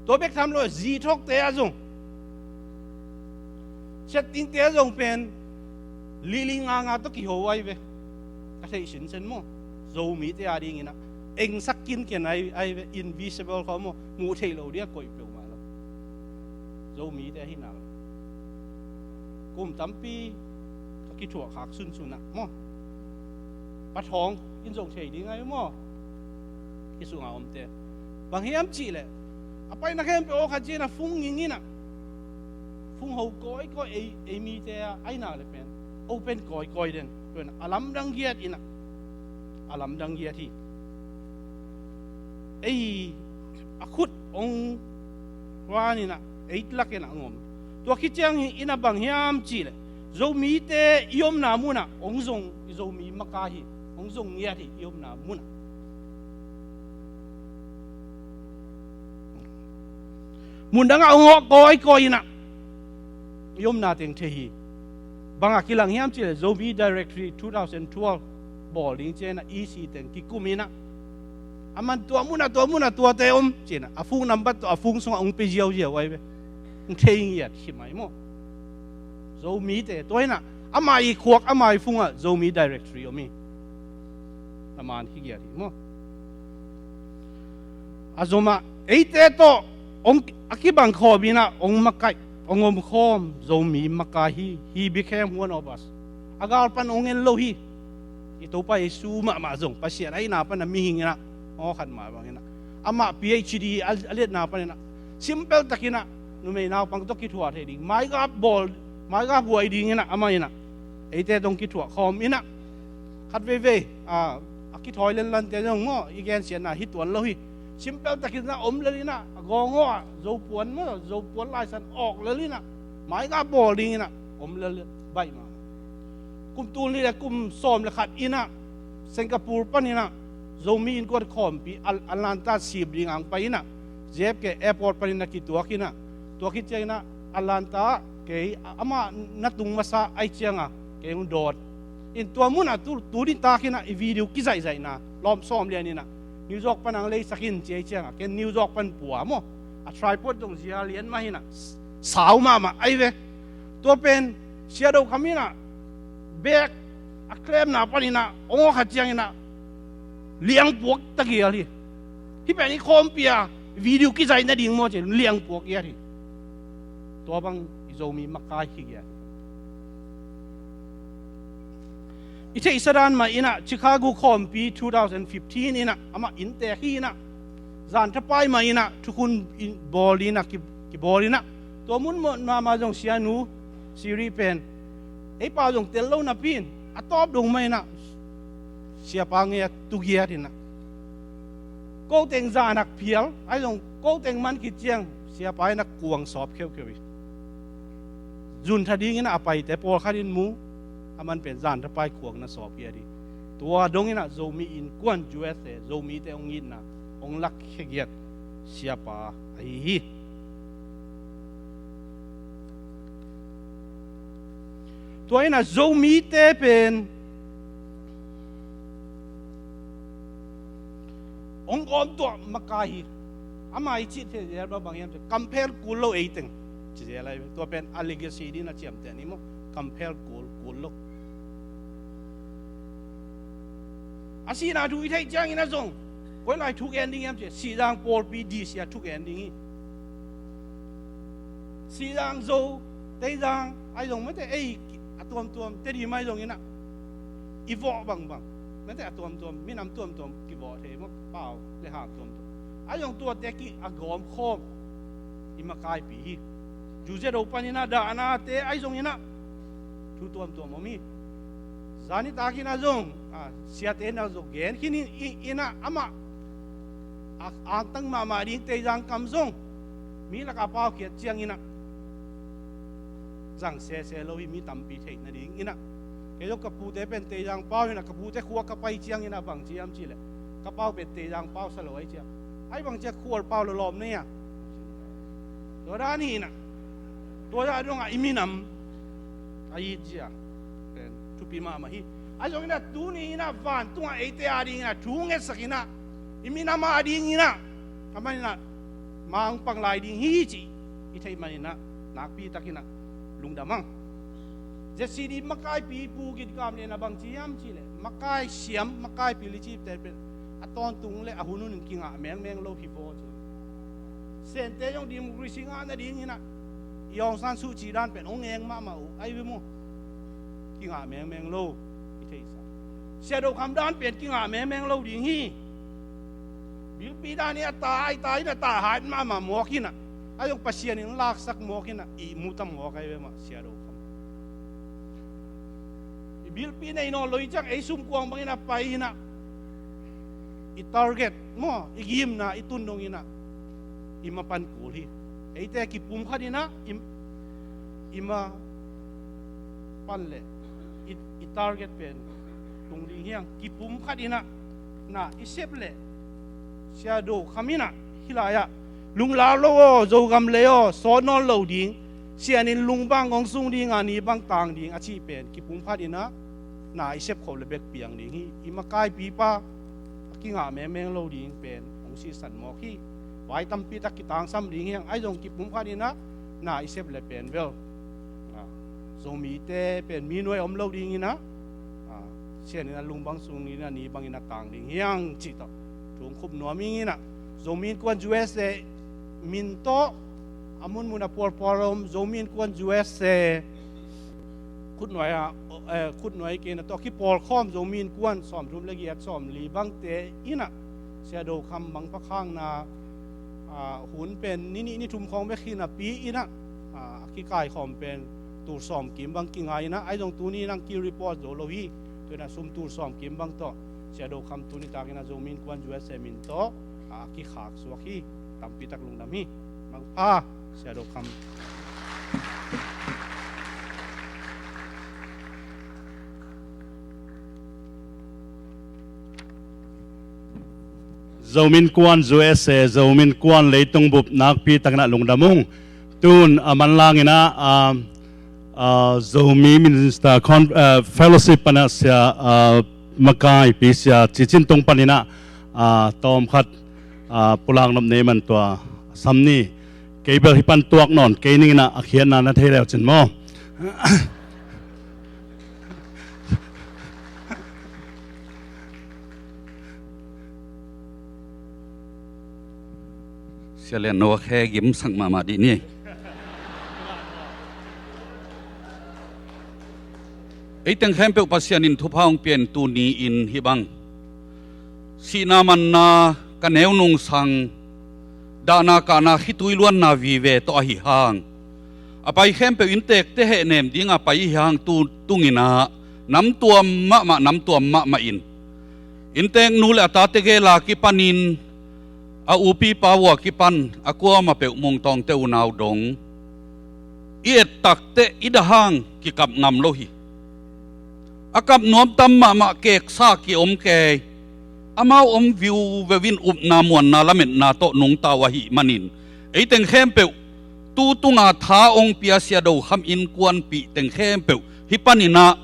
Tua bek tham lo, zi thokte ah zong, chatting te ah zong pen lili nganga tawh kiho ahi ve. Ka theih sinsen maw, Zomite a dingin ah engsak kinken ahi, ahi ve, invisible khawng maw, muh theih lo ding a koih peuhmah lo. Zomite ahihna lo. Kum tampi ka kithuah khak sunsun ah maw, pathawng in zong thei ding ahi maw, i sungah omte. Bang hiam cih leh, a paina khempeuh aw khat ciangin ah fung ngingin ah, fung ho kawikawi, ei, ei mite ah, ahi nak leh pen open kawikawi den. Tua in ah a lamdang giat in ah, a lamdang giat hi. Ei, a khut hong ruanin ah, ei lakin ah hong om. Tua khit ciangin ah bang hiam cih leh, Zomite i omna munah hong zong, i Zomi makai hi, hong zong ngiat hi, i omna munah. Mun dangah hong hawh kawikawi in ah, i omna teng thei hi. Bangah kilang hiam cih leh, Zomi Directory two thousand twelve bawl ding ciangin ah, E C teng kikumin ah, aman tua munah, tua munah tuate om ci-in ah, a phone number tawh a phone sungah hong pia ziauziau ahi ve. Hong thei ngiat hi mai maw. Zomite, tua in ah, ama i khuak, ama i phone ah Zomi Directory om hi. A man hi giat hi maw. A zomah eite tawh hong, a kibang khawm in ah hong makaih, hong om khawm Zomi makai hi. He became one of us. A gal pan hong en lo hi. I Topa Jesu mahmah zong Pasian ahihna pan a mihing in ah, aw khat mah bangin ah, amah PhD a, a liatna panin ah, simple takin ah, numei naupang tawh kithuah thei ding, maigap bawl, maigap huai dingin ah, amah in ah eite tawh hong kithuah khawm in ah, khat veivei, a, a kithawi lenlante zong maw, i gensiatna hi tuan lo hi. Simple takin ah om lel in ah, a gawng aw ah Zopuan maw, Zopuan laisan awk lel in ah, maigap bawl dingin ah om lel baih mah. Kum tul nih leh kum sawm leh khat in ah, Singapore panin ah, Zomi Innkuan khawmpi Al-, Atlanta sip dingin hong pai in ah, J F K Airport panin ah kituak in ah, tua khit ciangin ah, Atlanta ah kei, amah na tung masa ahih ciangin ah kei hong dawt in, tua munah tu, tu nitak in ah i video kizaihzaihna lawm sawm lian in ah, New York pan hong leisak in ci ahih ciangin ah, ken New York pan pua maw, a tripod zong zia lian mah hi in ah, s-, sau mahmah ahi ve. Tua pen Sia Do Kham in ah bag a klemna panin ah hong aw khat ciangin ah, liangpuak ta gial hi. Hih pen i khawmpi a video kizaih nading maw ci-in liangpuak giat hi. Tua bang i Zomi makai hi giat hi. I theihsa dan mah in ah, Chicago khawmpi two thousand fifteen in ah, amah inntek hi in ah, zan thapai mah in ah, thukhun in bawl in ah, ki, kibawl in ah, tua mun mah, mahmah zong sianu Siri pen ei pau zong tel lo napi in, a tawp dong mah in ah, siapa ngei ah tu giat in ah, ko teng zan hak phial, ahi zong ko teng man khit ciang siapa in ah kuang sawp kheukheu hi. Zun tha dingin ah a paite pawlkhat in mu, Aman pen zan thapai khuak na sawp hi a ding. Tua dong inah Zomi Innkuan U S A, Zomite hong itna hong lakkhia giat siapa ahi hi. Tua inah Zomite pen hong gawm tuah makai hi. Ama i cih thei zel bang bang hiam cih, kam phel kul lo ei teng ci zel ahi ve. Tua pen a legacy ding a ciamteh ni maw. Kam phel kul, kul lo. A sihna thu i theih ciangin ah zong koi lai thugen ding hiam cih, Sihzang pawlpi D C ah thugen ding hi. Sihzang, Zo, Teizang ahi zong mate, ei a tuamtuam Tedim ahi zong inah i vawh bangbang mate, a tuamtuam, minam tuamtuam kivawh thei maw, pau le ham tuamtuam ahi zong tuate ki a gawmkhawm i makaipi hi. Zu Zedo panin ah dahnate ahi zong inah thu tuamtuam om hi. Zan nitak inah zong, a, siate inah zong gen khin in, i, inah amah a, angtang mahmah ding Teizang kam zong mi lakah paukhiat ciang inah zang sese lo hi, mi tampi theih nading inah. Kei zong ka pute pen Teizang pau inah, ka pute khua ka pai ciang inah bang ci hiam cih leh, ka pau pen Teizang pau sa lo ahi ciang, ahi bang ciang Khual pau lo lawm na hia. Tua dan hi inah. Tua dan dongah i minam a it zia pen thupi mahmah hi. Ahi zong inah tuni inah vantungah eite a ding inah thu ngetsak inah, i minam a ding inah, a man inah ma hong pang lai ding hi cih i theih man inah nakpi tak inah lungdam ang. Z C D makaipi Pu Gin Kam Lian a bang ci hiam cih leh, makai siam, makaipi licipte pen a tawntung le a hun hun in kingah mengmeng lo hi vaw ci. Sente zong democracy ngah nading inah i Aung San Suu Kyi dan pen hong eng mahmah uh ahi ve maw. Kingah mengmeng lo i theihsa. Sia Do Kham dan pen kingah mengmeng lo ding hi. Bilpi dan hi a, ta ai ta in a, ta hai mahmah mawk inah, a zong Pasian in laksak mawk inah, ihmu ta mawk ahi ve mah Sia Do Kham. I bilpi nei nawn lo hi ciang ei sumkuang bang inah pai inah, i target maw, i gimna i tun dong inah i ma pan kul hi. Eite kipumkhat inah i, i ma pan le i, i target pen tung ding hiang. Kipumkhat inah na i sep le Sia Do Kham inah hih lai-ah lunglau lo aw, Zogam lei aw, sawt nawn lo ding, Sian in lung bang hong sung ding a, ni bang tang ding a cih pen kipumkhat inah na i sep khop le bek piang ding hi. I makaipipa a kingah mengmeng lo ding pen hong sisan mawk hi. Vai tampi tak kitangsam ding hiang, ahi zong kipumkhat inah na i sep le pen bel, a, Zomite pen mi nuai om lo ding inah, a, Sian inah lung bang sung ding inah, ni bang inah tang ding hiang cih tawh thu hong khup nuam ing inah, Zomi Innkuan U S A min tawh, a munmun a pualpual a om Zomi Innkuan U S A khutnuai ah, eh, khutnuai kei na tawh kipawlkhawm Zomi Innkuan sawmthum le giat, sawmli bangte inah Sia Do Kham mangpha khakna, ah, hun pen ni nih ni thum khawng bek hi napi inah, ah, a kikaikhawm pen tul sawmkim bang kingai inah, ahi zong tuni inah ki report zo lo hi. Tua inah sum tul sawmkim bang tawh Sia Do Kham tuni tak inah Zomi Innkuan U S A min tawh, ah, a kikhak suak hi. Tampi tak lungdam hi. Mangpha, Sia Do Kham. Zomi Innkuan U S A, Zomi Innkuan leitung bup nakpi tak inah lungdam ung. Tun a manlang inah, ah, ah, Zomi Minister Con-, ah, Fellowship pan a sia, ah, makaipi Sia Ci Cin Tung pan inah, ah, tawmkhat, ah, pulak nop nei man tua sam ni. Kei bel hih pan tuak nawn kei ning inah, a khiatna na thei leu cin maw. Sia Lian No khe gimsak mahmah dih ni. Ei teng khempeuh Pasian in thupha hong pia in, tuni in hih bang sihna manna, ka neu nungsang, dahna kahna, khitui luanna vive tawh ahi hang, a pai khempeuh innteekte hehnem dinga pai ahi hang, tu tung inah namtuam mahmah, namtuam mahmah in, innteek nu le a tate gela kipanin, a upipa uh a kipan a kuamah peuh Mungtawngte unau dong i et takteh i dah hang kikap ngam lo hi. A kap nuam tam mahmah keksa ki-om kei. Amau om viuveu in upna muanna lametna tawh nungta uh ahih manin, ei teng khempeuh tu tunga tha ong pia Sia Do Kham innkuanpih teng khempeuh hih panin ah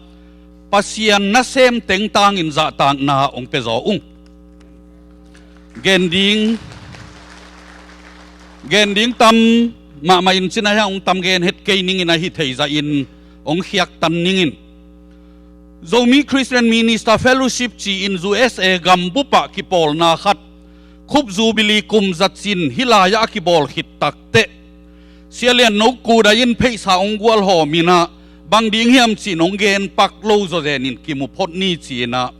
Pasian nasem teng tangin zahtakna ong pia zaw ung. Gen ding, gen ding tam mahmah in cina hiang ong tam gen het kei ningin ahi thei zahin ong khiaktan ningin. Zomi Christian Minister Fellowship ci-in U S A gambup ah kipawlna khat, Khup Jubilee kum za cin hih lai-ah a kibawl khit takteh, Sia Lian No Kudai in pheisa ong gualhawm in ah, bang ding hiam ci-in ong gen pak lo zawzen in kimu phot ni ci-in ah,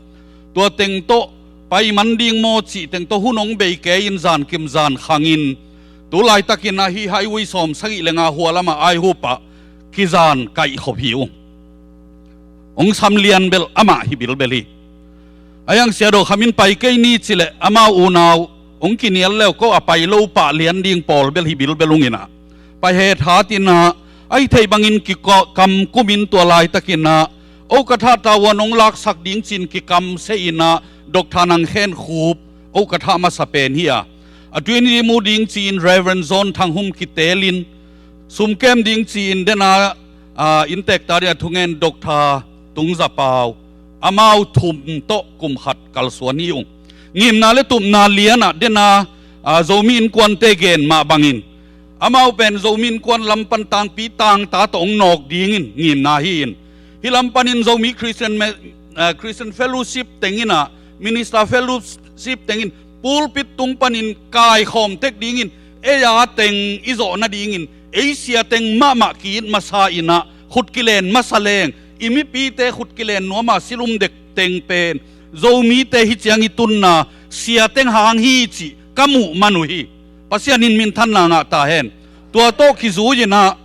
tua teng tawh pai man ding maw cih teng tawh hun ong bei kei in zan kim zan khang in, tu laitakin ah hih highway sawm sagih le nga hua lamah ai hup ah kizan kaihkhop hi ung. Ong sam lian bel amah hi bilbel hi. A hiang Sia Do Kham in pai kei ni ci leh amau unau ong kinial leu ko a pai lo pah lian ding pawl bel hi bilbel ung in ah, pai het hat in ah, ahi thei bangin kikam kum in tua laitakin ah Okatha tavuan ong laksak ding ci-in kikamsia in ah, Doctor Nang Khen Khup Okatha masa pen hi a, a tui ni mu ding ci-in Reverend John Thang Hum kitel in, sumkem ding ci-in den a, a, innteekte ading a thungen Doctor Tung Za Pau, amau thum tawh kum khat kalsuan hi ung. Ngimna le tupna lian ah den a, a, Zomi innkuante gen mah bangin, amau pen Zomi innkuan lam pan tangpi tangta tawh ong nawk dingin ngimna hi in, hih lam panin Zomi Christian me-, a, Christian Fellowship teng in ah, Minister Fellowship teng in pulpit tung panin kaikhawm tek dingin, ei a teng i zawh nadingin, ei sia teng mahmah ki-it masa in ah, khut kilen masa leng, i mipite khut kilen nuam a silum dek teng pen Zomite hi ciang i tunna sia teng hang hi cih ka muh man uh hi. Pasian in minthanna ngah ta hen. Tua tawh kizui in ah,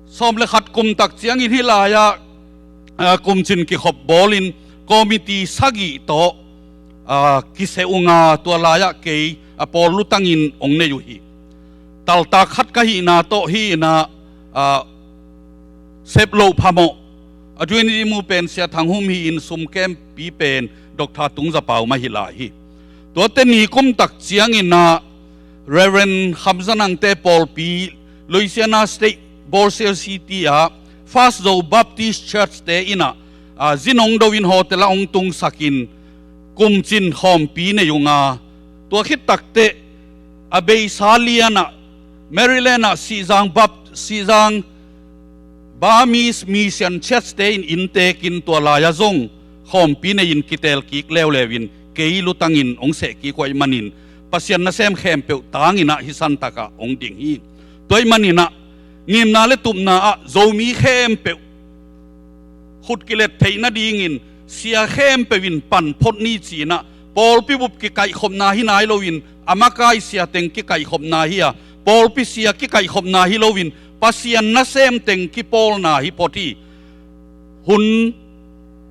sawm le khat kum tak ciangin hih lai-ah, a, kumcin kikhop bawlin committee sagih tawh, a, kiseh ung a, tua lai-ah kei a pawl lutangin ong nei uh hi. Taltak khat ka hihna tawh hi in ah, a, sep loh phamawh. A tui ni mu pen Sia Thang Hum hi in sumkempi pen Doctor Tung Za Pau mah hi lai hi. Tuate ni kum tak ciangin ah Reverend Kham Za Nangte pawlpi Louisiana State, Bossier City ah First Zo Baptist Church te in ah, a, zin ong do in hotel ah ong tungsak in kumcin khawmpi nei ung a, tua khit takteh a beisa lian ah Maryland ah Sihzang Bap-, Sihzang Burmese Mission Church te in inntek in tua lai-ah zong khawmpi nei in kitel kik leuleu in kei lutangin ong seh kik uh ahih manin Pasian nasem khempeuh tangin ah hih santak ah ong ding hi. Tua ahih manin ah ngimna le tupna ah Zomi khempeuh khut kilet theih nadingin sia khempeuh in pan phot ni ci-in ah, pawlpi bup kikaihkhopna hi nai loin a makai sia teng kikaihkhopna hi a, pawlpi sia kikaihkhopna hi loin Pasian nasem teng kipawlna hi phot hi. Hun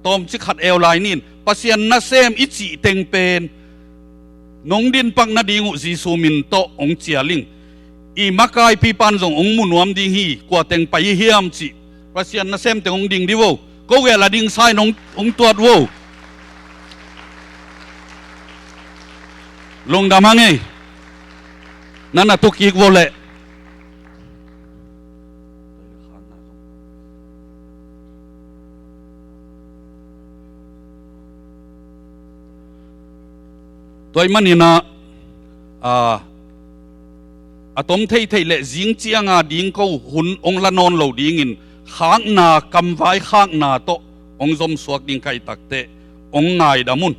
tawmcik khat eu lai ni in, Pasian nasem i cih teng pen nong din pak nading uh Jesu min tawh ong cial ing. I makaipipa'n zong ong mu nuam ding hi, kua teng pai i hiam cih. Pasian nasem teng ong ding di vo. Ko gel a ding sa in ong, ong tuat vo. Lungdam hang ei. Nan a tu kik vo leh. Tua ahih manin ah, a, a tom theithei le zing ciang a ding ko hun ong la nawn lo dingin khakna, kamvai khakna tawh ong zomsuak ding ka hih takteh ong ngaidam un.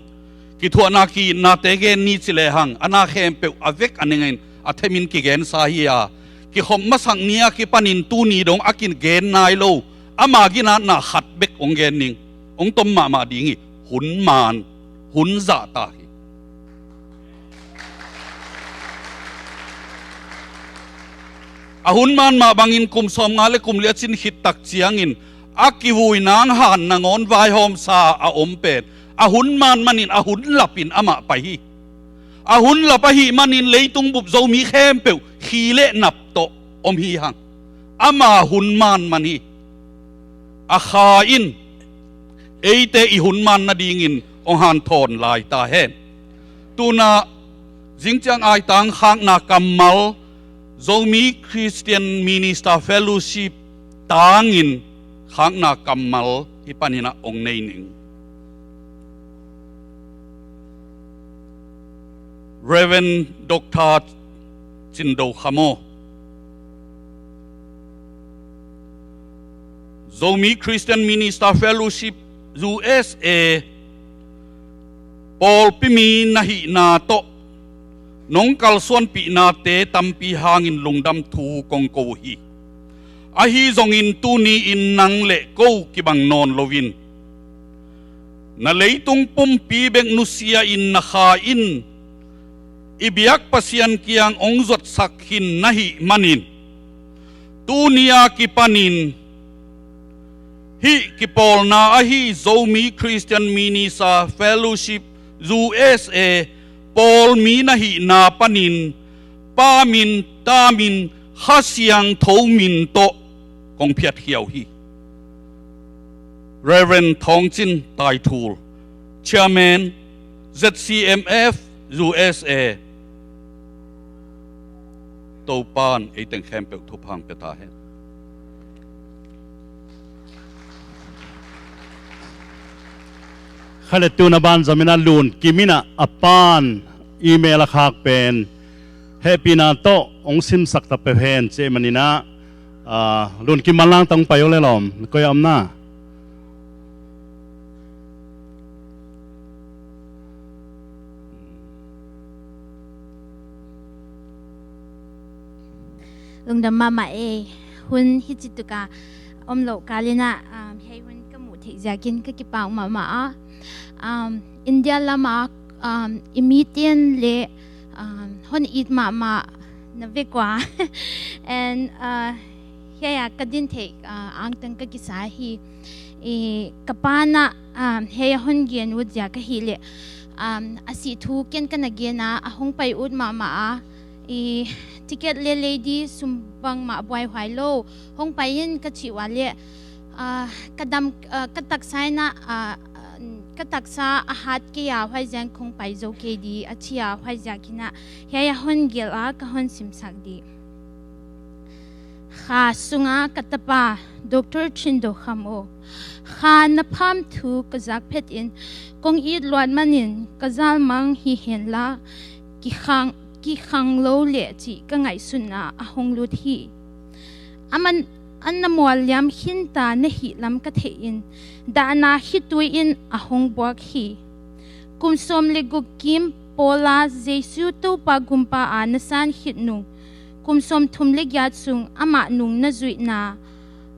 Kithuahna ki-itnate gen ni ci lehang, a na khempeuh a vek a nengin a themin kigensa hi a, kikhop masak ni a kipanin tuni dong a kigen nai lo ama ginatna khat bek ong gen ning. Ong tom mahmah ding hi. Hun man, hun zahtak hi. A hun man mah bangin kum sawmnga le kum li a cin khit tak ciangin a kivui nang han nangawn vaihawmsa a om pen a hun man manin a hun lapin amah pai hi. A hun lap ahih manin leitung bup Zomi khempeuh khi le nap tawh om hi hang. Ama hun man man hi. A kha in eite i hun man nadingin hong hanthawn lai ta hen. Tunah zingciang aitang khakna kammal Zomi Christian Minister Fellowship tangin khakna kammal hih panin ah hong nei ning. Reverend Doctor Cin Do Kham aw, Zomi Christian Minister Fellowship U S A pawlpi mi na hihna tawh nong kalsuanpihnate tampi hangin lungdam thu kong ko uh hi. Ahi zongin tuni-in nang le ko kibang nawn loin na leitung pumpi bek nusia-in na kha in i biak Pasian kiang hong zuatsak khin na hih manin, tuni a kipanin hih kipawlna ahi Zomi Christian Minister Fellowship U S A pawl mi na hihna panin Pa min, Ta min, Kha Siangtho min tawh kong phiatkhia uh hi. Reverend Thawng Cin Taithul, Chairman Z C M F U S A, Topan ei teng khempeuh thupha hong pia ta hen. Khaletun a banzamin ah Lun Kim in ah a pa'n email a khak pen hehpihna tawh hong simsak ta peuh hen ci ahih manin ah, ah, Lun Kim, manlang tawh hong pai aw le lawm, koi a om na. Lungdam mahmah ei. Hun hih ci tuk a om loh kal in ah, um, hih hun ka muh theih ziakin ka kipak mahmah a. Um, India lam ah, um, i mite'n le, um, hon it mahmah na vek uh a. And, uh, hiai a ka din theih, uh, angtang ka kisa hi. I, ka pa'n ah, um, hiai a hon gen uh ziak ahih leh, um, a sih thu ken ka na gen a, a hong pai ut mahmah a, i, ticket le lei di sum bangmah buaihuai lo, hong pai in ka cih uh leh, ah, ka dam, ah, ka taksa in ah, ah, ka taksa a hat kei a, huaiziakin kong pai zo kei di a ci a, huaiziakin ah hiai a hon gelh a ka hon simsak di. Kha sunga ka tapa, Doctor Chin Do Kham aw, Kha na pham thu ka zak phetin kong it luat manin ka zalmang hi henla, kikhang, kikhang lo leh cih ka ngaihsutna a hong lut hi. Aman, an na mual liam khinta na hih lam ka theihin, dahna khitui in a hong buak hi. Kum sawm le guk kim pawla Jesu Topa gumpa a na san khit nung, kum sawmthum le giat sung amah nung na zuihna,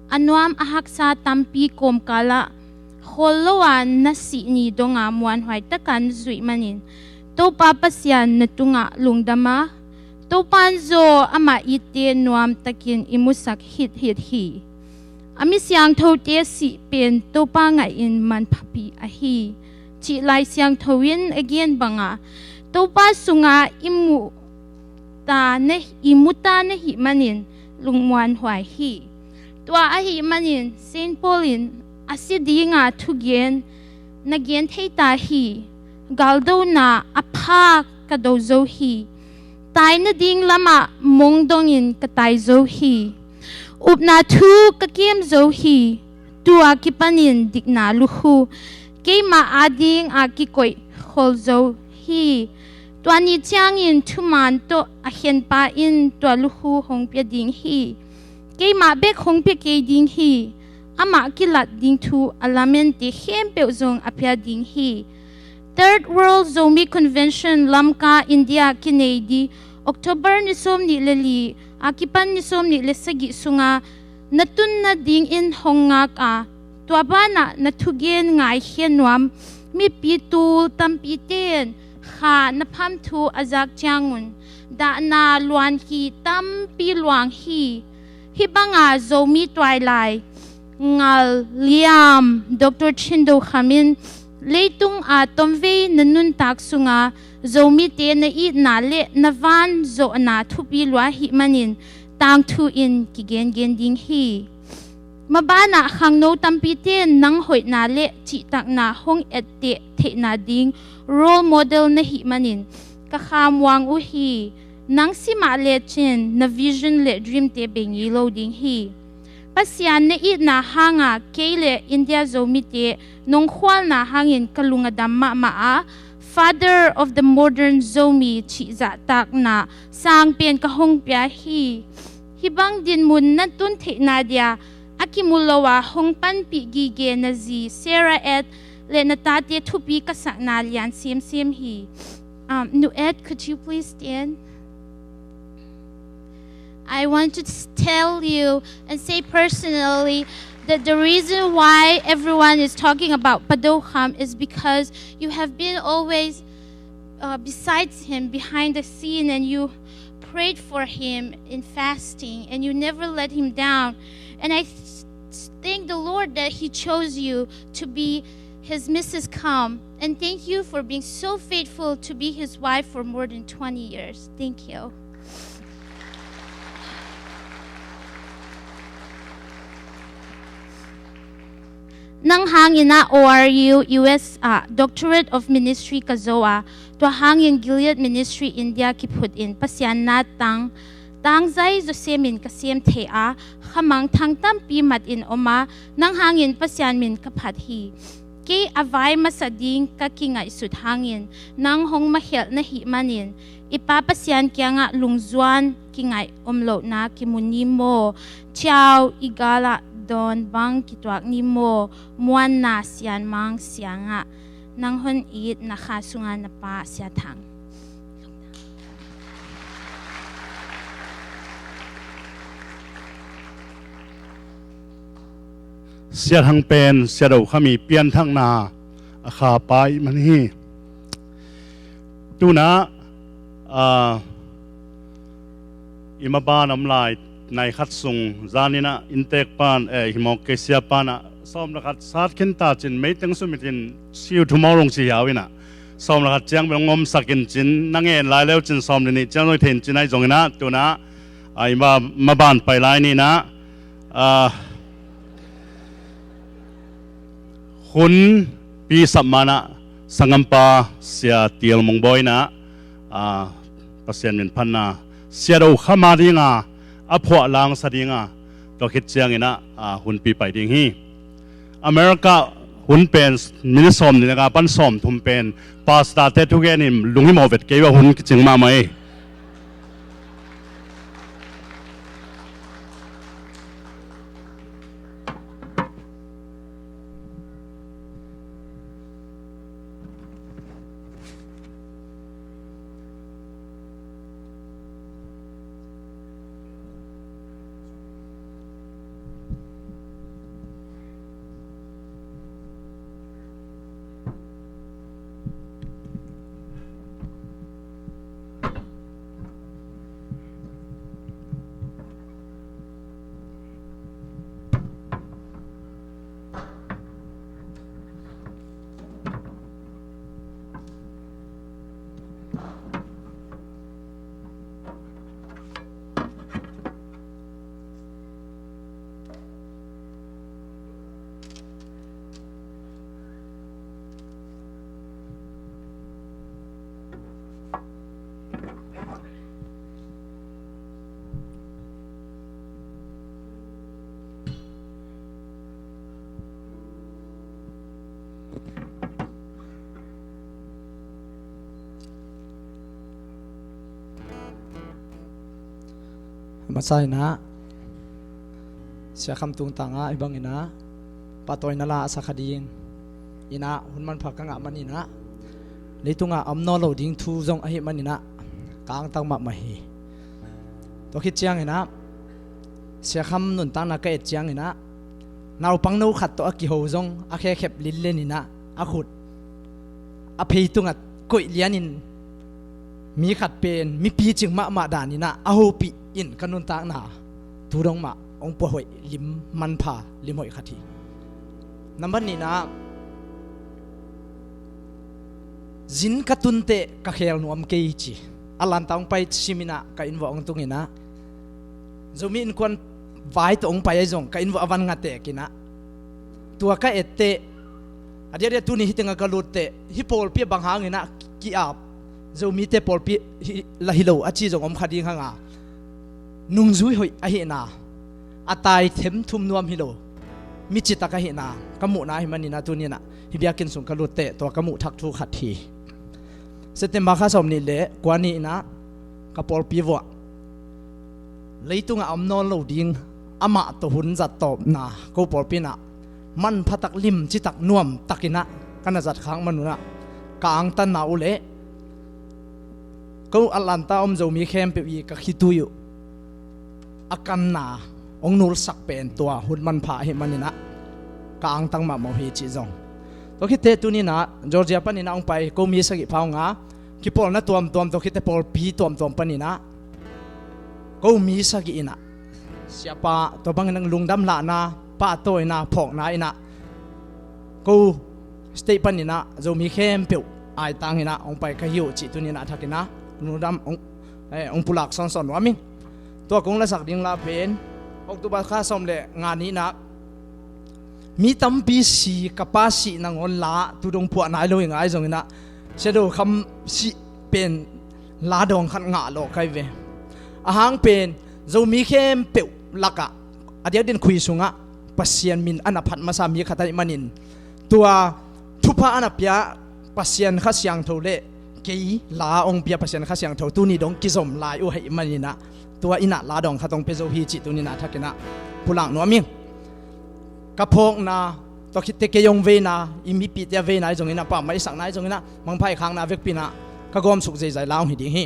a nuam a haksa tampi kawmkal ah khawl lo a na sih ni dong a muanhuai taka na zuih manin, Topa Pasian na tungah lungdam a, Topa'n zaw amah itte nuamtakin i musak hithit hi. A mi siangthote sih pen Topa ngaihin manphapi ahi, cih Lai Siangtho in a gen bang a, Topa sunga i muta na, i muta na hih manin lungmuanhuai hi. Tua ahih manin Saint Paul in, a si dinga thugen na gen thei ta hi. Galdona a pha ka do zo hi. Tai nading lamah mong dongin ka tai zo hi. Upna thu ka kem zo hi. Tu a kipanin dikna lukhu keimah ading a kikoih khol zo hi. Tua ni ciangin thuman tawh a khenpa in tua lukhu hong pia ding hi. Keimah bek hong pia kei ding hi. Amah kilat ding thu a lamente khempeuh zong a pia ding hi. Third World Zomi Convention Lamka, India kinei di October ni sawm nih le li a kipan ni sawm nih le sagih sunga na tun nadingin hong ngak a, tua banah na thugen ngaikhia nuam mipi tul tampite'n Kha na pham thu a zak ciangun dahna luan hi, tampi luang hi. Hih banga Zomi tuailai ngal liam Doctor Chin Do Kham in leitung a tomvei na nuntak sunga Zomite na itna le na van zawhna thupi lua ahih manin tangthu in kigengen ding hi. Mabanah khangno tampite in nang hoihna le cihtakna hong etteh theihna ding role model na hih manin ka khamuang uh hi. Nang si mah lecin na vision le dreamte bei ngei lo ding hi. Pasian na itna hanga kei le India Zomite nong khualna hangin ka lung a dam mahmah a, Father of the Modern Zomi cih zahtakna sang pen ka hong pia hi. Hih bang dinmun na tun theihna dia a kimu lo a hong panpih gige na zi Sarah Ed le na tate thupi ka sakna lian semsem hi. Um, Nu Ed, could you please stand? I want to s- tell you and say personally that the reason why everyone is talking about Padokham is because you have been always uh, besides him behind the scene, and you prayed for him in fasting, and you never let him down. And I th- thank the Lord that he chose you to be his Missus Kam. And thank you for being so faithful to be his wife for more than twenty years. Thank you. Nang hangin ah O R U U S ah Doctorate of Ministry ka zo a, tua hangin Gilead Ministry India kiphut in Pasian na tang, tangzai zawsem in ka sem thei a, khamangthang tampi mat in om a, nang hangin Pasian min ka phat hi. Kei a vai masa ding ka kingaihsut hangin nang hong makhelh na hih manin i Pa Pasian kiangah lungzuan kingaih om lohna kimu ni maw? Ciau i galah dawn bang kituak ni maw? Muanna sianmang siangah nang hon it na kha sunga na pa Sia Thang. Sia Thang pen Sia Do Kham i pianthakna a kha pa i man hi. Tunah, ah, i maban om lai nai khat sung zaninah inntek pan, eh, himawk kei sia panah sawm le khat sat khin ta cin meiteng sumit in siu thumawk rung ci hiau inah sawm le khat ciang bel ngomsak in cin na ngen lai leu cin sawm le nih ciang zong i thein cin ahi zonginah tunah, ah, i ma-, maban pai lai ninah, ah, hun pi sap manah sangampa Sia Tial Mungbawi inah, ah, Pasian min phanna Sia Do Kham a dinga a phuah langsa dinga tua khit cianginah, ah, hun pi pai ding hi. America hun pen minute sawm nih le nga pan sawm thum pen pastor te thugen in lunghimawh vet kei uh a hun kicing mahmah hi. Masa inah Sia Kham tungtangah hih banginah pahtawina la a sa kha ding inah hun manpha ka ngah maninah leitungah a om nawn lo ding thu zong ahih maninah ka angtang mahmah hi. Tua khit cianginah Sia Kham nuntakna ka et cianginah naupang no khat tawh a kiho zong a khekhep linlen inah a khut a phei tungah koih lianin mi khat pen mi picing mahmah daninah a hopih in ka nuntakna tu dong mah hong puahoih lim manpha lim hoih khat hi. Nambat nihna ah zin ka tunteh ka khel nuam kei ci a lanta hong pai siminah ka innvuah hong tunginah Zomi innkuan vai tawh hong pai ahi zong ka inn vuah a van nga tekinah, tua ka etteh, a diakdiak tuni hih tengah ka lutteh, hih pawlpi a bang hanginah ki-ap, Zomite pawlpi hi, la hi lo a ci zong om kha ding hanga, nungzui hoih ahihna, a tai themthum nuam hi lo, mi citak ahihna ka muhna ahi maninah tuninah hih biakinn sung ka lutteh tua ka muh thak thu khat hi. September kha sawm nih le kua ni inah ka pawlpi vuah leitungah a om nawn lo ding amah tawh hun zat tawpna ko pawlpi inah manphatak lim citak nuamtakinah ka na zat khak manunah ka angtanna uh leh ko Atlanta om Zomi khempeuh i ka khitui uh a kanna hong nulsak pen tua hun manpha ahi maninah ka angtang mahmah uh hi cih zong. Tua khitteh tuninah Georgia paninah hong pai ko mi sagih pha hong a, kipawlna tuamtuam tua khitteh pawlpi tuamtuam paninah ko mi sagih inah siapa tua bangin lungdam lahna, pahtawina, phawkna inah ko state paninah Zomi khempeuh aitang inah hong pai ka hi uh cih tuninah thakinah lungdam hong, eh, hong pulak sawnsawn nuam ing. Tua kong lasak ding la pen October kha sawm le nga ni inah mi tampi si, ka pa si nangawn la tu dong phuah nai lo i ngai zonginah Shadow Kham sih pen la dawng khat ngah lawh kai ve. A hang pen Zomi khempeuh lakah a diakdiak khui sungah Pasian min a na phat masa mi khat ahih manin tua thupha a na pia Pasian Kha Siangtho le kei la hong pia Pasian Kha Siangtho tuni dong kizom lai uh ahih maninah tua inah la dawng khat hong pia zo hi cih tuninah thakinah pulak nuam ing. Ka phawkna tua khitteh kei hong veina, i mipihte a veina ahi zonginah pammaih i sakna ahi zonginah mangpha i khakna vekpi inah ka gawmsuk zeizai la hong hi ding hi.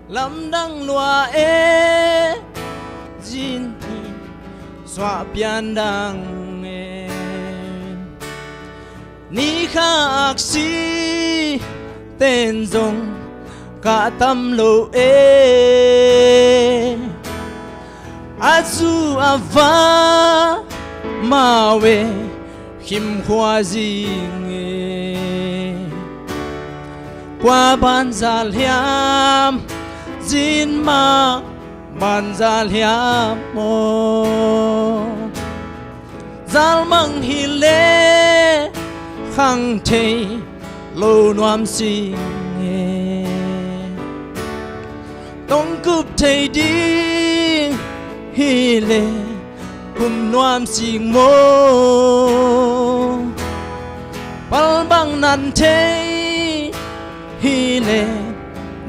Lamdang lua e, zin hi suah pian dang e. Ni kha aksi ten zong ka tam lo e. A zu a va mau e, khim khua zing e. Kua banzal hiam, zin mah banzal hiam maw? Zalmang hi le khang thei lo nuam sing e. Tong kup thei ding hi le kum nuam sing maw? Pal bang nan thei hi le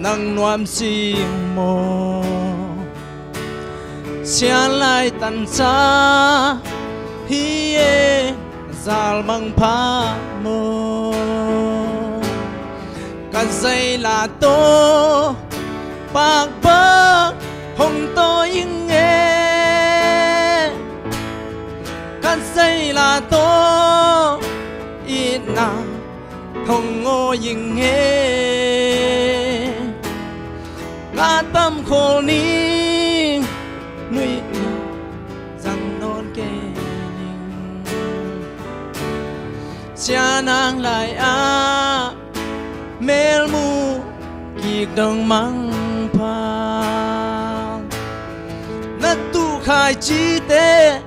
nang nuam sing maw? Sian lai tansa hi e, zalmang pha maw? Ka zei la tawh pakpak hong tawi ing e. Ka zei la tawh itna hong ngawi ing e. Ka tam khawl ning, nuihna zang nawn kei ning. Sianang lai-ah melmu kik dong mangpha, na tuh khaici te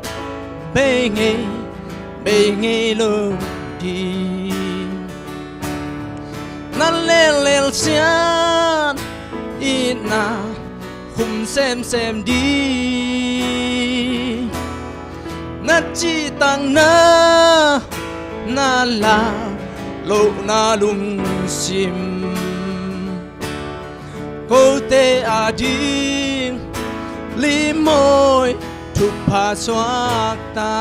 bei ngei, bei ngei lo ding. Na lellel sian itna khum semsem ding. Na cihtakna, na lau lohna lungsim, kote ading limawi thupha suakta.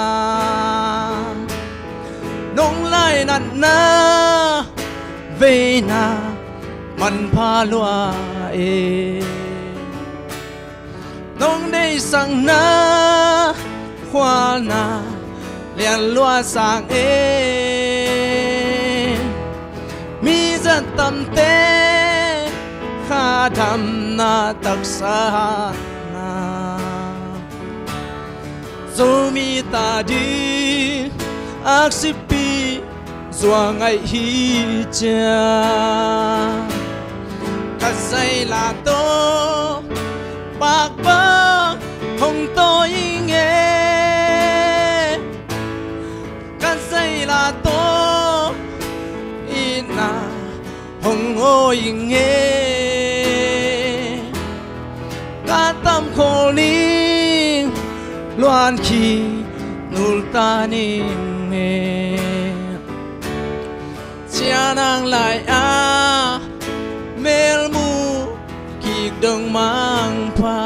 Nong lainatna veina manpha lua e. Nong deihsakna khualna lian lua sang e. Mi zat tamte kha damna taksa hatna, Zomi ta ding aksipi zua ngaih hi cia. Ka zaila tawh pakpak hong tawi ing e. Ka zaila tawh itna hong awi ing e. Ka tam khawl ning luan khi nul ta ning e. Sia nang lai-a melmu kik dong mangpha.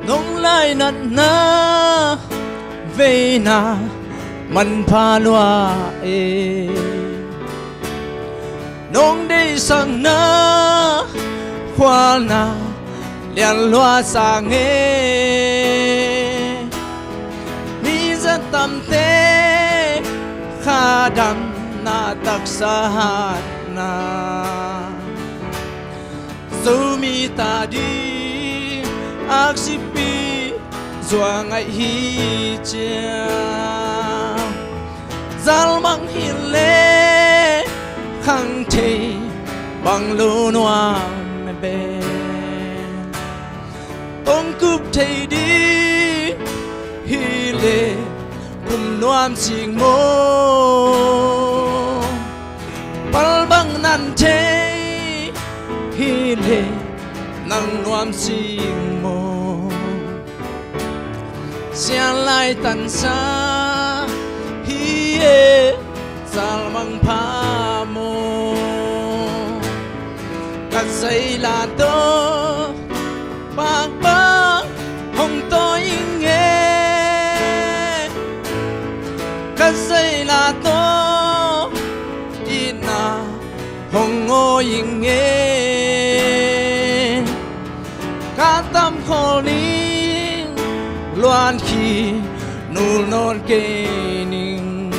Nong lainatna veina manpha lua e. Nong deihsakna khualna lianlua sang e. Mi zat tamte kha damna taksa hatna. Zomi ta ding aksipi zua ngaih hi cia. Zalmang hi le khang thei bang lo nuam e ben. Tongkup thei ding hi le kum nuam sing maw. Palbang nan thei hi le nang nuam sing maw. Sianlai tansa hi e, zalmang pha maw. Ka zaila tawh pakpak hong tawi ing e. Ka zaila tawh itna hong awi ing e. Ka tam khawl ning luan khi nul nawn kei ning.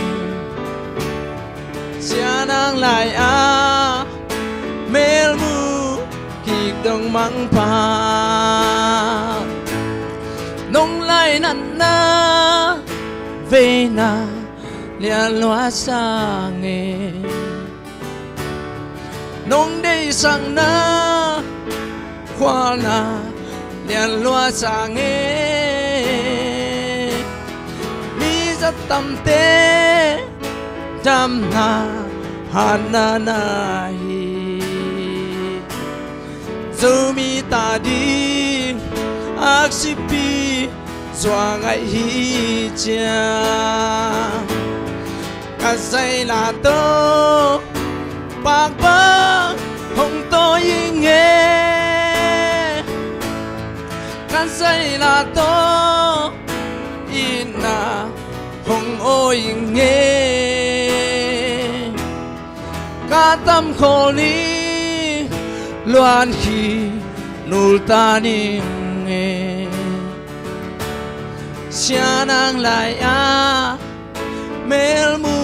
Sia nang lai-a melmu kik dong mangpha. Nong lainatna veina lianlua sang e. Nong deihsakna khualna lianlua sang e. Mi zat tamte damna hatna na hi. Zomi ta ding aksipi zua ngaih hi cia. Ka zaila tawh pakpak hong tawi ing e. Ka zaila tawh itna hong awi ing e. Ka tam khawl ning luan khi nul ta ning e. Sia nang lai-a melmu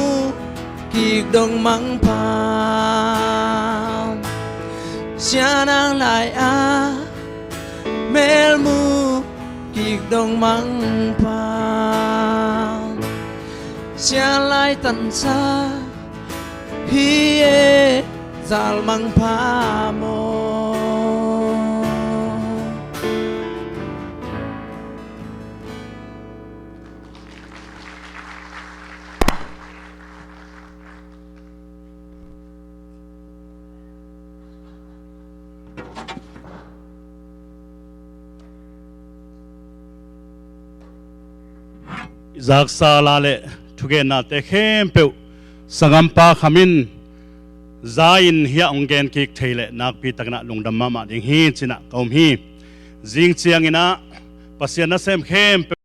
kik dong mangpha. Sia nang lai-a melmu kik dong mangpha. Sianlai tansa hi e, zalmang pha maw. I zaksa la le thugennate khempeuh sanggampa Kham in za-in hiah hong gen kik thei leh nakpi takin ah lungdam mahmah ding hi ci-in ah ka um hi. Zing ciangin ah Pasian nasem khempeuh